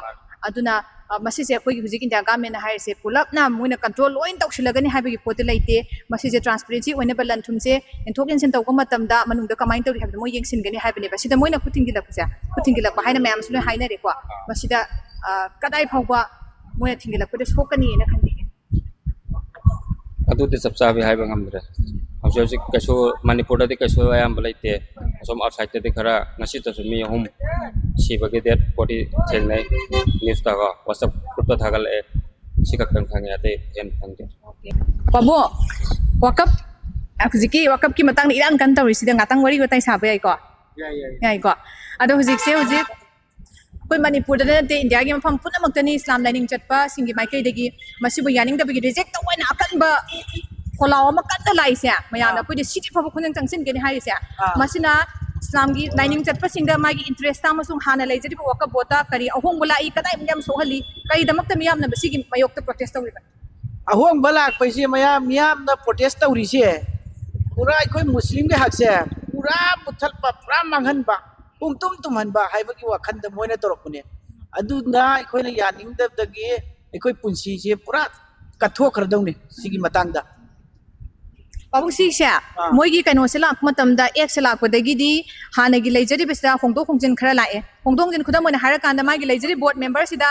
ꯑꯗꯨꯅ, ꯑ, ꯃꯁꯤꯁꯦ ꯑꯩꯈꯣꯏꯒꯤ ꯍꯧꯖꯤꯛ ꯏꯟꯗꯤꯌꯥ ꯒꯃꯦꯟꯅ ꯍꯥꯏꯔꯤꯁꯦ ꯄꯨꯂꯞꯅ ꯃꯣꯏꯅ ꯀꯟꯇ꯭ꯔꯣꯜ ꯂꯣꯏꯅ ꯇꯧꯁꯤꯜꯂꯒꯅꯤ ꯍꯥꯏꯕꯒꯤ ꯄꯣꯠꯇꯤ ꯂꯩꯇꯦ꯫ ꯃꯁꯤꯁꯦ ꯇ꯭ꯔꯥꯟꯁꯄꯦꯔꯦꯟꯁꯤ ꯑꯣꯏꯅꯕ ꯂꯟ ꯊꯨꯝꯁꯦ ꯌꯦꯟꯊꯣꯛ ꯌꯦꯟꯁꯤꯟ ꯇꯧꯕ ꯃꯇꯝꯗ ꯃꯅꯨꯡꯗ ꯀꯃꯥꯏꯅ ꯇꯧꯔꯤ ꯍꯥꯏꯕꯗꯣ ꯃꯣꯏ ꯌꯦꯡꯁꯤꯟꯒꯅꯤ ꯍꯥꯏꯕꯅꯦꯕ꯫ ꯁꯤꯗ ꯃꯣꯏꯅ ꯈꯨꯠ ꯊꯤꯡꯖꯤꯜꯂꯛꯄꯁꯦ, ꯈꯨꯠ ꯊꯤꯡꯖꯤꯜꯂꯛꯄ ꯍꯥꯏꯅ ꯃꯌꯥꯝꯁꯨ ꯂꯣꯏ ꯍꯥꯏꯅꯔꯦꯀꯣ꯫ ꯃꯁꯤꯗ, ꯑ, ꯀꯗꯥꯏ ꯐꯥꯎꯕ ꯃꯣꯏꯅ ꯊꯤꯡꯖꯤꯜꯂꯛꯄꯗ ꯁꯣꯛꯀꯅꯤꯅ ꯈꯟꯕꯤꯒꯦ? ꯑꯗꯨꯗꯤ ꯆꯞ ꯆꯥꯕꯤ ꯍꯥꯏꯕ ꯉꯝꯗ꯭ꯔꯦ꯫ ꯍꯧꯖꯤꯛ ꯍꯧꯖꯤꯛ ꯀꯩꯁꯨ ꯃꯅꯤꯄꯨꯔꯗꯗꯤ ꯀꯩꯁꯨ ꯑꯌꯥꯝꯕ ꯂꯩꯇꯦ꯫ ꯑꯁꯣꯝ ꯑꯥꯎꯠꯁꯥꯏꯗꯠꯇꯗꯤ ꯈꯔ, ꯉꯁꯤꯇꯁꯨ ꯃꯤ ꯑꯍꯨꯝ ꯁꯤꯕꯒꯤ ꯗꯦꯠ ꯕꯣꯗꯤ ꯊꯦꯡꯅꯩ, ꯅ꯭ꯌꯨꯁꯇꯀꯣ, ꯋꯥꯆꯞ ꯒ꯭ꯔꯨꯞꯇ ꯊꯥꯒꯠꯂꯛꯑꯦ꯫ ꯁꯤ ꯈꯛꯇꯪ ꯈꯪꯉꯦ, ꯑꯇꯩ ꯍꯦꯟꯅ ꯈꯪꯗꯦ꯫ ꯄꯥꯕꯨꯡ, ꯋꯥꯀꯞ, ꯍꯧꯖꯤꯛꯀꯤ ꯋꯥꯀꯞꯀꯤ ꯃꯇꯥꯡꯗ ꯏꯔꯥꯡ ꯀꯟꯅ ꯇꯧꯔꯤꯁꯤꯗ ꯉꯥꯛꯇꯪ ꯋꯥꯔꯤ ꯋꯥꯇꯥꯏ ꯁꯥꯕ ꯌꯥꯏꯀꯣ? ꯌꯥꯏꯀꯣ? ꯑꯗꯣ ꯍꯧꯖꯤꯛꯁꯦ, ꯍꯧꯖꯤꯛ ꯑꯩꯈꯣꯏ ꯃꯅꯤꯄꯨꯔꯗ ꯅꯠꯇꯦ, ꯏꯟꯗꯤꯌꯥꯒꯤ ꯃꯐꯝ ꯄꯨꯝꯅꯃꯛꯇꯅꯤ ꯏꯁꯂꯥꯝ ꯂꯥꯏꯅꯤꯡ ꯆꯠꯄꯁꯤꯡꯒꯤ ꯃꯥꯏꯀꯩꯗꯒꯤ ꯃꯁꯤꯕꯨ ꯌꯥꯅꯤꯡꯗꯕꯒꯤ ꯔꯤꯖꯦꯛ ꯇꯧꯕ ꯑꯣꯏꯅ ꯑꯀꯟꯕ ꯈꯣꯜꯂꯥꯎ ꯑꯃ ꯀꯟꯅ ꯂꯥꯛꯏꯁꯦ꯫ ꯃꯌꯥꯝꯅ ꯑꯥ꯫ ꯑꯩꯈꯣꯏꯗꯤ ꯁꯤꯗꯤ ꯐꯕ ꯈꯨꯗꯤꯡ ꯆꯪꯁꯤꯟꯒꯅꯤ ꯍꯥꯏꯔꯤꯁꯦ꯫ ꯑꯥ꯫ ꯃꯁꯤꯅ ꯏꯁꯂꯥꯝꯒꯤ ꯂꯥꯏꯅꯤꯡ ꯆꯠꯄꯁꯤꯡꯗ ꯃꯥꯒꯤ ꯏꯟꯇꯔꯦꯁꯇ ꯑꯃꯁꯨꯡ ꯍꯥꯟꯅ ꯂꯩꯖꯔꯤꯕ ꯋꯥꯀꯞ ꯕꯣꯔꯗꯇ ꯀꯔꯤ ꯑꯍꯣꯡꯕ ꯂꯥꯛꯏ, ꯀꯗꯥꯏꯃꯨꯛ ꯌꯥꯝ ꯁꯣꯛꯍꯜꯂꯤ, ꯀꯔꯤꯗꯃꯛꯇ ꯃꯤꯌꯥꯝꯅ ꯃꯁꯤꯒꯤ ꯃꯥꯌꯣꯛꯇ ꯄ꯭ꯔꯣꯇꯦꯁ ꯇꯧꯔꯤꯕ? ꯑꯍꯣꯡꯕ ꯂꯥꯛꯄꯩꯁꯦ, ꯃꯌꯥꯝ, ꯃꯤꯌꯥꯝꯅ ꯄ꯭ꯔꯣꯇꯦꯁ ꯇꯧꯔꯤꯁꯦ ꯄꯨꯔꯥ ꯑꯩꯈꯣꯏ ꯃꯨꯁꯂꯤꯝꯒꯤ ꯍꯛꯁꯦ ꯄꯨꯔꯥ ꯃꯨꯊꯠꯄ, ꯄꯨꯔꯥ ꯃꯥꯡꯍꯟꯕ, ꯄꯨꯡꯇꯨꯝ ꯇꯨꯝꯍꯟꯕ ꯍꯥꯏꯕꯒꯤ ꯋꯥꯈꯜꯗ ꯃꯣꯏꯅ ꯇꯧꯔꯛꯄꯅꯦ꯫ ꯑꯗꯨꯅ ꯑꯩꯈꯣꯏꯅ ꯌꯥꯅꯤꯡꯗꯕꯗꯒꯤ ꯑꯩꯈꯣꯏ ꯄꯨꯟꯁꯤꯁꯦ ꯄꯨꯔꯥ ꯀꯠꯊꯣꯛꯈ꯭ꯔꯗꯧꯅꯤ ꯁꯤꯒꯤ ꯃꯇꯥꯡꯗ꯫ ꯄꯥꯕꯨꯡ, ꯁꯤꯁꯦ, ꯑꯥ꯫ ꯃꯣꯏꯒꯤ ꯀꯩꯅꯣꯁꯦ ꯂꯥꯛꯄ ꯃꯇꯝꯗ, ꯑꯦꯛꯁꯦ ꯂꯥꯛꯄꯗꯒꯤꯗꯤ ꯍꯥꯟꯅꯒꯤ ꯂꯩꯖꯔꯤꯕꯁꯤꯗ ꯍꯣꯡꯗꯣꯛ ꯍꯣꯡꯖꯤꯟ ꯈꯔ ꯂꯥꯛꯑꯦ꯫ ꯍꯣꯡꯗꯣꯛ ꯍꯣꯡꯖꯤꯟ, ꯈꯨꯗꯝ ꯑꯣꯏꯅ ꯍꯥꯏꯔꯀꯥꯟꯗ, ꯃꯥꯒꯤ ꯂꯩꯖꯔꯤꯕ ꯕꯣꯔꯗ ꯃꯦꯝꯕꯔꯁꯤꯗ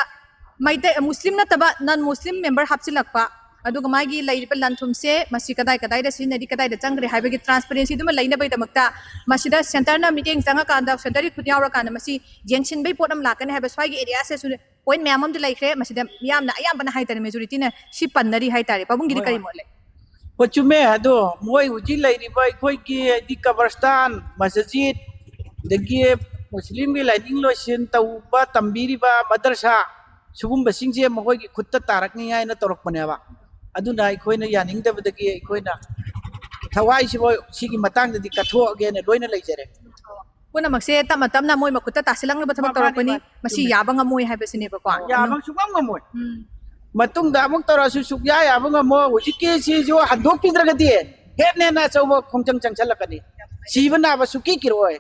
ꯃꯩꯇꯩ, ꯃꯨꯁꯂꯤꯝ ꯅꯠꯇꯕ ꯅꯟ ꯃꯨꯁꯂꯤꯝ ꯃꯦꯝꯕꯔ ꯍꯥꯞꯆꯤꯜꯂꯛꯄ, ꯑꯗꯨꯒ ꯃꯥꯒꯤ ꯂꯩꯔꯤꯕ ꯂꯟ ꯊꯨꯝꯁꯦ ꯃꯁꯤ ꯀꯗꯥꯏ ꯀꯗꯥꯏꯗ ꯁꯤꯖꯤꯟꯅꯔꯤ, ꯀꯗꯥꯏꯗ ꯆꯪꯈ꯭ꯔꯦ ꯍꯥꯏꯕꯒꯤ ꯇ꯭ꯔꯥꯟꯁꯄꯔꯦꯟꯁꯤꯗꯨꯃ ꯂꯩꯅꯕꯒꯤꯗꯃꯛꯇ ꯃꯁꯤꯗ ꯁꯦꯟꯇꯔꯅ ꯃꯤꯠꯌꯦꯡ ꯆꯪꯉꯀꯥꯟꯗ, ꯁꯦꯟꯇꯔꯒꯤ ꯈꯨꯠ ꯌꯥꯎꯔꯀꯥꯟꯗ ꯃꯁꯤ ꯌꯦꯡꯁꯤꯟꯕꯒꯤ ꯄꯣꯠ ꯑꯃ ꯂꯥꯛꯀꯅꯤ ꯍꯥꯏꯕ ꯁ꯭ꯋꯥꯏꯒꯤ ꯑꯦꯔꯤꯌꯥꯁꯤꯁꯨ ꯄꯣꯏꯟ ꯃꯌꯥꯝ ꯑꯃꯗꯤ ꯂꯩꯈ꯭ꯔꯦ꯫ ꯃꯁꯤꯗ ꯃꯤꯌꯥꯝꯅ ꯑꯌꯥꯝꯕꯅ ꯍꯥꯏꯇꯥꯔꯦ, ꯃꯦꯖꯣꯔꯤꯇꯤꯅ ꯁꯤ ꯄꯟꯅꯔꯤ ꯍꯥꯏꯇꯥꯔꯦ꯫ ꯄꯥꯕꯨꯡꯒꯤꯗꯤ ꯍꯣꯏ, ꯀꯔꯤ ꯍꯣꯏ꯫ ꯃꯣꯠ ꯂꯩ? ꯍꯣꯏ, ꯆꯨꯝꯃꯦ꯫ ꯑꯗꯣ ꯃꯣꯏ ꯍꯧꯖꯤꯛ ꯂꯩꯔꯤꯕ ꯑꯩꯈꯣꯏꯒꯤ ꯍꯥꯏꯗꯤ ꯀꯕꯔꯁꯇꯥꯟ, ꯃꯁꯖꯤꯠ, ꯑꯗꯒꯤ ꯃꯨꯁꯂꯤꯝꯒꯤ ꯂꯥꯏꯅꯤꯡ ꯂꯣꯏꯁꯤꯟ ꯇꯧꯕ ꯇꯝꯕꯤꯔꯤꯕ ꯃꯗꯔꯁꯥ, ꯁꯤꯒꯨꯝꯕꯁꯤꯡꯁꯦ ꯃꯈꯣꯏꯒꯤ ꯈꯨꯠꯇ ꯇꯥꯔꯛꯅꯤ ꯍꯥꯏꯅ ꯇꯧꯔꯛꯄꯅꯦꯕ꯫ ꯑꯗꯨꯅ ꯑꯩꯈꯣꯏꯅ ꯌꯥꯅꯤꯡꯗꯕꯗꯒꯤ ꯑꯩꯈꯣꯏꯅ ꯊꯋꯥꯏꯁꯤꯕꯨ ꯁꯤꯒꯤ ꯃꯇꯥꯡꯗꯗꯤ ꯀꯠꯊꯣꯛꯑꯒꯦꯅ ꯂꯣꯏꯅ ꯂꯩꯖꯔꯦ꯫ ꯄꯨꯝꯅꯃꯛꯁꯦ ꯇꯞꯅ ꯇꯞꯅ ꯃꯣꯏ ꯃꯈꯨꯠꯇ ꯇꯥꯁꯤꯜꯂꯛꯅꯕ ꯊꯕꯛ ꯃꯥꯅꯤ, ꯇꯧꯔꯛꯄꯅꯤ꯫ ꯃꯥꯅꯤ, ꯃꯁꯤ ꯆꯨꯝꯃꯦ꯫ ꯌꯥꯕ ꯉꯝꯃꯣꯏ ꯍꯥꯏꯕꯁꯤꯅꯦꯕꯀꯣ꯫ ꯌꯥꯕ ꯁꯨꯡꯉꯝ ꯉꯝꯃꯣꯏ꯫ ꯎꯝ꯫ ꯃꯇꯨꯡꯗ ꯑꯃꯨꯛ ꯇꯧꯔꯁꯨ ꯁꯨꯛꯌꯥ ꯌꯥꯕ ꯉꯝꯃꯣꯏ꯫ ꯍꯧꯖꯤꯛꯀꯤ ꯁꯤꯁꯨ ꯍꯟꯗꯣꯛꯄꯤꯗ꯭ꯔꯒꯗꯤ ꯍꯦꯟꯅ ꯍꯦꯟꯅ ꯑꯆꯧꯕ ꯈꯣꯡꯖꯪ ꯆꯪꯁꯜꯂꯛꯀꯅꯤ꯫ ꯁꯤꯕ ꯅꯥꯕ ꯁꯨꯛꯀꯤ ꯀꯤꯔꯛꯑꯣꯏ꯫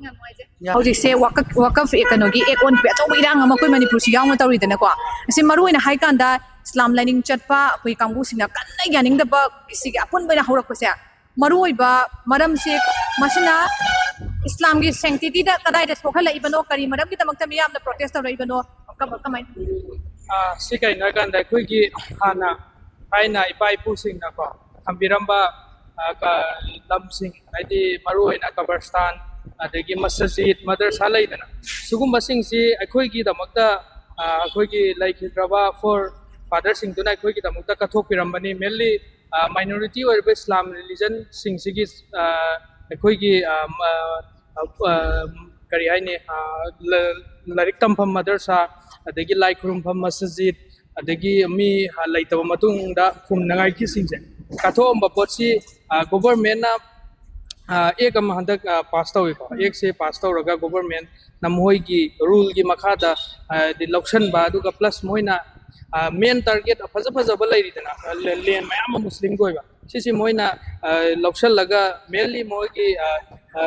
ꯌꯥꯝ ꯅꯨꯡꯉꯥꯏꯖꯩ꯫ ꯍꯧꯖꯤꯛꯁꯦ ꯋꯥꯀꯞ, ꯋꯥꯀꯞ ꯀꯩꯅꯣꯒꯤ ꯑꯦꯛ ꯑꯣꯟꯕꯒꯤ ꯑꯆꯧꯕ ꯏꯔꯥꯡ ꯑꯃ ꯑꯩꯈꯣꯏ ꯃꯅꯤꯄꯨꯔꯁꯤ ꯌꯥꯎꯅ ꯇꯧꯔꯤꯗꯅꯀꯣ꯫ ꯑꯁꯤ ꯃꯔꯨ ꯑꯣꯏꯅ ꯍꯥꯏꯀꯥꯟꯗ ꯏꯁꯂꯥꯝ ꯂꯥꯏꯅꯤꯡ ꯆꯠꯄ ꯑꯩꯈꯣꯏ ꯀꯥꯡꯕꯨꯁꯤꯡꯅ ꯀꯟꯅ ꯌꯥꯅꯤꯡꯗꯕ ꯁꯤꯒꯤ ꯑꯄꯨꯟꯕ ꯑꯣꯏꯅ ꯍꯧꯔꯛꯄꯁꯦ, ꯃꯔꯨ ꯑꯣꯏꯕ ꯃꯔꯝꯁꯦ ꯃꯁꯤꯅ ꯏꯁꯂꯥꯝꯒꯤ ꯁꯦꯡꯇꯤꯇꯤꯗ ꯀꯗꯥꯏꯗ ꯁꯣꯛꯍꯜꯂꯛꯏꯕꯅꯣ, ꯀꯔꯤ ꯃꯔꯝꯒꯤꯗꯃꯛꯇ ꯃꯤꯌꯥꯝꯅ ꯄ꯭ꯔꯣꯇꯦꯁ ꯇꯧꯔꯛꯏꯕꯅꯣ, ꯀꯃ-, ꯀꯃꯥꯏꯅ? ꯑꯥ, ꯁꯤ ꯀꯩꯅꯣ ꯍꯥꯏꯀꯥꯟꯗ ꯑꯩꯈꯣꯏꯒꯤ ꯍꯥꯟꯅ ꯊꯥꯏꯅ ꯏꯄꯥ ꯏꯄꯨꯁꯤꯡꯅꯀꯣ ꯊꯝꯕꯤꯔꯝꯕ ꯑ, ꯀ-, ꯂꯝꯁꯤꯡ, ꯍꯥꯏꯗꯤ ꯃꯔꯨꯑꯣꯏꯅ ꯀꯕꯔꯁꯇꯥꯟ, ꯑꯗꯒꯤ ꯃꯁꯖꯤꯗ, ꯃꯗꯔꯁꯥ ꯂꯩꯗꯅ, ꯁꯤꯒꯨꯝꯕꯁꯤꯡꯁꯤ ꯑꯩꯈꯣꯏꯒꯤꯗꯃꯛꯇ, ꯑ, ꯑꯩꯈꯣꯏꯒꯤ ꯂꯩꯈꯤꯗ꯭ꯔꯕ ꯐꯣꯔ ꯐꯥꯗꯔꯁꯤꯡꯗꯨꯅ ꯑꯩꯈꯣꯏꯒꯤꯗꯃꯛꯇ ꯀꯠꯊꯣꯛꯄꯤꯔꯝꯕꯅꯤ꯫ Mainly, ꯑ, minority ꯑꯣꯏꯔꯤꯕ ꯏꯁꯂꯥꯝ ꯔꯤꯂꯤꯖꯟꯁꯤꯡꯁꯤꯒꯤ, ꯑ, ꯑꯩꯈꯣꯏꯒꯤ, ꯑ, ꯃ-, ꯑ, ꯑ, ꯀꯔꯤ ꯍꯥꯏꯅꯤ, ꯑ, ꯂ-, ꯂꯥꯏꯔꯤꯛ ꯇꯝꯐꯝ ꯃꯗꯔꯁꯥ, ꯑꯗꯒꯤ ꯂꯥꯏ ꯈꯨꯔꯨꯝꯐꯝ ꯃꯁꯖꯤꯗ, ꯑꯗꯒꯤ ꯃꯤ, ꯑ, ꯂꯩꯇꯕ ꯃꯇꯨꯡꯗ ꯈꯨꯝꯅꯉꯥꯏꯒꯤꯁꯤꯡꯁꯦ ꯀꯠꯊꯣꯛꯑꯝꯕ ꯄꯣꯠꯁꯤ, ꯑ, ꯒꯣꯚꯔꯟꯃꯦꯟꯠꯅ, ꯑ, ꯑꯦꯛ ꯑꯃ ꯍꯟꯗꯛ, ꯑ, ꯄꯥꯁ ꯇꯧꯏꯀꯣ꯫ ꯑꯦꯛꯁꯦ ꯄꯥꯁ ꯇꯧꯔꯒ ꯒꯣꯚꯔꯟꯃꯦꯟꯠꯅ ꯃꯈꯣꯏꯒꯤ ꯔꯨꯜꯒꯤ ꯃꯈꯥꯗ, ꯑ, ꯍꯥꯏꯗꯤ ꯂꯧꯁꯟꯕ, ꯑꯗꯨꯒ ꯄ꯭ꯂꯁ ꯃꯣꯏꯅ, ꯑ, ꯃꯦꯟ ꯇꯥꯔꯒꯦꯠ ꯐꯖ ꯐꯖꯕ ꯂꯩꯔꯤꯗꯅ, ꯑ, ꯂꯦ-, ꯂꯦꯟ ꯃꯌꯥꯝ ꯑꯃ ꯃꯨꯁꯂꯤꯝꯒꯤ ꯑꯣꯏꯕ, ꯁꯤꯁꯤ ꯃꯣꯏꯅ, ꯑ, ꯂꯧꯁꯜꯂꯒ mainly ꯃꯣꯏꯒꯤ, ꯑ, ꯑ,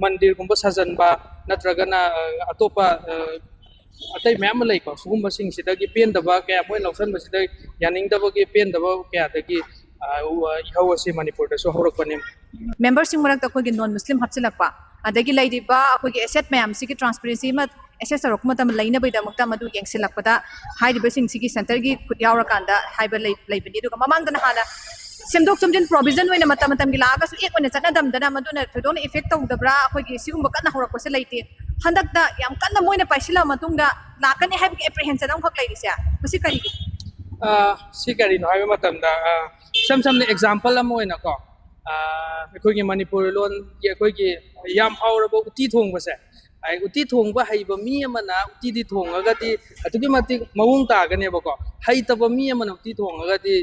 ꯃꯟꯗꯤꯔꯒꯨꯝꯕ ꯁꯥꯖꯟꯕ, ꯅꯠꯇ꯭ꯔꯒꯅ, ꯑ, ꯑꯇꯣꯞꯄ, ꯑ, ꯑꯇꯩ ꯃꯌꯥꯝ ꯑꯃ ꯂꯩꯀꯣ꯫ ꯁꯤꯒꯨꯝꯕꯁꯤꯡꯁꯤꯗꯒꯤ ꯄꯦꯟꯗꯕ ꯀꯌꯥ ꯃꯣꯏ ꯂꯧꯁꯟꯕꯁꯤꯗ ꯌꯥꯅꯤꯡꯗꯕꯒꯤ ꯄꯦꯟꯗꯕ ꯀꯌꯥꯗꯒꯤ, ꯑ, ꯎ-, ꯑ, ꯏꯍꯧ ꯑꯁꯤ ꯃꯅꯤꯄꯨꯔꯗꯁꯨ ꯍꯧꯔꯛꯄꯅꯤ꯫ ꯃꯦꯝꯕꯔꯁꯤꯡ ꯃꯔꯛꯇ ꯑꯩꯈꯣꯏꯒꯤ ꯅꯣꯟ ꯃꯨꯁꯂꯤꯝ ꯍꯥꯞꯆꯤꯜꯂꯛꯄ, ꯑꯗꯒꯤ ꯂꯩꯔꯤꯕ ꯑꯩꯈꯣꯏꯒꯤ ꯑꯦꯁꯦꯠ ꯃꯌꯥꯝꯁꯤꯒꯤ ꯇ꯭ꯔꯥꯟꯁꯄꯦꯔꯦꯟꯁꯤ ꯑꯃ ꯑꯦꯁꯦꯁ ꯇꯧꯔꯛꯄ ꯃꯇꯝꯗ ꯂꯩꯅꯕꯒꯤꯗꯃꯛꯇ ꯃꯗꯨ ꯌꯦꯡꯁꯤꯜꯂꯛꯄꯗ ꯍꯥꯏꯔꯤꯕꯁꯤꯡꯁꯤꯒꯤ ꯁꯦꯟꯇꯔꯒꯤ ꯈꯨꯠ ꯌꯥꯎꯔꯀꯥꯟꯗ ꯍꯥꯏꯕ ꯂꯩ-, ꯂꯩꯕꯅꯤ꯫ ꯑꯗꯨꯒ ꯃꯃꯥꯡꯗꯅ ꯍꯥꯟꯅ ꯁꯦꯝꯗꯣꯛ ꯁꯦꯝꯖꯤꯟ ꯄ꯭ꯔꯣꯚꯤꯖꯟ ꯑꯣꯏꯅ ꯃꯇꯝ ꯃꯇꯝꯒꯤ ꯂꯥꯛꯑꯒꯁꯨ ꯑꯦꯛ ꯑꯣꯏꯅ ꯆꯠꯅꯗꯝꯗꯅ ꯃꯗꯨꯅ ꯊꯣꯏꯗꯣꯛꯅ ꯏꯐꯦꯛ ꯇꯧꯗꯕ꯭ꯔꯥ, ꯑꯩꯈꯣꯏꯒꯤ ꯁꯤꯒꯨꯝꯕ ꯀꯟꯅ ꯍꯧꯔꯛꯄꯁꯦ ꯂꯩꯇꯦ꯫ ꯍꯟꯗꯛꯇ ꯌꯥꯝ ꯀꯟꯅ ꯃꯣꯏꯅ ꯄꯥꯏꯁꯤꯜꯂꯛꯑ ꯃꯇꯨꯡꯗ ꯂꯥꯛꯀꯅꯤ ꯍꯥꯏꯕꯒꯤ ꯑꯦꯄ꯭ꯔꯤꯍꯦꯟꯁꯟ ꯑꯃꯈꯛ ꯂꯩꯔꯤꯁꯦ, ꯃꯁꯤ ꯀꯔꯤꯒꯤ? ꯑ, ꯁꯤ ꯀꯔꯤꯅꯣ ꯍꯥꯏꯕ ꯃꯇꯝꯗ, ꯑ, ꯏꯁꯝ ꯁꯝꯅ ꯑꯦꯛꯖꯥꯝꯄꯜ ꯑꯃ ꯑꯣꯏꯅꯀꯣ, ꯑ, ꯑꯩꯈꯣꯏꯒꯤ ꯃꯅꯤꯄꯨꯔ ꯂꯣꯟꯒꯤ ꯑꯩꯈꯣꯏꯒꯤ ꯌꯥꯝ ꯍꯥꯎꯔꯕ ꯎꯇꯤ ꯊꯣꯡꯕꯁꯦ, ꯑꯩ ꯎꯇꯤ ꯊꯣꯡꯕ ꯍꯩꯕ ꯃꯤ ꯑꯃꯅ ꯎꯇꯤꯗꯤ ꯊꯣꯡꯉꯒꯗꯤ ꯑꯗꯨꯛꯀꯤ ꯃꯇꯤꯛ ꯃꯑꯣꯡ ꯇꯥꯒꯅꯦꯕꯀꯣ꯫ ꯍꯩꯇꯕ ꯃꯤ ꯑꯃꯅ ꯎꯇꯤ ꯊꯣꯡꯉꯒꯗꯤ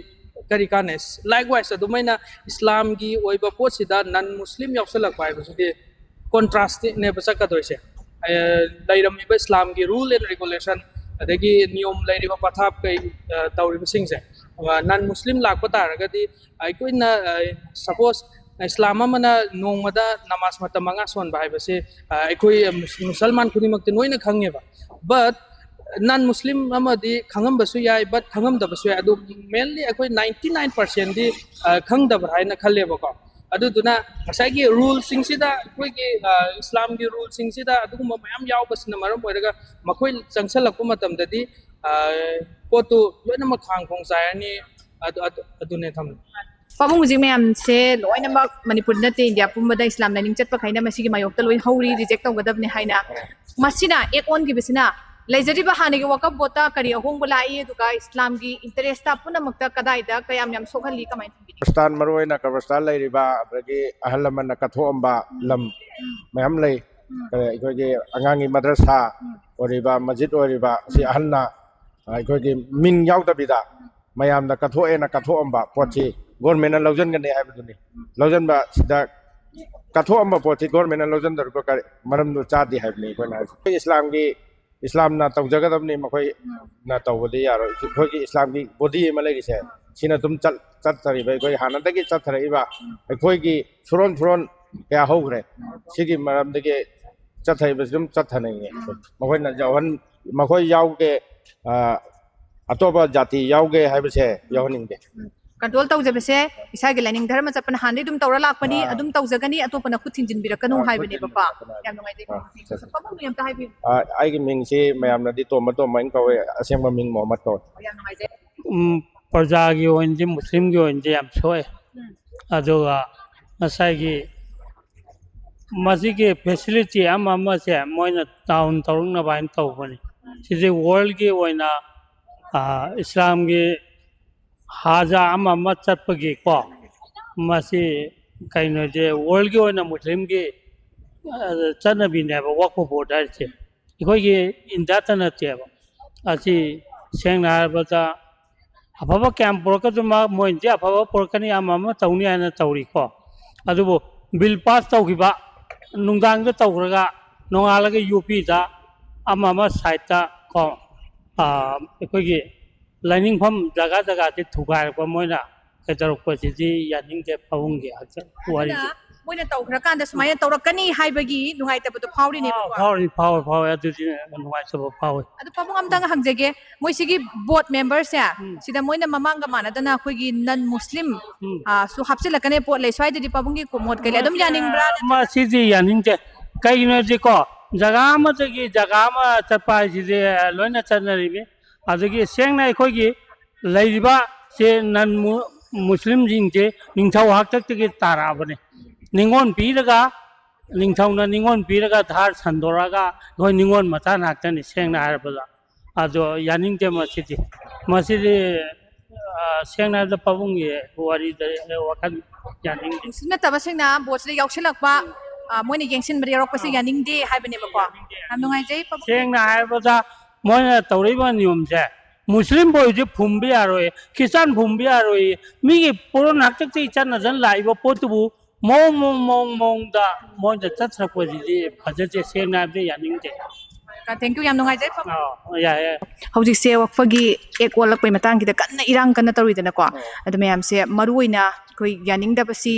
ꯀꯔꯤ ꯀꯥꯟꯅꯩ? Likewise, ꯑꯗꯨꯃꯥꯏꯅ ꯏꯁꯂꯥꯝꯒꯤ ꯑꯣꯏꯕ ꯄꯣꯠꯁꯤꯗ ꯅꯟ ꯃꯨꯁꯂꯤꯝ ꯌꯥꯎꯁꯜꯂꯛꯄ ꯍꯥꯏꯕꯁꯤꯗꯤ ꯀꯣꯟꯇ꯭ꯔꯥꯁꯅꯦꯕ ꯆꯠꯀꯗꯣꯏꯁꯦ꯫ ꯑ, ꯂꯩꯔꯝꯃꯤꯕ ꯏꯁꯂꯥꯝꯒꯤ rule and regulation, ꯑꯗꯒꯤ ꯅꯤꯌꯣꯝ ꯂꯩꯔꯤꯕ ꯄꯊꯥꯞ ꯀꯩ, ꯑ, ꯇꯧꯔꯤꯕꯁꯤꯡꯁꯦ, ꯑ, ꯅꯟ ꯃꯨꯁꯂꯤꯝ ꯂꯥꯛꯄ ꯇꯥꯔꯒꯗꯤ ꯑꯩꯈꯣꯏꯅ, ꯑ, suppose ꯏꯁꯂꯥꯝ ꯑꯃꯅ ꯅꯣꯡꯃꯗ ꯅꯃꯥꯖ ꯃꯇꯝ ꯃꯉꯥ ꯁꯣꯟꯕ ꯍꯥꯏꯕꯁꯤ, ꯑ, ꯑꯩꯈꯣꯏ ꯃꯨꯁ-, ꯃꯨꯁꯜꯃꯥꯟ ꯈꯨꯗꯤꯡꯃꯛꯇꯤ ꯂꯣꯏꯅ ꯈꯪꯉꯦꯕ꯫ But ꯅꯟ ꯃꯨꯁꯂꯤꯝ ꯑꯃꯗꯤ ꯈꯪꯉꯝꯕꯁꯨ ꯌꯥꯏ, but ꯈꯪꯉꯝꯗꯕꯁꯨ ꯌꯥꯏ꯫ ꯑꯗꯨ mainly ꯑꯩꯈꯣꯏ ninety nine percentꯗꯤ, ꯑ, ꯈꯪꯗꯕ꯭ꯔꯥ ꯍꯥꯏꯅ ꯈꯜꯂꯦꯕꯀꯣ꯫ ꯑꯗꯨꯗꯨꯅ ꯉꯁꯥꯏꯒꯤ ꯔꯨꯜꯁꯤꯡꯁꯤꯗ, ꯑꯩꯈꯣꯏꯒꯤ, ꯑ, ꯏꯁꯂꯥꯝꯒꯤ ꯔꯨꯜꯁꯤꯡꯁꯤꯗ ꯑꯗꯨꯒꯨꯝꯕ ꯃꯌꯥꯝ ꯌꯥꯎꯕꯁꯤꯅ ꯃꯔꯝ ꯑꯣꯏꯔꯒ ꯃꯈꯣꯏ ꯆꯪꯁꯜꯂꯛꯄ ꯃꯇꯝꯗꯗꯤ, ꯑ, ꯄꯣꯠꯇꯨ ꯂꯣꯏꯅꯃꯛ ꯈꯥꯡ ꯈꯣꯡ ꯆꯥꯏꯔꯅꯤ꯫ ꯑꯗꯨ, ꯑꯗꯨ, ꯑꯗꯨꯅꯦ ꯊꯝꯃꯦ꯫ ꯄꯥꯕꯨꯡ, ꯍꯧꯖꯤꯛ ꯃꯌꯥꯝꯁꯦ ꯂꯣꯏꯅꯃꯛ ꯃꯅꯤꯄꯨꯔꯗ ꯅꯠꯇꯦ, ꯏꯟꯗꯤꯌꯥ ꯄꯨꯝꯕꯗ ꯏꯁꯂꯥꯝ ꯂꯥꯏꯅꯤꯡ ꯆꯠꯄꯈꯩꯅ ꯃꯁꯤꯒꯤ ꯃꯥꯌꯣꯛꯇ ꯂꯣꯏ ꯍꯧꯔꯤ, ꯔꯤꯖꯦꯛ ꯇꯧꯒꯗꯕꯅꯤ ꯍꯥꯏꯅ꯫ ꯃꯁꯤꯅ ꯑꯦꯛ ꯑꯣꯟꯈꯤꯕꯁꯤꯅ ꯂꯩꯖꯔꯤꯕ ꯍꯥꯟꯅꯒꯤ ꯋꯥꯀꯞ ꯕꯣꯠꯇ ꯀꯔꯤ ꯑꯍꯣꯡꯕ ꯂꯥꯛꯏ, ꯑꯗꯨꯒ ꯏꯁꯂꯥꯝꯒꯤ ꯏꯟꯇꯔꯦꯁꯇ ꯄꯨꯝꯅꯃꯛꯇ ꯀꯗꯥꯏꯗ ꯀꯌꯥꯝ ꯌꯥꯝ ꯁꯣꯛꯍꯜꯂꯤ, ꯀꯃꯥꯏꯅ ꯊꯝꯕꯤꯅꯤ? ꯀꯕꯔꯁꯇꯥꯟ, ꯃꯔꯨꯑꯣꯏꯅ ꯀꯕꯔꯁꯇꯥꯟ ꯂꯩꯔꯤꯕ, ꯑꯗꯒꯤ ꯑꯍꯜ ꯂꯃꯟꯅ ꯀꯠꯊꯣꯛꯑꯝꯕ ꯂꯝ ꯃꯌꯥꯝ ꯂꯩ꯫ ꯑꯩꯈꯣꯏꯒꯤ ꯑꯉꯥꯡꯒꯤ ꯃꯗ꯭ꯔꯁꯥ ꯑꯣꯏꯔꯤꯕ, ꯃꯁꯖꯤꯗ ꯑꯣꯏꯔꯤꯕ, ꯁꯤ ꯑꯍꯜꯅ ꯑꯩꯈꯣꯏꯒꯤ ꯃꯤꯡ ꯌꯥꯎꯗꯕꯤꯗ ꯃꯌꯥꯝꯅ ꯀꯠꯊꯣꯛꯑꯦꯅ ꯀꯠꯊꯣꯛꯑꯝꯕ ꯄꯣꯠꯁꯤ ꯒꯣꯔꯃꯦꯟꯅ ꯂꯧꯁꯤꯟꯒꯅꯤ ꯍꯥꯏꯕꯗꯨꯅꯤ꯫ ꯂꯧꯁꯤꯟꯕ ꯁꯤꯗ ꯀꯠꯊꯣꯛꯑꯝꯕ ꯄꯣꯠꯁꯤ ꯒꯣꯔꯃꯦꯟꯅ ꯂꯧꯁꯤꯟꯗꯧꯔꯤꯕ ꯀꯔꯤ ꯃꯔꯝꯗꯣ ꯆꯥꯗꯦ ꯍꯥꯏꯕꯅꯤ ꯑꯩꯈꯣꯏꯅ ꯍꯥꯏꯁꯦ꯫ ꯑꯩꯈꯣꯏ ꯏꯁꯂꯥꯝꯒꯤ, ꯏꯁꯂꯥꯝꯅ ꯇꯧꯖꯒꯗꯕꯅꯤ, ꯃꯈꯣꯏꯅ ꯇꯧꯕꯗꯤ ꯌꯥꯔꯣꯏ꯫ ꯑꯩꯈꯣꯏꯒꯤ ꯏꯁꯂꯥꯝꯒꯤ ꯕꯣꯗꯤ ꯑꯃ ꯂꯩꯔꯤꯁꯦ, ꯁꯤꯅ ꯑꯗꯨꯝ ꯆꯠ-, ꯆꯠꯇꯔꯤꯕ, ꯑꯩꯈꯣꯏ ꯍꯥꯟꯅꯗꯒꯤ ꯆꯠꯊꯔꯛꯏꯕ ꯑꯩꯈꯣꯏꯒꯤ ꯁꯨꯔꯣꯟ ꯁꯨꯔꯣꯟ ꯀꯌꯥ ꯍꯧꯈ꯭ꯔꯦ꯫ ꯁꯤꯒꯤ ꯃꯔꯝꯗꯒꯤ ꯆꯠꯊꯔꯤꯕꯁꯤ ꯑꯗꯨꯝ ꯆꯠꯊꯅꯤꯡꯉꯦ꯫ ꯃꯈꯣꯏꯅ ꯌꯥꯎꯍꯟ-, ꯃꯈꯣꯏ ꯌꯥꯎꯒꯦ, ꯑ, ꯑꯇꯣꯞꯄ ꯖꯥꯇꯤ ꯌꯥꯎꯒꯦ ꯍꯥꯏꯕꯁꯦ ꯌꯥꯎꯍꯟꯅꯤꯡꯗꯦ꯫ ꯀꯟꯇ꯭ꯔꯣꯜ ꯇꯧꯖꯕꯁꯦ ꯏꯁꯥꯒꯤ ꯂꯥꯏꯅꯤꯡ ꯙꯔꯃ ꯆꯠꯄꯅ ꯍꯥꯟꯅꯗꯤ ꯑꯗꯨꯝ ꯇꯧꯔ ꯂꯥꯛꯄꯅꯤ, ꯑꯥ꯫ ꯑꯗꯨꯝ ꯇꯧꯖꯒꯅꯤ, ꯑꯇꯣꯞꯄꯅ ꯈꯨꯠ ꯊꯤꯡꯖꯤꯟꯕꯤꯔꯛꯀꯅꯨ ꯑꯥ, ꯈꯨꯠ ꯍꯥꯏꯕꯅꯦꯕꯀꯣ꯫ ꯊꯤꯡꯖꯤꯟꯕꯤꯔꯛꯀꯅꯨ ꯍꯥꯏꯕꯅꯤ꯫ ꯌꯥꯝ ꯅꯨꯡꯉꯥꯏꯖꯩ꯫ ꯑꯥ, ꯄꯥꯕꯨꯡ, ꯑꯝꯇ ꯍꯥꯏꯕꯤꯌꯨ꯫ ꯑꯥ, ꯑꯩꯒꯤ ꯃꯤꯡꯁꯤ ꯃꯌꯥꯝꯅꯗꯤ ꯇꯣꯝꯕ ꯇꯣꯝꯕ ꯍꯥꯏꯅ ꯀꯧꯋꯦ, ꯑꯁꯦꯡꯕ ꯃꯤꯡ ꯃꯣꯍꯝꯃꯗ ꯀꯧꯋꯦ꯫ ꯌꯥꯝ ꯅꯨꯡꯉꯥꯏꯖꯩ꯫ ꯎꯝ, ꯄ꯭ꯔꯖꯥꯒꯤ ꯑꯣꯏꯅꯗꯤ, ꯃꯨꯁꯂꯤꯝꯒꯤ ꯑꯣꯏꯅꯗꯤ ꯌꯥꯝ ꯁꯣꯛꯑꯦ꯫ ꯎꯝ꯫ ꯑꯗꯨꯒ ꯉꯁꯥꯏꯒꯤ ꯃꯁꯤꯒꯤ ꯐꯦꯁꯤꯂꯤꯇꯤ ꯑꯃ ꯑꯃꯁꯦ ꯃꯣꯏꯅ ꯗꯥꯎꯟ ꯇꯧꯔꯛꯅꯕ ꯍꯥꯏꯅ ꯇꯧꯕꯅꯤ꯫ ꯁꯤꯗꯤ ꯋꯥꯔꯜꯒꯤ ꯑꯣꯏꯅ, ꯑꯥ, ꯏꯁꯂꯥꯝꯒꯤ ꯍꯥꯖ ꯑꯃ ꯑꯃ ꯆꯠꯄꯒꯤꯀꯣ, ꯃꯁꯤ ꯀꯩꯅꯣꯁꯦ ꯋꯥꯔꯜꯒꯤ ꯑꯣꯏꯅ ꯃꯨꯁꯂꯤꯝꯒꯤ, ꯑ, ꯆꯠꯅꯕꯤꯅꯦꯕ ꯋꯛꯐ ꯕꯣꯔꯗ ꯍꯥꯏꯔꯤꯁꯦ꯫ ꯑꯩꯈꯣꯏꯒꯤ ꯏꯟꯗꯤꯌꯥꯗ ꯅꯠꯇꯦꯕ꯫ ꯑꯁꯤ ꯁꯦꯡꯅ ꯍꯥꯏꯔꯕꯗ ꯑꯐꯕ ꯀꯌꯥꯝ ꯄꯨꯔꯛꯀꯗꯨꯃ ꯃꯣꯏꯅꯗꯤ ꯑꯐꯕ ꯄꯨꯔꯛꯀꯅꯤ, ꯑꯃ ꯑꯃ ꯇꯧꯅꯤ ꯍꯥꯏꯅ ꯇꯧꯔꯤꯀꯣ꯫ ꯑꯗꯨꯕꯨ ꯕꯤꯜ ꯄꯥꯁ ꯇꯧꯈꯤꯕ ꯅꯨꯡꯗꯥꯡꯗ ꯇꯧꯈ꯭ꯔꯒ ꯅꯣꯡꯉꯥꯜꯂꯒ ꯌꯨ ꯄꯤꯗ ꯑꯃ ꯑꯃ ꯁꯥꯏꯠꯇ ꯀꯣ, ꯑ, ꯑꯩꯈꯣꯏꯒꯤ ꯂꯥꯏꯅꯤꯡꯐꯝ ꯖꯒꯥ ꯖꯒꯥꯁꯤ ꯊꯨꯒꯥꯏꯔꯛꯄ ꯃꯣꯏꯅ ꯀꯩꯗꯧꯔꯛꯄꯁꯤꯗꯤ ꯌꯥꯅꯤꯡꯗꯦ ꯄꯥꯕꯨꯡꯒꯤ ꯍꯛꯆꯥꯡ ꯋꯥꯔꯤꯁꯦ꯫ ꯑꯗꯨꯅ ꯃꯣꯏꯅ ꯇꯧꯈ꯭ꯔꯀꯥꯟꯗ ꯁꯨꯃꯥꯏꯅ ꯇꯧꯔꯛꯀꯅꯤ ꯍꯥꯏꯕꯒꯤ ꯅꯨꯡꯉꯥꯏꯇꯕꯗꯣ ꯐꯥꯎꯔꯤꯅꯦꯕꯀꯣ꯫ ꯐꯥꯎꯔꯤ, ꯐꯥꯎꯔꯤ, ꯐꯥꯎꯔꯤ꯫ ꯑꯗꯨꯗꯤ ꯅꯨꯡꯉꯥꯏꯇꯕ ꯐꯥꯎꯔꯤ꯫ ꯑꯗꯨ ꯄꯥꯕꯨꯡ, ꯑꯝꯇꯪ ꯍꯪꯖꯒꯦ, ꯃꯣꯏꯁꯤꯒꯤ ꯕꯣꯔꯗ ꯃꯦꯝꯕꯔꯁꯦ, ꯎꯝ꯫ ꯁꯤꯗ ꯃꯣꯏꯅ ꯃꯃꯥꯡꯒ ꯃꯥꯟꯅꯗꯅ ꯑꯩꯈꯣꯏꯒꯤ ꯅꯟ ꯃꯨꯁꯂꯤꯝ, ꯎꯝ꯫ ꯑꯥ, ꯁꯨ ꯍꯥꯞꯆꯤꯜꯂꯛꯀꯅꯤ ꯄꯣꯠ ꯂꯩ꯫ ꯁ꯭ꯋꯥꯏꯗꯗꯤ ꯄꯥꯕꯨꯡꯒꯤ ꯀꯣ-, ꯃꯣꯠ ꯀꯩ ꯂꯩ? ꯑꯗꯨꯝ ꯌꯥꯅꯤꯡꯕ꯭ꯔꯥ? ꯃꯁꯤꯗꯤ ꯌꯥꯅꯤꯡꯗꯦ꯫ ꯀꯩꯒꯤꯅꯣ ꯍꯥꯏꯗꯤꯀꯣ, ꯖꯒꯥ ꯑꯃꯗꯒꯤ ꯖꯒꯥ ꯑꯃ ꯆꯠꯄ ꯍꯥꯏꯁꯤꯗꯤ ꯂꯣꯏꯅ ꯆꯠꯅꯔꯤꯅꯤ꯫ ꯑꯗꯒꯤ ꯁꯦꯡꯅ ꯑꯩꯈꯣꯏꯒꯤ ꯂꯩꯔꯤꯕ ꯁꯦ ꯅꯟ ꯃꯨ-, ꯃꯨꯁꯂꯤꯝꯁꯤꯡꯁꯦ ꯅꯤꯡꯊꯧ ꯍꯥꯛꯇꯛꯇꯒꯤ ꯇꯥꯔꯛꯑꯕꯅꯦ꯫ ꯅꯤꯉꯣꯜ ꯄꯤꯔꯒ, ꯅꯤꯡꯊꯧꯅ ꯅꯤꯉꯣꯜ ꯄꯤꯔꯒ ꯙꯥꯔ ꯁꯟꯗꯣꯔꯛꯑꯒ ꯑꯩꯈꯣꯏ ꯅꯤꯉꯣꯜ ꯃꯆꯥ ꯉꯥꯛꯇꯅꯤ, ꯁꯦꯡꯅ ꯍꯥꯏꯔꯕꯗ꯫ ꯑꯗꯣ ꯌꯥꯅꯤꯡꯗꯦ ꯃꯁꯤꯗꯤ꯫ ꯃꯁꯤꯗꯤ, ꯑ, ꯁꯦꯡꯅ ꯍꯥꯏꯔꯕꯗ ꯄꯥꯕꯨꯡꯒꯤ ꯋꯥꯔꯤꯗ ꯋꯥꯈꯜ ꯌꯥꯅꯤꯡꯗꯦ꯫ ꯁꯤ ꯅꯠꯇꯕꯁꯤꯡꯅ ꯕꯣꯠꯁꯤꯗ ꯌꯥꯎꯁꯤꯜꯂꯛꯄ, ꯑ, ꯃꯣꯏꯅ ꯌꯦꯡꯁꯤꯟꯕꯗ ꯌꯥꯎꯔꯛꯄꯁꯦ ꯌꯥꯅꯤꯡꯗꯦ ꯍꯥꯏꯕꯅꯦꯕꯀꯣ꯫ ꯌꯥꯝ ꯅꯨꯡꯉꯥꯏꯖꯩ, ꯄꯥꯕꯨꯡ꯫ ꯁꯦꯡꯅ ꯍꯥꯏꯔꯕꯗ ꯃꯣꯏꯅ ꯇꯧꯔꯛꯏꯕ ꯅꯤꯌꯣꯝꯁꯦ ꯃꯨꯁꯂꯤꯝ ꯕꯣꯏꯁꯦ ꯐꯨꯝꯕ ꯌꯥꯔꯣꯏ, ꯈ꯭ꯔꯤꯁꯇꯥꯟ ꯐꯨꯝꯕ ꯌꯥꯔꯣꯏ꯫ ꯃꯤꯒꯤ ꯄꯣꯔꯣꯟ ꯍꯥꯛꯇꯛꯇꯒꯤ ꯆꯠꯅꯗꯅ ꯂꯥꯛꯏꯕ ꯄꯣꯠꯇꯨꯕꯨ ꯃꯑꯣꯡ ꯃꯑꯣꯡ ꯃꯑꯣꯡ ꯃꯑꯣꯡꯗ ꯃꯣꯏꯅ ꯆꯠꯊꯔꯛꯄꯁꯤꯗꯤ ꯐꯖꯗꯦ, ꯁꯦꯡꯅ ꯍꯥꯏꯕꯗ ꯌꯥꯅꯤꯡꯗꯦ꯫ Thank you, ꯌꯥꯝ ꯅꯨꯡꯉꯥꯏꯖꯩ, ꯄꯥꯕꯨꯡ꯫ ꯑꯥ, ꯌꯥꯏ, ꯌꯥꯏ꯫ ꯍꯧꯖꯤꯛꯁꯦ ꯋꯛꯐꯒꯤ ꯑꯦꯛ ꯑꯣꯜꯂꯛꯄꯩ ꯃꯇꯥꯡꯁꯤꯗ ꯀꯟꯅ ꯏꯔꯥꯡ ꯀꯟꯅ ꯇꯧꯔꯤꯗꯅꯀꯣ꯫ ꯑꯣ꯫ ꯑꯗꯨ ꯃꯌꯥꯝꯁꯦ ꯃꯔꯨ ꯑꯣꯏꯅ ꯑꯩꯈꯣꯏ ꯌꯥꯅꯤꯡꯗꯕꯁꯤ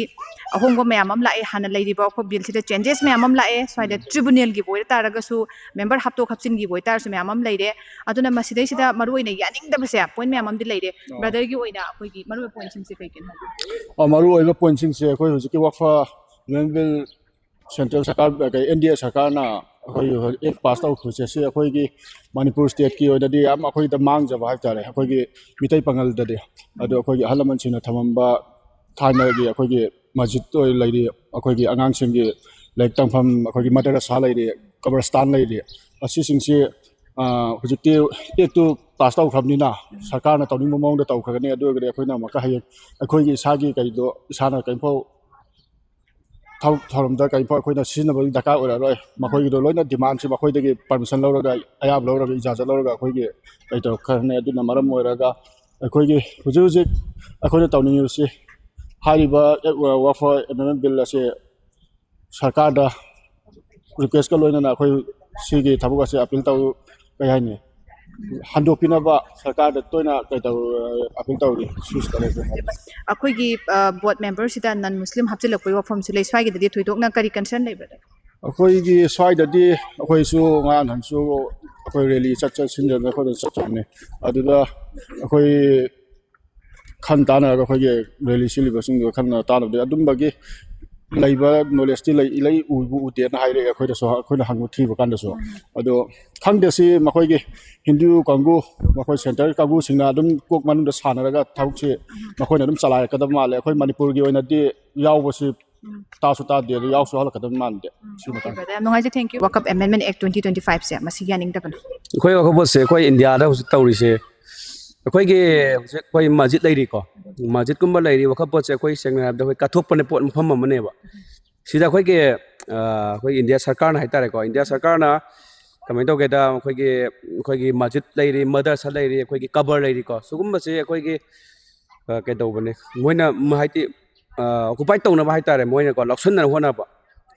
ꯑꯍꯣꯡꯕ ꯃꯌꯥꯝ ꯑꯃ ꯂꯥꯛꯑꯦ꯫ ꯍꯥꯟꯅ ꯂꯩꯔꯤꯕ ꯑꯩꯈꯣꯏ ꯕꯤꯜꯁꯤꯗ ꯆꯦꯟꯖꯦꯁ ꯃꯌꯥꯝ ꯑꯃ ꯂꯥꯛꯑꯦ꯫ ꯁ꯭ꯋꯥꯏꯗ ꯎꯝ꯫ ꯇ꯭ꯔꯤꯕꯨꯅꯦꯜꯒꯤꯕꯨ ꯑꯣꯏꯕ ꯇꯥꯔꯒꯁꯨ, ꯃꯦꯝꯕꯔ ꯍꯥꯞꯇꯣꯛ ꯍꯥꯞꯆꯤꯟꯒꯤꯕꯨ ꯑꯣꯏꯇꯥꯔꯁꯨ ꯃꯌꯥꯝ ꯑꯃ ꯂꯩꯔꯦ꯫ ꯑꯗꯨꯅ ꯃꯁꯤꯗꯩꯁꯤꯗ ꯃꯔꯨ ꯑꯣꯏꯅ ꯌꯥꯅꯤꯡꯗꯕꯁꯦ ꯄꯣꯏꯟ ꯃꯌꯥꯝ ꯑꯃꯗꯤ ꯂꯩꯔꯦ꯫ ꯑꯣ꯫ ꯕ꯭ꯔꯗꯔꯒꯤ ꯑꯣꯏꯅ ꯑꯩꯈꯣꯏꯒꯤ ꯃꯔꯨ ꯑꯣꯏꯕ ꯄꯣꯏꯟꯁꯤꯡꯁꯦ ꯀꯩ ꯀꯩꯅꯣ ꯍꯥꯏꯕꯤꯌꯨ? ꯑ, ꯃꯔꯨ ꯑꯣꯏꯕ ꯄꯣꯏꯟꯁꯤꯡꯁꯦ ꯑꯩꯈꯣꯏ ꯍꯧꯖꯤꯛꯀꯤ ꯋꯛꯐ ꯑꯃꯦꯟꯃꯦꯟ ꯕꯤꯜ ꯁꯦꯟꯇ꯭ꯔꯦꯜ ꯁꯔꯀꯥꯔ, ꯀꯩ, ꯑꯦꯟ ꯗꯤ ꯑꯦ ꯁꯔꯀꯥꯔꯅ ꯑꯩꯈꯣꯏꯒꯤ ꯍꯧꯖꯤꯛ ꯑꯦꯛ ꯄꯥꯁ ꯇꯧꯈꯤꯕꯁꯦ, ꯁꯤ ꯑꯩꯈꯣꯏꯒꯤ ꯃꯅꯤꯄꯨꯔ ꯁ꯭ꯇꯦꯠꯀꯤ ꯑꯣꯏꯅꯗꯤ ꯌꯥꯝ ꯑꯩꯈꯣꯏꯗ ꯃꯥꯡꯖꯕ ꯍꯥꯏꯕ ꯇꯥꯔꯦ, ꯑꯩꯈꯣꯏꯒꯤ ꯃꯤꯇꯩ ꯄꯥꯉꯜꯗꯗꯤ꯫ ꯑꯗꯣ ꯑꯩꯈꯣꯏꯒꯤ ꯑꯍꯜ ꯂꯃꯟꯁꯤꯡꯅ ꯊꯝꯃꯝꯕ ꯊꯥꯏꯅꯒꯤ ꯑꯩꯈꯣꯏꯒꯤ ꯃꯁꯖꯤꯗ ꯑꯣꯏ ꯂꯩꯔꯤ, ꯑꯩꯈꯣꯏꯒꯤ ꯑꯉꯥꯡꯁꯤꯡꯒꯤ ꯂꯥꯏꯔꯤꯛ ꯇꯝꯐꯝ, ꯑꯩꯈꯣꯏꯒꯤ ꯃꯗꯔꯁꯥ ꯂꯩꯔꯤ, ꯀꯕꯔꯁꯇꯥꯟ ꯂꯩꯔꯤ, ꯑꯁꯤꯁꯤꯡꯁꯤ, ꯑ, ꯍꯧꯖꯤꯛꯇꯤ ꯑꯦꯛꯇꯨ ꯄꯥꯁ ꯇꯧꯈ꯭ꯔꯕꯅꯤꯅ ꯁꯔꯀꯥꯔꯅ ꯇꯧꯅꯤꯡꯕ ꯃꯑꯣꯡꯗ ꯇꯧꯈ꯭ꯔꯒꯅꯤ꯫ ꯑꯗꯨ ꯑꯣꯏꯔꯒꯗꯤ ꯑꯩꯈꯣꯏꯅ ꯑꯃꯨꯛꯀ ꯍꯌꯦꯡ ꯑꯩꯈꯣꯏꯒꯤ ꯏꯁꯥꯒꯤ ꯀꯩꯗꯣ ꯏꯁꯥꯅ ꯀꯔꯤꯝꯐꯥꯎ ꯊꯕꯛ ꯊꯧꯔꯝꯗ ꯀꯔꯤꯝꯐꯥꯎ ꯑꯩꯈꯣꯏꯅ ꯁꯤꯖꯤꯟꯅꯕꯒꯤ ꯗꯔꯀꯥꯔ ꯑꯣꯏꯔꯔꯣꯏ꯫ ꯃꯈꯣꯏꯒꯤꯗꯣ ꯂꯣꯏꯅ ꯗꯤꯃꯥꯟꯁꯤ ꯃꯈꯣꯏꯗꯒꯤ ꯄꯔꯃꯤꯁꯟ ꯂꯧꯔꯒ, ꯑꯌꯥꯕ ꯂꯧꯔꯒ, ꯏꯖꯥꯖꯠ ꯂꯧꯔꯒ ꯑꯩꯈꯣꯏꯒꯤ ꯀꯩ ꯇꯧꯔꯛꯈ꯭ꯔꯅꯤ꯫ ꯑꯗꯨꯅ ꯃꯔꯝ ꯑꯣꯏꯔꯒ ꯑꯩꯈꯣꯏꯒꯤ ꯍꯧꯖꯤꯛ ꯍꯧꯖꯤꯛ ꯑꯩꯈꯣꯏꯅ ꯇꯧꯅꯤꯡꯉꯤꯕꯁꯤ, ꯍꯥꯏꯔꯤꯕ ꯋꯛꯐ ꯑꯦꯃꯦꯟꯃꯦꯟ ꯕꯤꯜ ꯑꯁꯤ ꯁꯔꯀꯥꯔꯗ ꯔꯤꯀ꯭ꯋꯦꯁꯀ ꯂꯣꯏꯅꯅ ꯑꯩꯈꯣꯏ ꯁꯤꯒꯤ ꯊꯕꯛ ꯑꯁꯤ ꯑꯄꯤꯜ ꯇꯧ, ꯀꯩ ꯍꯥꯏꯅꯤ, ꯍꯟꯗꯣꯛꯄꯤꯅꯕ ꯁꯔꯀꯥꯔꯗ ꯇꯣꯏꯅ ꯀꯩ ꯇꯧ, ꯑꯄꯤꯜ ꯇꯧꯔꯤ꯫ ꯁꯤꯁꯤꯗ ꯂꯩꯖꯩ꯫ ꯑꯩꯈꯣꯏꯒꯤ, ꯑ, ꯕꯣꯔꯗ ꯃꯦꯝꯕꯔꯁꯤꯗ ꯅꯟ ꯃꯨꯁꯂꯤꯝ ꯍꯥꯞꯆꯤꯜꯂꯛꯄꯒꯤ ꯋꯥꯐꯝꯁꯨ ꯂꯩ꯫ ꯁ꯭ꯋꯥꯏꯒꯤꯗꯗꯤ ꯊꯣꯏꯗꯣꯛꯅ ꯀꯔꯤ ꯀꯟꯁꯔꯟ ꯂꯩꯕ꯭ꯔꯥ? ꯑꯩꯈꯣꯏꯒꯤ ꯁ꯭ꯋꯥꯏꯗꯗꯤ ꯑꯩꯈꯣꯏꯁꯨ ꯉꯔꯥꯡ ꯅꯍꯥꯟꯁꯨ ꯑꯩꯈꯣꯏ ꯔꯦꯂꯤ ꯆꯠ ꯆꯠꯁꯤꯟꯗꯅ ꯑꯩꯈꯣꯏꯅ ꯆꯠꯆꯕꯅꯤ꯫ ꯑꯗꯨꯗ ꯑꯩꯈꯣꯏ ꯈꯟ ꯇꯥꯟꯅꯔꯒ ꯑꯩꯈꯣꯏꯒꯤ ꯔꯦꯂꯤ ꯁꯤꯜꯂꯤꯕꯁꯤꯡꯗꯨ ꯈꯟꯅ ꯇꯥꯟꯅꯕꯗꯤ ꯑꯗꯨꯝꯕꯒꯤ ꯂꯩꯕ ꯅꯣꯂꯦꯖꯇꯤ ꯂꯩ, ꯏꯂꯩ ꯎꯕꯨ ꯎꯗꯦꯅ ꯍꯥꯏꯔꯛꯑꯦ ꯑꯩꯈꯣꯏꯗꯁꯨ, ꯑꯩꯈꯣꯏꯅ ꯍꯪꯕ ꯊꯤꯕ ꯀꯥꯟꯗꯁꯨ꯫ ꯑꯗꯣ ꯈꯪꯗꯦ, ꯁꯤ ꯃꯈꯣꯏꯒꯤ ꯍꯤꯟꯗꯨ ꯀꯥꯡꯕꯨ, ꯃꯈꯣꯏ ꯁꯦꯟꯇꯔ ꯀꯥꯡꯕꯨꯁꯤꯡꯅ ꯑꯗꯨꯝ ꯀꯣꯛ ꯃꯅꯨꯡꯗ ꯁꯥꯟꯅꯔꯒ ꯊꯕꯛꯁꯤ ꯃꯈꯣꯏꯅ ꯑꯗꯨꯝ ꯆꯂꯥꯏꯔꯛꯀꯗꯕ ꯃꯥꯜꯂꯦ꯫ ꯑꯩꯈꯣꯏ ꯃꯅꯤꯄꯨꯔꯒꯤ ꯑꯣꯏꯅꯗꯤ ꯌꯥꯎꯕꯁꯤ ꯇꯥꯁꯨ ꯇꯥꯗꯦ, ꯑꯗꯨ ꯌꯥꯎꯁꯨ ꯌꯥꯎꯍꯜꯂꯛꯀꯗꯕ ꯃꯥꯟꯗꯦ꯫ ꯁꯤ ꯃꯇꯥꯡꯗ꯫ Brother, ꯌꯥꯝ ꯅꯨꯡꯉꯥꯏꯖꯩ, thank you. Wakaf Amendment Act twenty twenty-five ꯁꯦ ꯃꯁꯤ ꯌꯥꯅꯤꯡꯗꯕꯅ꯫ ꯑꯩꯈꯣꯏ ꯋꯥꯀꯐ ꯕꯣꯔꯗꯁꯦ ꯑꯩꯈꯣꯏ ꯏꯟꯗꯤꯌꯥꯗ ꯍꯧꯖꯤꯛ ꯇꯧꯔꯤꯁꯦ, ꯑꯩꯈꯣꯏꯒꯤ ꯍꯧꯖꯤꯛ ꯑꯩꯈꯣꯏ ꯃꯁꯖꯤꯗ ꯂꯩꯔꯤꯀꯣ, ꯃꯁꯖꯤꯗꯀꯨꯝꯕ ꯂꯩꯔꯤ, ꯋꯥꯀꯐ ꯕꯣꯔꯗꯁꯦ ꯑꯩꯈꯣꯏ ꯁꯦꯡꯅ ꯍꯥꯏꯔꯕꯗ ꯑꯩꯈꯣꯏ ꯀꯠꯊꯣꯛꯄꯅꯦ, ꯄꯣꯠ ꯃꯐꯝ ꯑꯃꯅꯦꯕ꯫ ꯁꯤꯗ ꯑꯩꯈꯣꯏꯒꯤ ꯑꯩꯈꯣꯏ ꯏꯟꯗꯤꯌꯥ ꯁꯔꯀꯥꯔꯅ ꯍꯥꯏꯇꯥꯔꯦꯀꯣ, ꯏꯟꯗꯤꯌꯥ ꯁꯔꯀꯥꯔꯅ ꯀꯃꯥꯏꯅ ꯇꯧꯒꯦꯗ, ꯑꯩꯈꯣꯏꯒꯤ ꯑꯩꯈꯣꯏꯒꯤ ꯃꯁꯖꯤꯗ ꯂꯩꯔꯤ, ꯃꯗꯔꯁꯥ ꯂꯩꯔꯤ, ꯑꯩꯈꯣꯏꯒꯤ ꯀꯕꯔ ꯂꯩꯔꯤꯀꯣ, ꯁꯤꯒꯨꯝꯕꯁꯦ ꯑꯩꯈꯣꯏꯒꯤ ꯀꯩꯗꯧꯕꯅꯦ, ꯃꯣꯏꯅ ꯍꯥꯏꯗꯤ ꯑꯣꯀꯨꯄꯥꯏ ꯇꯧꯅꯕ ꯍꯥꯏꯇꯥꯔꯦ, ꯃꯣꯏꯅꯀꯣ ꯂꯧꯁꯤꯟꯅꯕ ꯍꯣꯠꯅꯕ꯫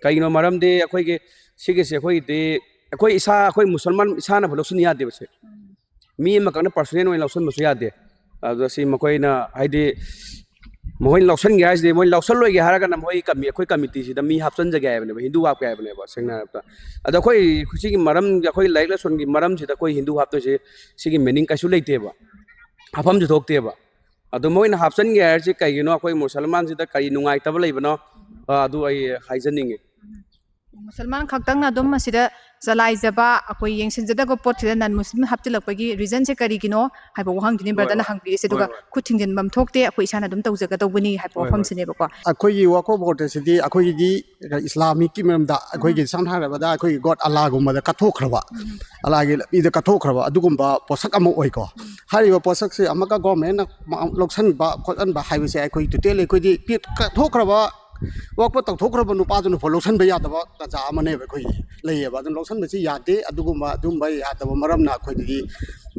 ꯀꯩꯒꯤꯅꯣ ꯃꯔꯝꯗꯤ ꯑꯩꯈꯣꯏꯒꯤ ꯁꯤꯒꯤꯁꯦ ꯑꯩꯈꯣꯏꯒꯤꯗꯤ ꯑꯩꯈꯣꯏ ꯏꯁꯥ, ꯑꯩꯈꯣꯏ ꯃꯨꯁꯜꯃꯥꯟ ꯏꯁꯥꯅꯕꯨ ꯂꯧꯁꯤꯟ ꯌꯥꯗꯦꯕ ꯁꯦ꯫ ꯃꯤ ꯑꯃꯈꯛꯅ ꯄꯔꯁꯣꯅꯦꯜ ꯑꯣꯏꯅ ꯂꯧꯁꯤꯟꯕꯁꯨ ꯌꯥꯗꯦ꯫ ꯑꯗꯨꯗ ꯁꯤ ꯃꯈꯣꯏꯅ ꯍꯥꯏꯗꯤ ꯃꯈꯣꯏꯅ ꯂꯧꯁꯤꯟꯒꯦ ꯍꯥꯏꯁꯤꯗꯤ, ꯃꯣꯏ ꯂꯧꯁꯤꯜꯂꯣꯏꯒꯦ ꯍꯥꯏꯔꯒꯅ ꯃꯣꯏ ꯀꯃꯤ-, ꯑꯩꯈꯣꯏ ꯀꯃꯤꯇꯤꯁꯤꯗ ꯃꯤ ꯍꯥꯞꯆꯤꯟꯖꯒꯦ ꯍꯥꯏꯕꯅꯦꯕ, ꯍꯤꯟꯗꯨ ꯍꯥꯞꯀꯦ ꯍꯥꯏꯕꯅꯦꯕ, ꯁꯦꯡꯅ ꯍꯥꯏꯔꯕꯗ꯫ ꯑꯗꯣ ꯑꯩꯈꯣꯏ ꯁꯤꯒꯤ ꯃꯔꯝ, ꯑꯩꯈꯣꯏ ꯂꯥꯏꯔꯤꯛ ꯂꯥꯏꯁꯣꯟꯒꯤ ꯃꯔꯝꯁꯤꯗ ꯑꯩꯈꯣꯏ ꯍꯤꯟꯗꯨ ꯍꯥꯞꯇꯣꯏꯁꯤ ꯁꯤꯒꯤ ꯃꯤꯅꯤꯡ ꯀꯩꯁꯨ ꯂꯩꯇꯦꯕ, ꯍꯥꯞꯐꯝꯁꯨ ꯊꯣꯛꯇꯦꯕ꯫ ꯑꯗꯣ ꯃꯣꯏꯅ ꯍꯥꯞꯆꯤꯟꯒꯦ ꯍꯥꯏꯔꯤꯁꯤ ꯀꯩꯒꯤꯅꯣ, ꯑꯩꯈꯣꯏ ꯃꯨꯁꯜꯃꯥꯟꯁꯤꯗ ꯀꯔꯤ ꯅꯨꯡꯉꯥꯏꯇꯕ ꯂꯩꯕꯅꯣ, ꯑ, ꯑꯗꯨ ꯑꯩ ꯍꯥꯏꯖꯅꯤꯡꯉꯤ꯫ ꯃꯨꯁꯜꯃꯥꯟ ꯈꯛꯇꯪꯅ ꯑꯗꯨꯝ ꯃꯁꯤꯗ ꯆꯂꯥꯏꯖꯕ, ꯑꯩꯈꯣꯏ ꯌꯦꯡꯁꯤꯟꯖꯗꯕ ꯄꯣꯠꯁꯤꯗ ꯅꯟ ꯃꯨꯁꯂꯤꯝ ꯍꯥꯞꯆꯤꯜꯂꯛꯄꯒꯤ ꯔꯤꯖꯟꯁꯦ ꯀꯔꯤꯒꯤꯅꯣ ꯍꯥꯏꯕ ꯋꯥꯍꯪꯗꯨꯅꯤ ꯍꯣꯏ, ꯕ꯭ꯔꯗꯔꯅ ꯍꯣꯏ꯫ ꯍꯪꯕꯤꯔꯤꯁꯦ꯫ ꯍꯣꯏ, ꯑꯗꯨꯒ ꯍꯣꯏ꯫ ꯈꯨꯠ ꯊꯤꯡꯖꯤꯟꯐꯝ ꯊꯣꯛꯇꯦ, ꯑꯩꯈꯣꯏ ꯏꯁꯥꯅ ꯑꯗꯨꯝ ꯇꯧꯖꯒꯗꯧꯕꯅꯤ ꯍꯥꯏꯕ ꯍꯣꯏ, ꯍꯣꯏ꯫ ꯋꯥꯐꯝꯁꯤꯅꯦꯕꯀꯣ꯫ ꯑꯩꯈꯣꯏꯒꯤ ꯋꯥꯀꯐ ꯕꯣꯔꯗ ꯑꯁꯤꯗꯤ ꯑꯩꯈꯣꯏꯒꯤꯗꯤ ꯏꯁꯂꯥꯃꯤꯛꯀꯤ ꯃꯔꯝꯗ ꯑꯩꯈꯣꯏꯒꯤ ꯎꯝ꯫ ꯁꯝꯅ ꯍꯥꯏꯔꯕꯗ ꯑꯩꯈꯣꯏꯒꯤ ꯒꯣꯗ ꯑꯜꯂꯥꯒꯨꯝꯕꯗ ꯀꯠꯊꯣꯛꯈ꯭ꯔꯕ, ꯎꯝ꯫ ꯑꯜꯂꯥꯒꯤ ꯂꯝꯕꯤꯗ ꯀꯠꯊꯣꯛꯈ꯭ꯔꯕ ꯑꯗꯨꯒꯨꯝꯕ ꯄꯣꯠꯁꯛ ꯑꯃ ꯑꯣꯏꯀꯣ꯫ ꯎꯝ꯫ ꯍꯥꯏꯔꯤꯕ ꯄꯣꯠꯁꯛꯁꯦ ꯑꯃꯨꯛꯀ ꯒꯣꯔꯃꯦꯟꯅ ꯃ-, ꯂꯧꯁꯟꯕ ꯈꯣꯠꯍꯟꯕ ꯍꯥꯏꯕꯁꯦ ꯑꯩꯈꯣꯏ ꯇꯣꯇꯦꯜ ꯑꯩꯈꯣꯏꯗꯤ ꯄꯤ-, ꯀꯠꯊꯣꯛꯈ꯭ꯔꯕ, ꯋꯥꯀꯐ ꯇꯧꯊꯣꯛꯈ꯭ꯔꯕ ꯅꯨꯄꯥꯗꯨꯅ ꯐꯥꯎ ꯂꯧꯁꯟꯕ ꯌꯥꯗꯕ ꯇꯥꯟꯖꯥ ꯑꯃꯅꯦꯕ ꯑꯩꯈꯣꯏꯒꯤ ꯂꯩꯌꯦꯕ꯫ ꯑꯗꯨꯅ ꯂꯧꯁꯟꯕꯁꯤ ꯌꯥꯗꯦ꯫ ꯑꯗꯨꯒꯨꯝꯕ, ꯑꯗꯨꯝꯕ ꯌꯥꯗꯕ ꯃꯔꯝꯅ ꯑꯩꯈꯣꯏꯗꯗꯤ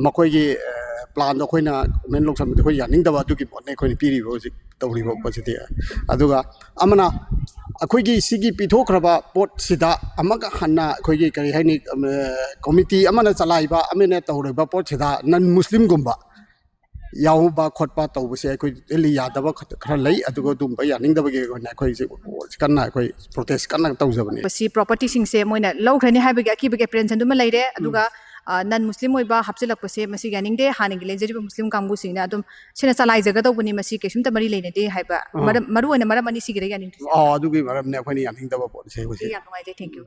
ꯃꯈꯣꯏꯒꯤ, ꯑ, ꯄ꯭ꯂꯥꯟꯗꯣ ꯑꯩꯈꯣꯏꯅ ꯒꯣꯔꯃꯦꯟ ꯂꯧꯁꯟꯕꯗꯤ ꯑꯩꯈꯣꯏ ꯌꯥꯅꯤꯡꯗꯕ ꯑꯗꯨꯒꯤ ꯄꯣꯠꯅꯦ ꯑꯩꯈꯣꯏꯅ ꯄꯤꯔꯤꯕ ꯍꯧꯖꯤꯛ ꯇꯧꯔꯤꯕ ꯄꯣꯠꯁꯤꯗꯤ꯫ ꯑꯗꯨꯒ ꯑꯃꯅ ꯑꯩꯈꯣꯏꯒꯤ ꯁꯤꯒꯤ ꯄꯤꯊꯣꯛꯈ꯭ꯔꯕ ꯄꯣꯠꯁꯤꯗ ꯑꯃꯒ ꯍꯟꯅ ꯑꯩꯈꯣꯏꯒꯤ ꯀꯔꯤ ꯍꯥꯏꯅꯤ, ꯑ, ꯀꯣꯃꯤꯇꯤ ꯑꯃꯅ ꯆꯂꯥꯏꯕ ꯑꯃꯅ ꯇꯧꯔꯤꯕ ꯄꯣꯠꯁꯤꯗ ꯅꯟ ꯃꯨꯁꯂꯤꯝꯒꯨꯝꯕ ꯌꯥꯎꯕ ꯈꯣꯠꯄ ꯇꯧꯕꯁꯦ ꯑꯩꯈꯣꯏ ꯇꯣꯇꯦꯜꯂꯤ ꯌꯥꯗꯕ ꯈ-, ꯈꯔ ꯂꯩ꯫ ꯑꯗꯨꯒ ꯑꯗꯨꯝꯕ ꯌꯥꯅꯤꯡꯗꯕꯒꯤ ꯑꯣꯏꯅ ꯑꯩꯈꯣꯏꯁꯦ ꯀꯟꯅ ꯑꯩꯈꯣꯏ ꯄ꯭ꯔꯣꯇꯦꯁ ꯀꯟꯅ ꯇꯧꯖꯕꯅꯤ꯫ ꯁꯤ ꯄ꯭ꯔꯣꯄꯔꯇꯤꯁꯤꯡꯁꯦ ꯃꯣꯏꯅ ꯂꯧꯈ꯭ꯔꯅꯤ ꯍꯥꯏꯕꯒꯤ ꯑꯀꯤꯕꯒꯤ ꯑꯦꯄ꯭ꯔꯤꯍꯦꯟꯁꯟꯗꯨꯃ ꯂꯩꯔꯦ, ꯑꯗꯨꯒ ꯎꯝ꯫ ꯅꯟ ꯃꯨꯁꯂꯤꯝ ꯑꯣꯏꯕ ꯍꯥꯞꯆꯤꯜꯂꯛꯄꯁꯦ ꯃꯁꯤ ꯌꯥꯅꯤꯡꯗꯦ, ꯍꯥꯟꯅꯒꯤ ꯂꯩꯖꯔꯤꯕ ꯃꯨꯁꯂꯤꯝ ꯀꯥꯡꯕꯨꯁꯤꯡꯅ ꯑꯗꯨꯝ ꯁꯤꯅ ꯆꯂꯥꯏꯖꯒꯗꯧꯕꯅꯤ, ꯃꯁꯤ ꯀꯩꯁꯨꯝꯇ ꯃꯔꯤ ꯂꯩꯅꯗꯦ ꯍꯥꯏꯕ ꯑꯥ꯫ ꯃꯔꯝ, ꯃꯔꯨ ꯑꯣꯏꯅ ꯃꯔꯝ ꯑꯅꯤꯁꯤꯒꯤꯗ ꯌꯥꯅꯤꯡꯗ꯭ꯔꯤꯁꯦ꯫ ꯑꯣ, ꯑꯗꯨꯒꯤ ꯃꯔꯝꯅꯦ ꯑꯩꯈꯣꯏꯅ ꯌꯥꯅꯤꯡꯗꯕ ꯄꯣꯠꯁꯦ ꯍꯧꯖꯤꯛ꯫ ꯌꯥꯝ ꯅꯨꯡꯉꯥꯏꯖꯩ, thank you꯫